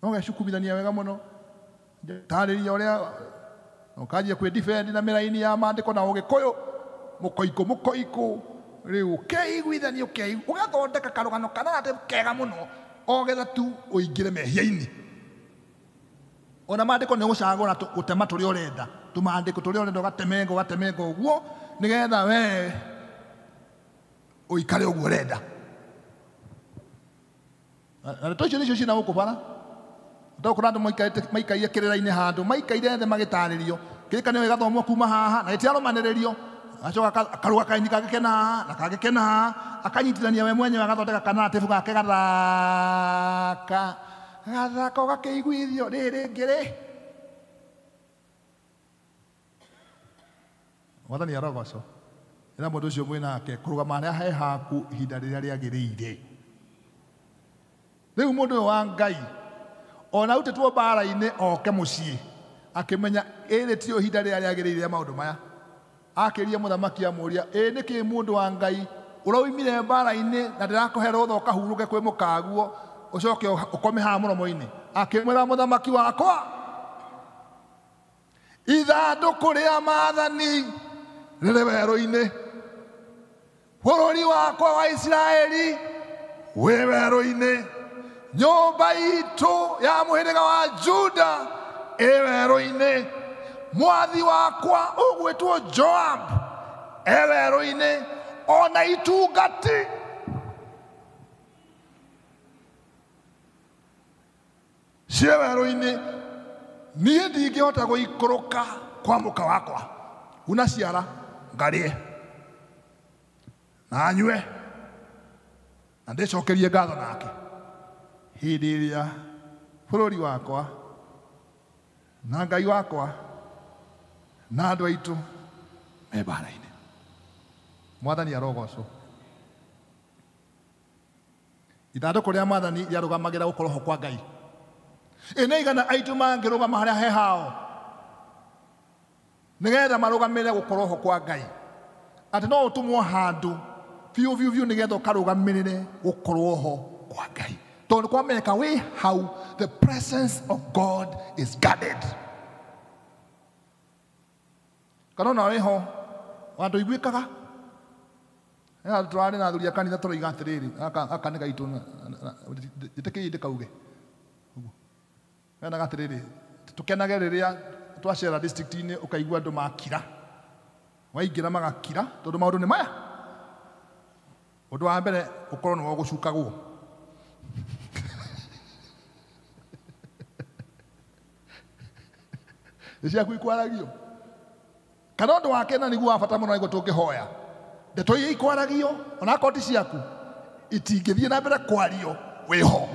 No gecukumithania wega mũno, tarĩria ũrĩa ũkanjia kwĩ-defend na mĩraini ya maandĩko na ũgĩkũyũ mũkoikũ mũkoikũ, rĩu ũkeiguithania, ũgathondeka karũgano kana kega mũno o getha tu ũingĩre mehia-inĩ. Ona maandĩko nĩ ũgũcagũra gũtema tũrĩa ũrenda, tũmaandĩko tũrĩa ũrenda ũgatemenga, ũgatemenga ũguo nĩgetha we ũikare ũguo ũrenda. Na ndeto icio nĩcio ciĩna gũkũ bara. Ũtagũkora andũ maikaire kĩrĩra-inĩ handũ, maikaire thĩ magĩtarĩrio, kĩrĩkanĩro gĩgathomwo kuma haha na gĩtiarũmanĩrĩrio. Acoka akaruga kaini kangĩ kena haha na kangĩ kena haha, akanyitithania we mwenyewe agathondeka kanaratibu gake gathaka gathaka, ũgakĩiguithio rĩrĩ rĩngĩ rĩ. Mwathani arogocwo. Ĩra mũndũ ũcio mwĩ nake kũrũgama harĩa he haku ihinda rĩrĩa rĩagĩrĩire. Rĩu mũndũ ũyũ wa Ngai ona arutĩtwo mbara-inĩ oke mũciĩ akĩmenya ĩrĩ tiyo ihinda rĩrĩa rĩagĩrĩire rĩa maũndũ maya. Akĩria mũthamaki amũria, ĩ nĩkĩ mũndũ wa Ngai ũraumire mbara-inĩ na ndĩrakũhe rũtha ũkahurũke kwĩ mũkaguo ũcoke ũkome haha mũromo-inĩ? Akĩmwĩra mũthamaki wakwa, ithandũkũ rĩa maathani rĩrĩ werũ-inĩ, bũrũri wakwa wa Isiraeli wĩ werũ-inĩ, nyũmba itũ ya mũhĩrĩga wa Juda ĩ werũ-inĩ, mwathi wakwa ũgwĩtwo Joab e werũ-inĩ, ona itungati ciĩ werũ-inĩ. Niĩ ndingĩhota gũikũrũka kwa mũka wakwa, una ciara ngarĩe na nyue na ndĩcokerie ngatho nake hĩndĩ ĩrĩa bũrũri wakwa na Ngai wakwa na andũ aitũ me mbara-inĩ. Mwathani arogocwo. Ithandũkũ rĩa Mwathani rĩarũgamagĩra gũkorwo ho kwa Ngai. Ĩ nĩ aigana aitũ mangĩrũgama harĩa he hao nĩgetha marũgamĩrĩre gũkorwo ho kwa Ngai, atĩ no ũtũmwo handũ biũ biũ biũ nĩgetha ũkarũgamĩrĩre gũkorwo ho kwa Ngai, tondũ kwamenyeka wĩ hau, the presence of God is guarded. Kana ona wĩ ho handũ iguĩkaga. Tũrarĩ na athuri a kanitha tũroiga atĩrĩrĩ, gaka nĩ gaitũ, njĩtĩkĩrie ndĩkauge ũguo. Menaga atĩrĩrĩ, tũkenage rĩrĩa twacera district-inĩ ũkaigua andũ makira, waingĩra magakira, tondũ maũndũ nĩ maya. Ũndũ wa mbere ũkorwo nĩwe ũgũcukagwo. Nĩ ciaku ikwaragio. Kana ũndũ wa kena nĩguo wa bata mũno nĩguo tũngĩhoya, ndeto iria ikwaragio ona akorwo ti ciaku itingĩthiĩ na mbere kwario wĩho,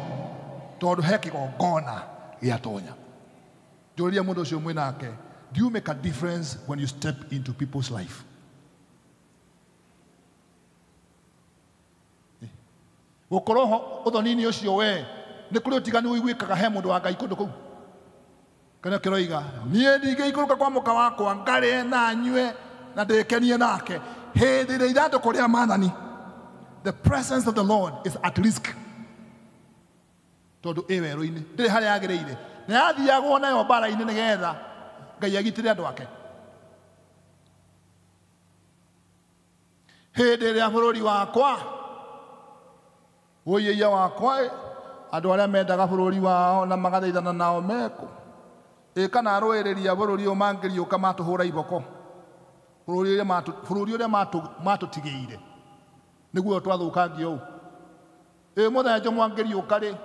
tondũ he kĩgongona gĩatonya. Njũria mũndũ ũcio mwĩ nake, do you make a difference when you step into people's life? Gũkorwo ho ũthoni-inĩ ũcio we nĩ kũrĩ ũtiganu ũiguĩkaga he mũndũ wa Ngai kũndũ kũu. Kana kĩroiga niĩ ndingĩikũrũka kwa mũka wakwa ngarĩe na nyue na ndĩkenie nake hĩndĩ ĩrĩa ithandũkũ rĩa maathani, the presence of the Lord is at risk, tondũ ĩ werũ-inĩ ndĩrĩ harĩa yagĩrĩire, na yathiagwo nayo mbara-inĩ nĩgetha Ngai agitĩre andũ ake. Hĩndĩ ĩrĩa bũrũri wakwa ũiĩia wakwa, andũ arĩa mendaga bũrũri wao na magathaithana nao mekũ, ĩ kana arũĩrĩria bũrũri ũyũ mangĩriũka matũhũra iboko, bũrũri ũrĩa matũtigĩire nĩguo twathũkangio ũũ. Ĩ mũthenya mwangĩriũka rĩ,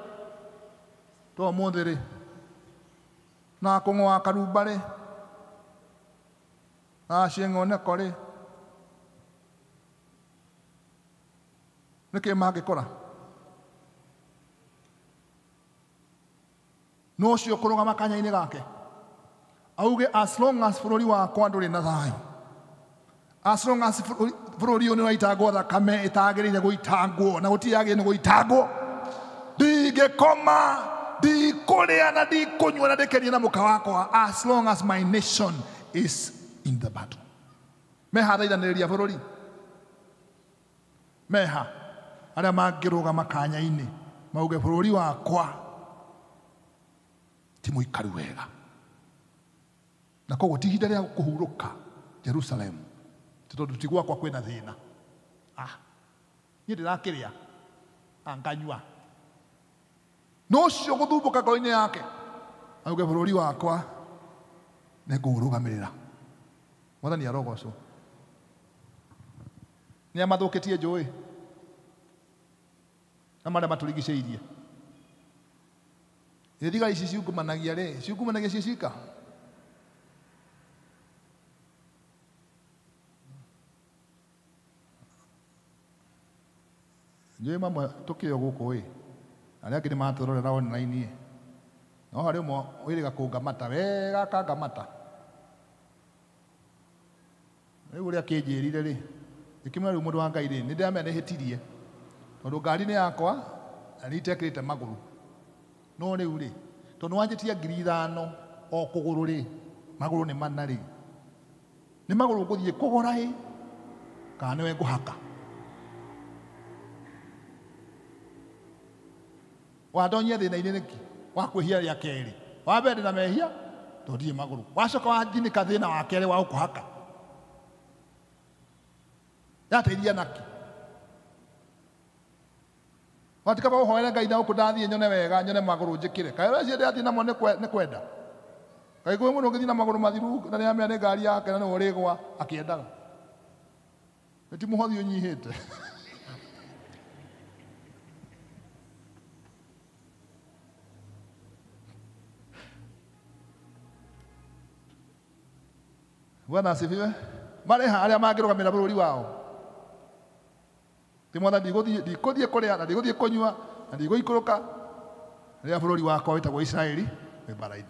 to ũmũthĩ rĩ, na kũng'oa karumba rĩ, na cieng'oneko rĩ, nĩkĩ mangĩkora? No ũcio kũrũgama kanya-inĩ gake auge, as long as bũrũri wakwa ndũrĩ na thayũ, as long as bũrũri ũyũ nĩ ũraitangwo thakame ĩtagĩrĩire gũitangwo na gũtirĩ yagĩrĩire nĩ gũitangwo, ndingĩkoma, ndikũrĩa na ndikũnyua na ndĩkenie na mũka wakwa, as long as my nation is in the battle. Meha thaithanĩrĩria bũrũri, meha arĩa mangĩrũgama kanya-inĩ mauge bũrũri wakwa ti mũikaru wega, na koguo ti ihinda rĩa kũhurũka Jerusalem, tondũ ti gwakwa kwĩna thĩna. Niĩ ndĩrakĩrĩa nganyua, no ũcio gũthumbũka ngoro-inĩ yake auge bũrũri wakwa nĩ ngũũrũgamĩrĩra. Mwathani arogocwo. Nĩ amathũkĩtie njũĩ na marĩa matũrigicĩirie. Ĩ thigari ici ciungumanagia rĩ, ciungumanagia ciĩ cika? Njũĩ mamwe tũkĩo gũkũ ĩ, arĩa angĩ nĩ matũrorera online ĩ, no harĩ ũmwe wĩrĩga kũngamata wega akangamata. Rĩu ũrĩa akĩnjĩrire rĩ, ngĩkĩmwĩra rĩu mũndũ wa Ngai rĩ, nĩ ndĩramenya nĩhĩtirie, tondũ ngari nĩ yakwa na nĩ itekĩrĩte magũrũ. No rĩu rĩ, tondũ wanjĩtia 5,000 o kũgũrũ rĩ, magũrũ nĩ mana rĩ, nĩ magũrũ ngũthiĩ kũgũra ĩ, kana nĩwe ngũhaka? Wandonyia thĩna-inĩ nĩkĩ? Wa kwĩhia rĩa kerĩ. Wa mbere ndĩna mehia tondũ ndirĩ magũrũ, wacoka wanjinĩka thĩna wa kerĩ wa gũkũhaka, yateithia naki? Watikaba ũhoere Ngai na gũkũ ndathiĩ nyone wega, nyone magũrũ njĩkĩre. Kaĩ weciria ndĩrathiĩ namo nĩ kwenda? Kaĩ kwĩ mũndũ ũngĩthiĩ na magũrũ mathiru na nĩamenya nĩ ngari yake na nĩwe ũrĩgwa akĩendaga? Nĩ ti mũhothi ũnyihĩte. Bwana asifiwe. Marĩ ha arĩa mangĩrũgamĩra bũrũri wao? Ti mwathani, ndikũthiĩ kũrĩa na ndigũthiĩ kũnyua na ndigũikũrũka rĩrĩa bũrũri wakwa wĩtagwo Isiraeli wĩ mbara-inĩ.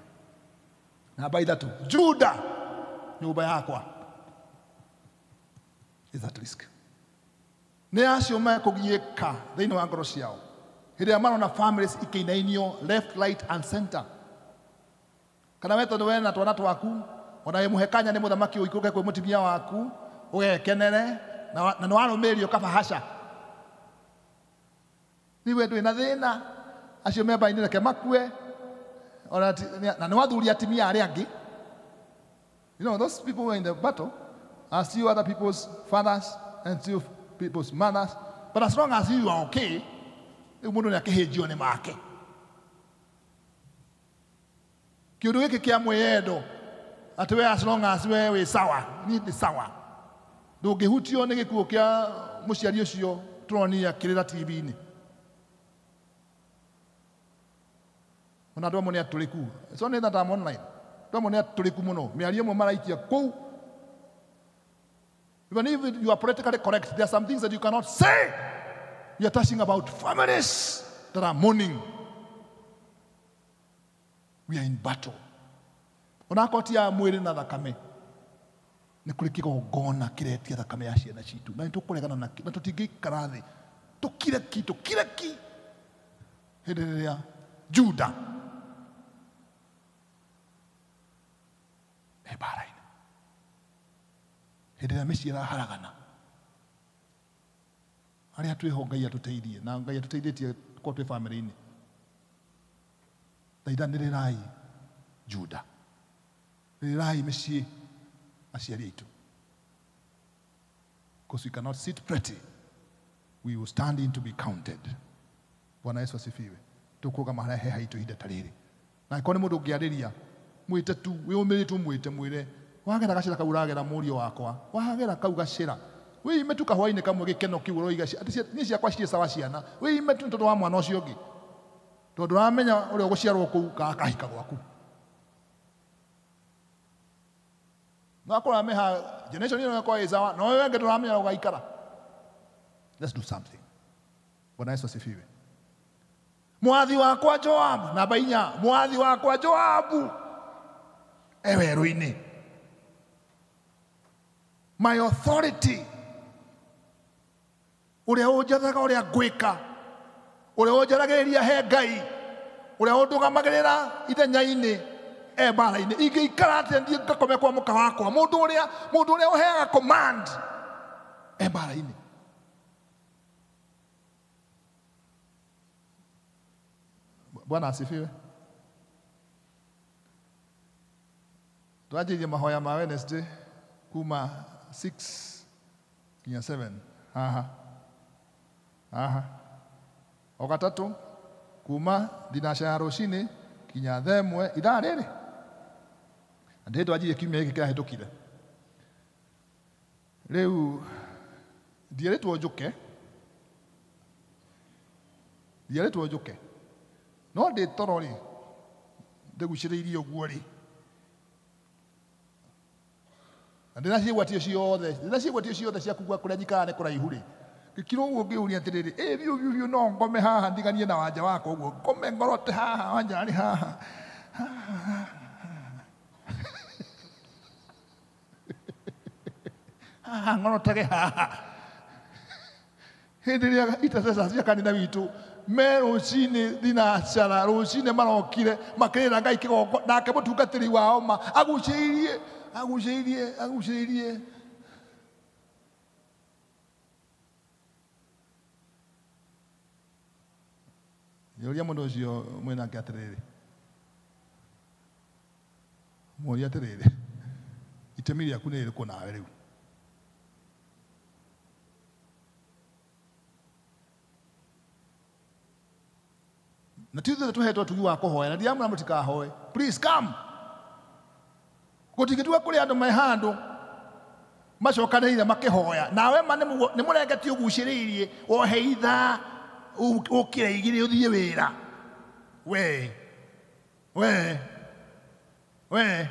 Namba 3, Juda nyũmba yakwa is at risk. Nĩ acio mekũgiĩka thĩinĩ wa ngoro ciao hĩndĩ ĩrĩa marona families ikĩinainio left, right and center. Kana we tondu we na twana twaku ona wĩ mũhe kanya nĩ mũthamaki ũikũrũke kwĩ mũtumia waku ũgekenere na nĩ warũmĩrĩrio kabahaca. Niwe ndwĩ na thĩna acio me mbainĩ reke makue ona na nĩ wathuri atimia arĩa angĩ. You know, those people were in the battle are still other people's fathers and still people's mothers. But as long as you are okay, rĩu mũndũ nĩ akĩhĩnjio nĩ make. Kĩũndũ gĩkĩ kĩa mwĩyendo atĩ we as long as we wĩ sawa, niĩ ndĩ sawa. Ndũngĩhutio nĩ gĩkuũ kĩa mũciari ũcio tũronire akĩrĩra TV-inĩ. Ona andũ amwe nĩ atũrĩku. It's only that I'm online. Andũ amwe nĩ atũrĩku mũno. Mĩario ĩmwe maraikia kũu. Even if you are politically correct, there are some things that you cannot say. You are talking about families that are mourning. We are in battle. Onakorwo ti ya mwĩrĩ na thakame, nĩ kũrĩ kĩgongona kĩretia thakame ya ciana citũ, na nĩ tũkũregana nakĩo, na tũtingĩikara thĩ tũkire ki, tũkire ki hĩndĩ ĩrĩa Juda e mbara-inĩ, hĩndĩ ĩrĩa mĩciĩ ĩraharagana. Arĩa twĩho Ngai atũteithie, na Ngai atũteithĩtie korwo twĩ bamĩrĩ-inĩ. Thaithanĩrĩrai Juda, rĩrĩrai mĩciĩ aciari aitũ. Because we cannot sit pretty, we will stand in to be counted. Bwana Yesu asifiwe. Tũkũrũgama harĩa he haitũ ihinda ta rĩrĩ. Na angĩkorwo nĩ mũndũ ũngĩarĩria, mwĩte tu, wĩyũmĩrĩtie ũmwĩte mwĩre, wagera gacĩra kau ũragera mũriũ wakwa, wagera kau gacĩra. Wĩime tu kahwainĩ kamwe gĩkeno kĩu ũroiga atĩ niĩ ciakwa ciĩ sawa ciana, wĩime tu nĩ tondũ wa mwana ũcio ũngĩ. Tondũ ndũramenya ũrĩa ũgũciarwo kũu kahika gwaku. No akorwo meha generation ĩno ĩkorwo ĩ sawa, no wewe ndũramenya ũgaikara. Let's do something. Bwana Yesu asifiwe. Mwathi wakwa Joabu, namba 4, mwathi wakwa Joabu e werũ-inĩ. My authority, ũrĩa ũnjathaga ũrĩa ngwĩka, ũrĩa ũnjaragĩrĩria he Ngai, ũrĩa ũndũgamagĩrĩra ithenya-inĩ e mbara-inĩ. Ingĩikara atĩa thiĩ ngakome kwa mũka wakwa? Mũndũ ũrĩa ũheaga command e mbara-inĩ. Bwana asifiwe. Twanjĩrĩrie mahoya ma Wednesday kuma 6 nginya 7 haha haha. O gatatũ kuma thinaca ya rũcinĩ nginya thaa ĩmwe ithaa rĩrĩ. Na ndĩ twanjirie kiumia gĩkĩ kĩrahĩtũkire. Rĩu ndierĩtwo njũke, ndierĩtwo njũke, no ndĩ toro rĩ ndĩgucĩrĩirie ũguo rĩ, na ndĩraciĩgwatio ciothe, ndĩraciĩgwatio ciothe cia kugua kũrĩa njikaraga nĩ kũraihu rĩ, ngĩkira ũguo ngĩũria atĩrĩrĩ, ĩ biũ biũ biũ no ngome haha ndiganie na wanja wakwa ũguo, ngome ngorote haha wanja arĩ haha haha ngorotage haha. Hĩndĩ ĩrĩa intercessors cia kanitha witũ me rũcinĩ thinacara, rũcinĩ marokire makĩrĩra Ngai kĩgongo, nake mũtungatĩri wao ma agucĩrĩirie agucĩrĩirie agucĩrĩirie. Nĩũria mũndũ ũcio mwĩnake atĩrĩrĩ, mũũrie atĩrĩrĩ, itemi rĩaku nĩ rĩrĩkũ nawe rĩu? Na ti ithuĩ tũhetwo ũtugi wa kũhoya, na ndiramwĩra mũtikahoe. Please come. Gũtingĩtuga kũrĩ andũ me handũ macokanĩrĩire makĩhoya, nawe ma nĩ mũrengeti ũgucĩrĩirie wohe ithaa ũkĩre igĩrĩ ũthiĩ wĩra. We we we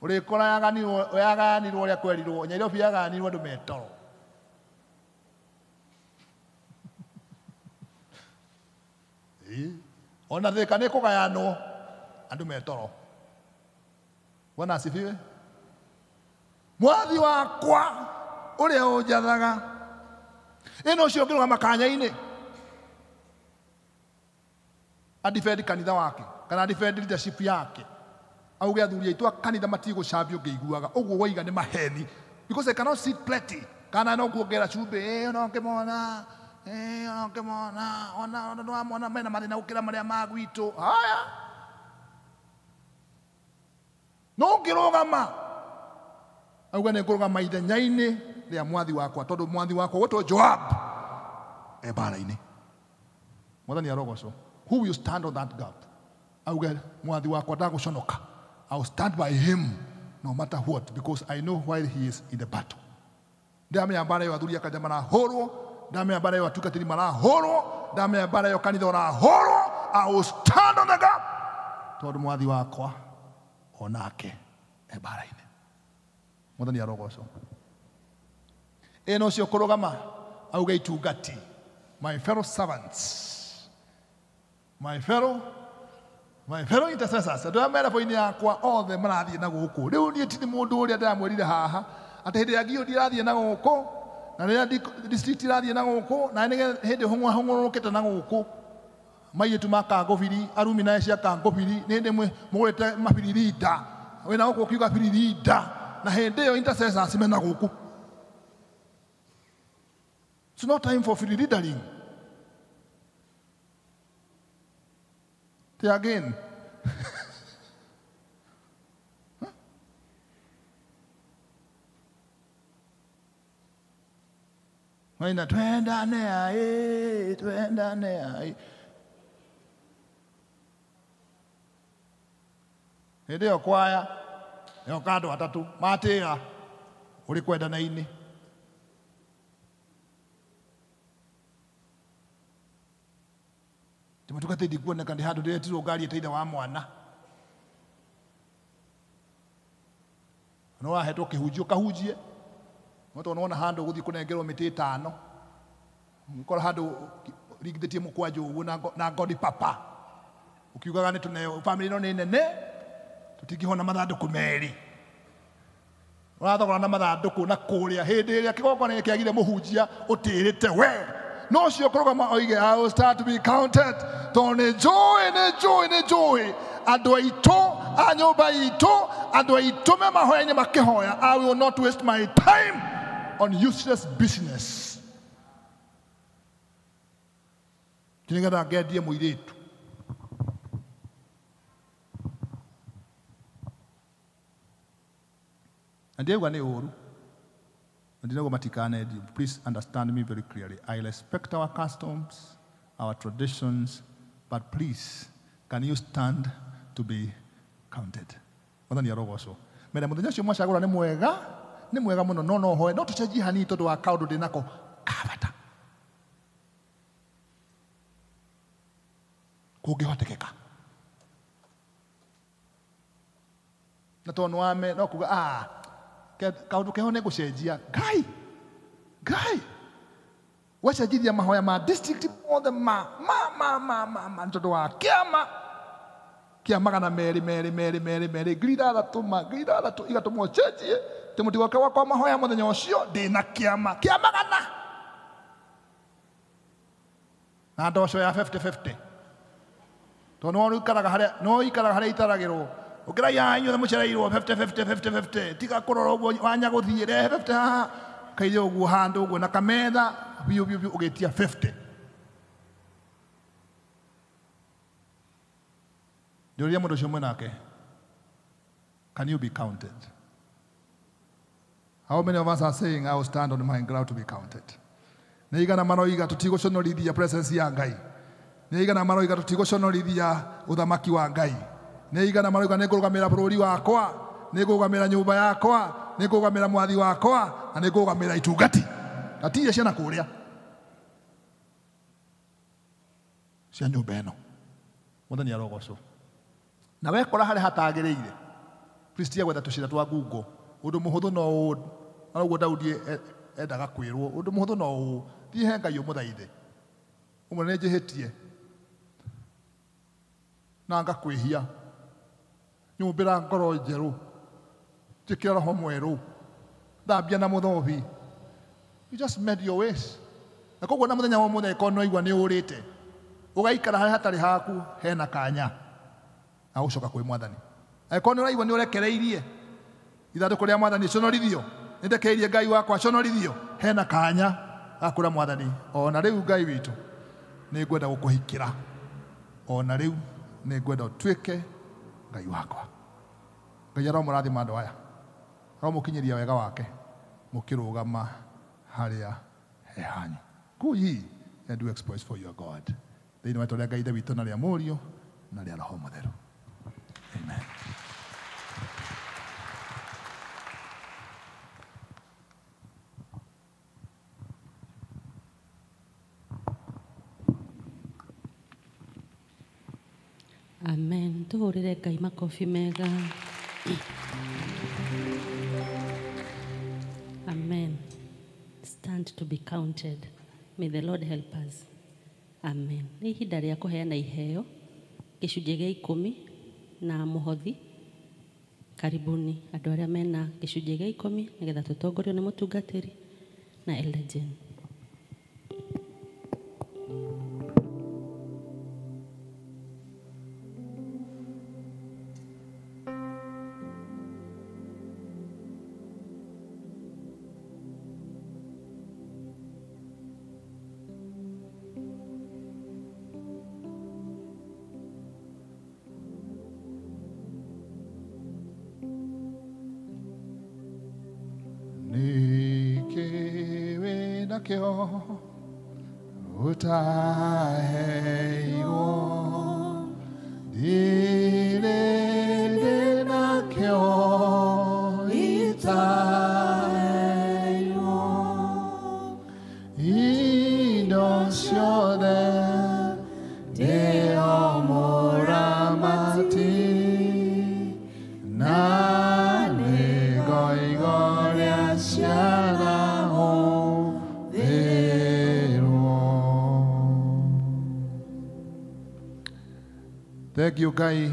ũrĩkora yagayanirwo ũrĩa kwerirwo, Nyairobi yagayanirwo andũ me toro. Ona Thika nĩ kũgayanwo andũ me toro. Bwana asifiwe. Mwathi wakwa ũrĩa ũnjathaga, ĩno ũcio ũngĩrũgama kanya-inĩ adefend kanitha wake kana adefend leadership yake, Auge athuri aitũ a kanitha matigũcambio ngĩiguaga ũguo woiga nĩ maheni because I cannot sit plenty kana no kuongera cumbĩ no ngĩmona no ngĩmona ona nĩwamona mena mathĩna gũkĩra marĩa ma gwitũ haya no ngĩrũgama auga nĩ ngũrũgama ithenya-inĩ rĩa mwathi wakwa tondũ mwathi wakwa gwĩtwo Joab e mbara-inĩ. Mwathani arogocwo. Who will stand on that gap? Auge mwathi wakwa ndagũconoka. I'll stand by him no matter what because I know why he is in the battle. Ndamenya mbara ĩyo athuri a kanitha marahũrwo, ndamenya mbara ĩyo atungatĩri marahũrwo, ndamenya mbara ĩyo kanitha ũrahũrwo. I will stand on the gap tondũ mwathi wakwa onake e mbara-inĩ. Mwathani arogocwo. Ĩno ũcio kũrũgama auge itungati, my fellow servants, my fellow intercessors, andũ arĩa merabu-inĩ yakwa othe marathiĩ na gũkũ. Rĩu niĩ ti mũndũ ũrĩa ndĩramwĩrire haha atĩ hĩndĩ ya ngio ndirathiĩ na gũkũ na rĩrĩa district irathiĩ na gũkũ na hĩndĩ hũng'ũrũkĩte na gũkũ mairĩtu ma kangũbiri arumi nae cia kangũbiri nĩ hĩndĩ mũgũrĩte mabiririnda wĩna gũkũ ũkiuga biririnda na hĩndĩ ĩyo intercessors mena gũkũ. It's not time for free-leadering. Say again. Huh? Twendane twendane ae. Hĩndĩ ĩyo kwaya yoka andũ atatũ matĩra ũrĩ kwendana-inĩ. Timutukate ndikuoneka ndĩ handũ ndĩretirwo ngari ĩteithe wa mwana no wahetwo kĩhunjio kahunjie no tondũ nĩwona handũ gũthiĩ kũnengerwo mĩtĩ ĩtano ũkora handũ ringithĩtie mũkwanjũ ũguo na ngoni papa ũkiugaga nĩ tũneo family ĩno nĩ nene tũtingĩhona mathandũkũ merĩ ũrathogora na mathandũkũ na kũrĩa hĩndĩ ĩrĩa kĩgongona kĩagire mũhunjia ũtĩrĩte we no ũcio kũrũgama oige I will start to be counted tondũ nĩ njũĩ nĩ njũĩ nĩ njũĩ andũ aitũ a nyũmba itũ andũ aitũ me mahoya-inĩ makĩhoya. I will not waste my time on useless business nĩgetha ngendie mũirĩtu. Na ndiauga nĩ ũru. Please understand me very clearly. I respect our customs, our traditions, but please, can you stand to be counted? Mwathani arogocwo. Mera mũthenya ũcio mwacagũra nĩ mwega mũno no no hoe no tũcenjie hanini tondũ wa kaũndũ ndĩ nako ka bata. Kũngĩhotekeka. Na tondũ wame no kuga kaũndũ keho nĩ gũcenjia. Ngai Ngai wacenjithia mahoya ma district mothe ma nĩ tondũ wa kĩama kĩa magana merĩ merĩ merĩ merĩ merĩ 6,000 ma 6,000 igatũmwo cenjie tĩ mũtigoke wakwa mahoya mũthenya ũcio ndĩna kĩama kĩa magana na ndoco ya 50-50 tondũ no ũikaraga harĩa itaragĩrwo ũkĩraiya inyuothe mũcereirwo 50-50 tiga kũrora ũguo wanya gũthiĩ rehe 50 haha kaire ũguo handũ ũguo na kametha biũ biũ biũ ũgĩtia 50. Ndĩũria mũndũ ũcio mwenake, can you be counted? How many of us are saying I will stand on my ground to be counted? Nĩ igana maroiga tũtigũconorithia presence ya Ngai. Nĩ igana maroiga tũtigũconorithia ũthamaki wa Ngai. Nĩ igana maroiga nĩ ngũrũgamĩra bũrũri wakwa, nĩ ngũrũgamĩra nyũmba yakwa, nĩ ngũrũgamĩra mwathi wakwa, na nĩ ngũrũgamĩra itungati. Na ti iria ciana kũrĩa cia nyũmba ĩno. Mwathani arogocwo. Na wekora harĩa hatagĩrĩire, please tiga gwetha tũcĩra twa ngungo. Ũndũ mũhũthũ no ũũ, na ũguo Daudi endaga kwĩrwo, ũndũ mũhũthũ no ũũ, thiĩ he Ngai ũmũthaithe. Ũmwe nĩ njĩhĩtie na ngakwĩhia, nyũmbĩra ngoro njerũ, njĩkĩra roho mwerũ, thambia na mũthobi. You just made your ways. Na koguo na mũthenya wa ũmũthĩ angĩkorwo nĩ waigua nĩ ũrĩte, ũgaikara harĩa hatarĩ haku hena kanya na gũcoka kwĩ Mwathani. Angĩkorwo nĩ ũraigua nĩ ũrekereirie ithandũkũ rĩa mwathani conorithio, nĩ ndekereirie Ngai wakwa conorithio, hena kanya gakũra mwathani, ona rĩu Ngai witũ nĩ ngwenda gũkũhikĩra, ona rĩu nĩ ngwenda ũtuĩke Ngai wakwa. Ngai aromũrathima andũ aya, aromũkinyĩria wega wake mũkĩrũgama harĩa he hanyu. Go ye and do exploits for your God. Thĩinĩ wa rĩĩtwa rĩa Ngai Ithe witũ na rĩa Mũriũ na rĩa Roho Mũtheru. Amen. Amen. Tuhurire Ngai makofi mega. Amen. Stand to be counted. May the Lord help us. Amen. Nĩ ihinda rĩa kũheana iheo gĩcunjĩ gĩa 10 na mũhothi. Karibuni andũ arĩa mena gĩcunjĩ gĩa 10 nĩgetha tũtongorio nĩ mũtungatĩri na Elder Jane. Thank you Ngai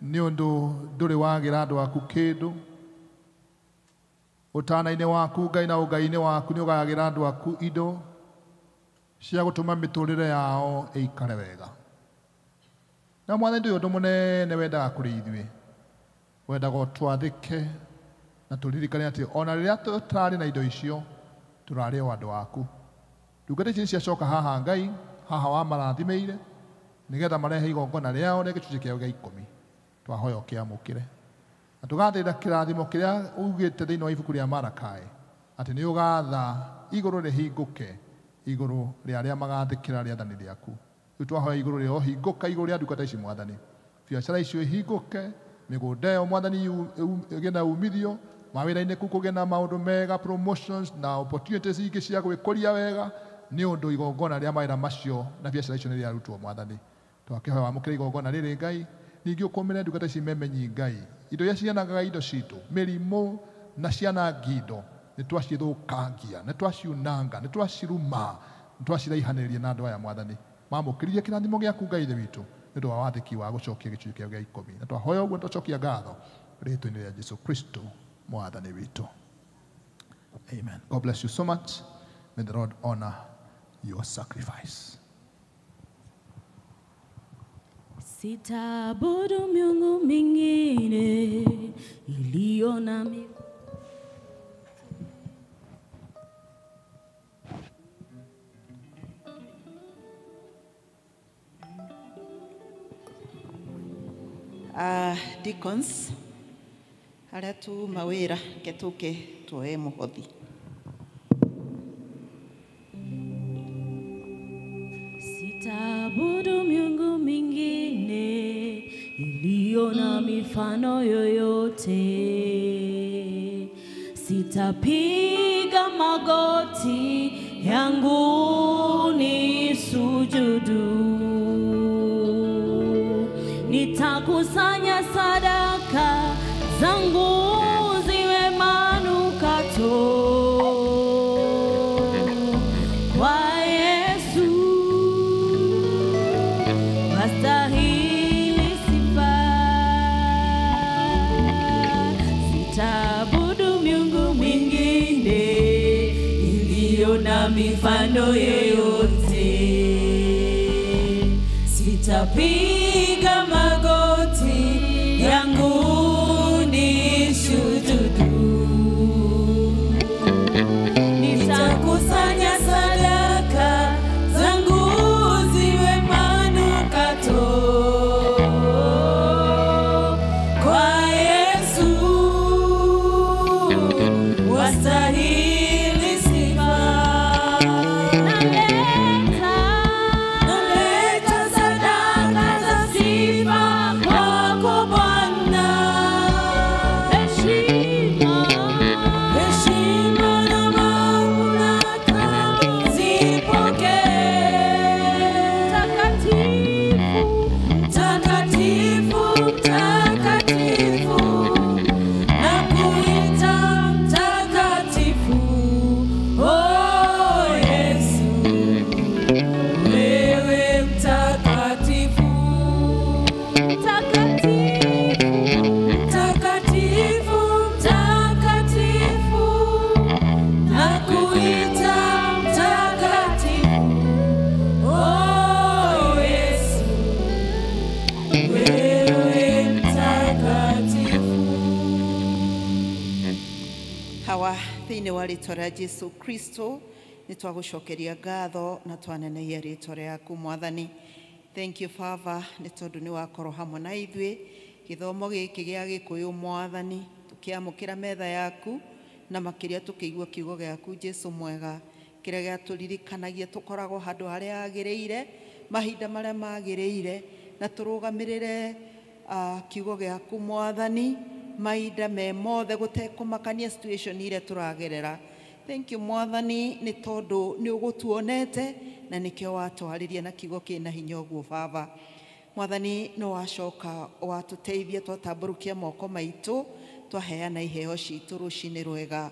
nĩ ũndũ ndũrĩ wagĩra andũ aku kĩndũ. Ũtana-inĩ waku Ngai na ũngai-inĩ waku nĩ ũgayagĩra andũ aku indo cia gũtũma mĩtũrĩre yao ĩikare wega. Na mwathani ndũrĩ ũndũ mũnene wendaga kũrĩ ithuĩ, wendaga twathĩke na tũririkane atĩ ona rĩrĩa tũtarĩ na indo icio tũrarĩ o andũ aku. Ndungata ici nĩciacoka haha Ngai, haha wamarathimĩire nĩgetha marehe igongona rĩao rĩa gĩcunjĩ kĩao gĩa 10. Twahoya ũkĩamũkĩre na tũgathĩra kĩrathimo kĩrĩa ugĩte thĩinĩ wa ibuku rĩa Marakai atĩ nĩ ũgatha igũrũ rĩhingũke igũrũ rĩa arĩa magathĩkĩra rĩathani rĩaku. Rĩu twahoya igũrũ rĩo hingũka igũrũ rĩa ndungata ici mwathani, biacara icio ihingũke, mĩgũnda ĩyo mwathani ĩgĩe na umithio, mawĩra-inĩ kũu kũgĩe na maũndũ mega, promotions na opportunities ingĩ cia gwĩkũria wega nĩ ũndũ igongona rĩa mawĩra macio na biacara icio nĩ rĩarutwo mwathani. Twakĩhoya wamũkĩre igongona rĩrĩ Ngai, ningĩ ũkũmĩre ndungata ici memenyi Ngai, indo iria cianangaga indo citũ, mĩrimũ na cianangi indo nĩ twacithũkangia, nĩ twaciunanga, nĩ twaciruma, nĩ twaciraihanĩrĩria na andũ aya mwathani. Mamũkĩrire kĩrathimo gĩaku Ngai Ithe witũ nĩ ũndũ wa wathĩki wa gũcokia gĩcunjĩ kĩao gĩa 10. Na twahoya ũguo twacokia ngatho rĩĩtwa-inĩ rĩa Jesu Kristo mwathani witũ. Amen. God bless you so much. May the Lord honor your sacrifice. Sitaabudu miungu mingine iliyo na Deacons aria tu mawira ketuke tuoe muhothi. Sitaabudu miungu mingine iliyo na mifano yoyote. Sitapiga magoti yangu ni sujudu. Nitakusanya sadaka zangu ziwe manukato kwa Yesu wastahili sifa. Sitaabudu miungu mingine iliyo na mifano yoyote. Sitapiga magoti yangu ni shujudu. Nitakusanya sadaka zangu ziwe manukato kwa Yesu wastahili sifa. Naleta sadaka za sifa kwako Bwana, heshima na mamlaka zipokee. Mtakatifu, mtakatifu, nakuita mtakatifu. Oh Yesu, wewe mtakatifu. Mtakatifu, mtakatifu, nakuita mtakatifu. Oh Yesu, wewe mtakatifu. Hawa thĩinĩ wa rĩtwa rĩa Jesu Kristo nĩ twagũcokeria ngatho na twanenehia rĩtwa rĩaku Mwathani. Thank you Father nĩ tondũ nĩ wakorwo hamwe na ithuĩ gĩthomo gĩkĩ gĩa Gĩkũyũ Mwathani, tũkĩamũkĩra metha yaku na makĩria tũkĩigua kiugo gĩaku Jesu mwega kĩrĩa gĩatũririkanagia tũkoragwo handũ harĩa hagĩrĩire mahinda marĩa magĩrĩire na tũrũgamĩrĩre kiugo gĩaku Mwathani mahinda me mothe gũtekũmakania situation iria tũragerera. Thank you Mwathani nĩ tondũ nĩ ũgũtuonete na nĩkĩo watwarĩria na kiugo kĩna hinya ũguo Baba. Mwathani nĩ wacoka watũteithia twatambũrũkia moko maitũ twaheana iheo citũ rũcinĩ rwega.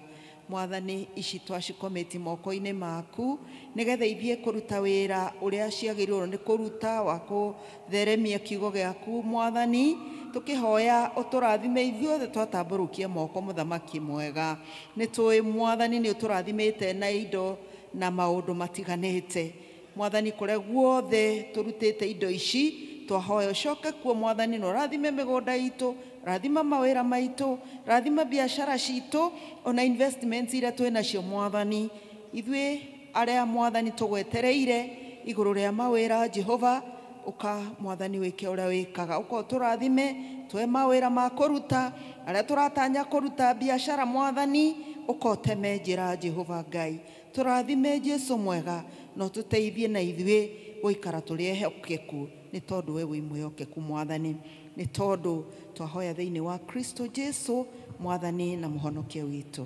Mwathani ici twacikomĩti moko-inĩ maku nĩgetha ithiĩ kũruta wĩra ũrĩa ciagĩrĩirwo nĩ kũruta wa kũtheremia kiugo gĩaku Mwathani, tũkĩhoya ũtũrathime ithuothe twatambũrũkia moko mũthamaki mwega. Nĩ tũĩ Mwathani nĩ ũtũrathimĩte na indo na maũndũ matiganĩte. Mwathani kũrĩa guothe tũrutĩte indo ici twahoya ũcoke kuo Mwathani na ũrathime mĩgũnda itũ, rathima mawĩra maitũ, rathima biashara citũ ona investments iria twĩ nacio Mwathani. Ithuĩ arĩa Mwathani tũgwetereire igũrũ rĩa mawĩra Jehova, ũka Mwathani wĩke ũrĩa wĩkaga, ũka ũtũrathime twe mawĩra ma kũruta arĩa tũratanya kũruta biashara Mwathani, ũka ũteme njĩra Jehova Ngai. Tũrathime Jesu mwega na ũtũteithie na ithuĩ gũikara tũrĩ ehokeku nĩ tondũ we wĩ mwĩhokeku Mwathani, nĩ tondũ twahoya thĩinĩ wa Kristo Jesu Mwathani na mũhonokia witũ.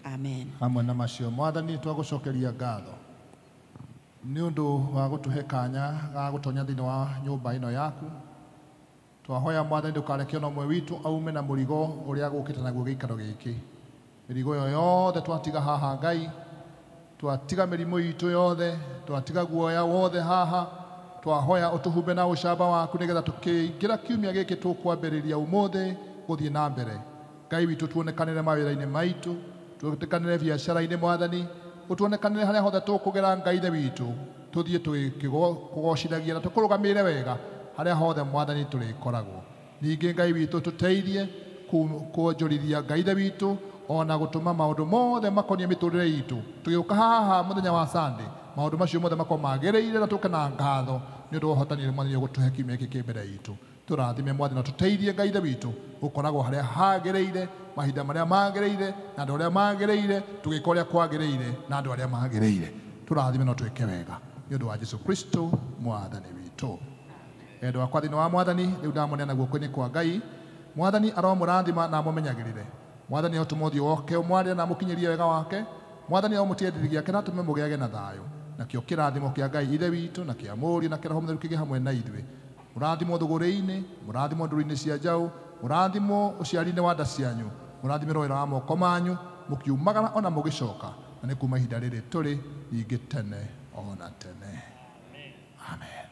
Amen. Hamwe na macio Mwathani twagũcokeria ngatho nĩ ũndũ wa gũtũhe kanya ga gũtonya thĩinĩ wa nyũmba ĩno yaku. Twahoya Mwathani ndũkareke ona ũmwe witũ aume na mũrigo ũrĩa gũkĩte naguo gĩikaro gĩkĩ. Mĩrigo ĩyo yothe twatiga haha Ngai, twatiga mĩrimũ itũ yothe, twatiga guoya wothe haha, twahoya ũtũhumbe na ũcamba waku nĩgetha tũkĩingĩra kiumia gĩkĩ tũkwambĩrĩria ũmũthĩ gũthiĩ na mbere. Ngai witũ tuonekanĩre mawĩra-inĩ maitũ, tuonekanĩre biacara-inĩ Mwathani, ũtuonekanĩre harĩa hothe tũkũgera Ngai ithe witũ, tũthiĩ tũgĩkũgocithagia na tũkũrũgamĩrĩre wega harĩa hothe Mwathani tũrĩkoragwo. Ningĩ Ngai witũ tũteithie kuonjorithia Ngai ithe witũ ona gũtũma maũndũ mothe makoniĩ mĩtũrĩre itũ tũgĩũka haha mũthenya wa Sunday, maũndũ macio mothe makorwo magĩrĩire na tũke na ngatho nĩ ũndũ wa ũhotani ũrĩa Mwathani ũgũtũhe kiumia gĩkĩ kĩ mbere itũ. Tũrathime Mwathani na tũteithie Ngai ithe witũ gũkoragwo harĩa hagĩrĩire mahinda marĩa magĩrĩire na andũ arĩa magĩrĩire tũgĩka ũrĩa kwagĩrĩire na andũ arĩa magĩrĩire. Tũrathime na twĩke wega nĩ ũndũ wa Jesu Kristo Mwathani witũ. Endwa akwa thĩinĩ wa Mwathani, rĩu ndamoneana guoko-inĩ kwa Ngai. Mwathani aromũrathima na amũmenyagĩrĩre. Mwathani arotũma ũthiũ wake ũmwarĩre na amũkinyĩrie wega wake. Mwathani aromũtiendithia gĩake na atũme mũgĩage na thayũ. Nakĩo kĩrathimo kĩa Ngai Ithe witũ na kĩa Mũriũ na kĩa Roho Mũtheru kĩgĩe hamwe na ithuĩ. Mũrathimwo thũgũrĩ-inĩ, mũrathimwo ndũru-inĩ cia njaũ, mũrathimwo ũciari-inĩ wa nda cianyu, mũrathimĩrwo wĩra wa moko manyu, mũkiumagara ona mũgĩcoka, na nĩ kuma ihinda rĩrĩ tũrĩ ningĩ tene ona tene. Amen.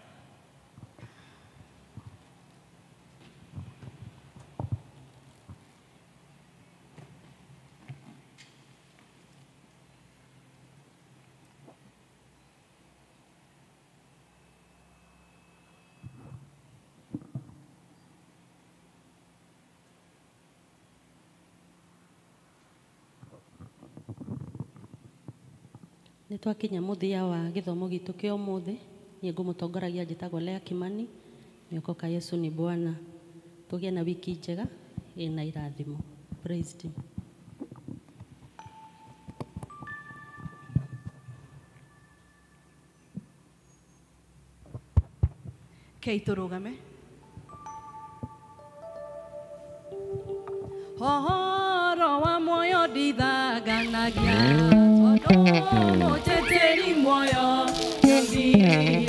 Nĩ twakinya mũthia wa gĩthomo gitũ kĩa ũmũthĩ. Niĩ ngũmũtongoragia njĩtagwo Lea Kimani. Mĩokoka Yesu ni Bwana. Tũgĩe na wiki njega ĩna irathimo. Praise team. Kei tũrũgame. Ũhoro wa muoyo ndithanganagia, tondũ mũnjĩtĩri muoyo nĩũthiĩte.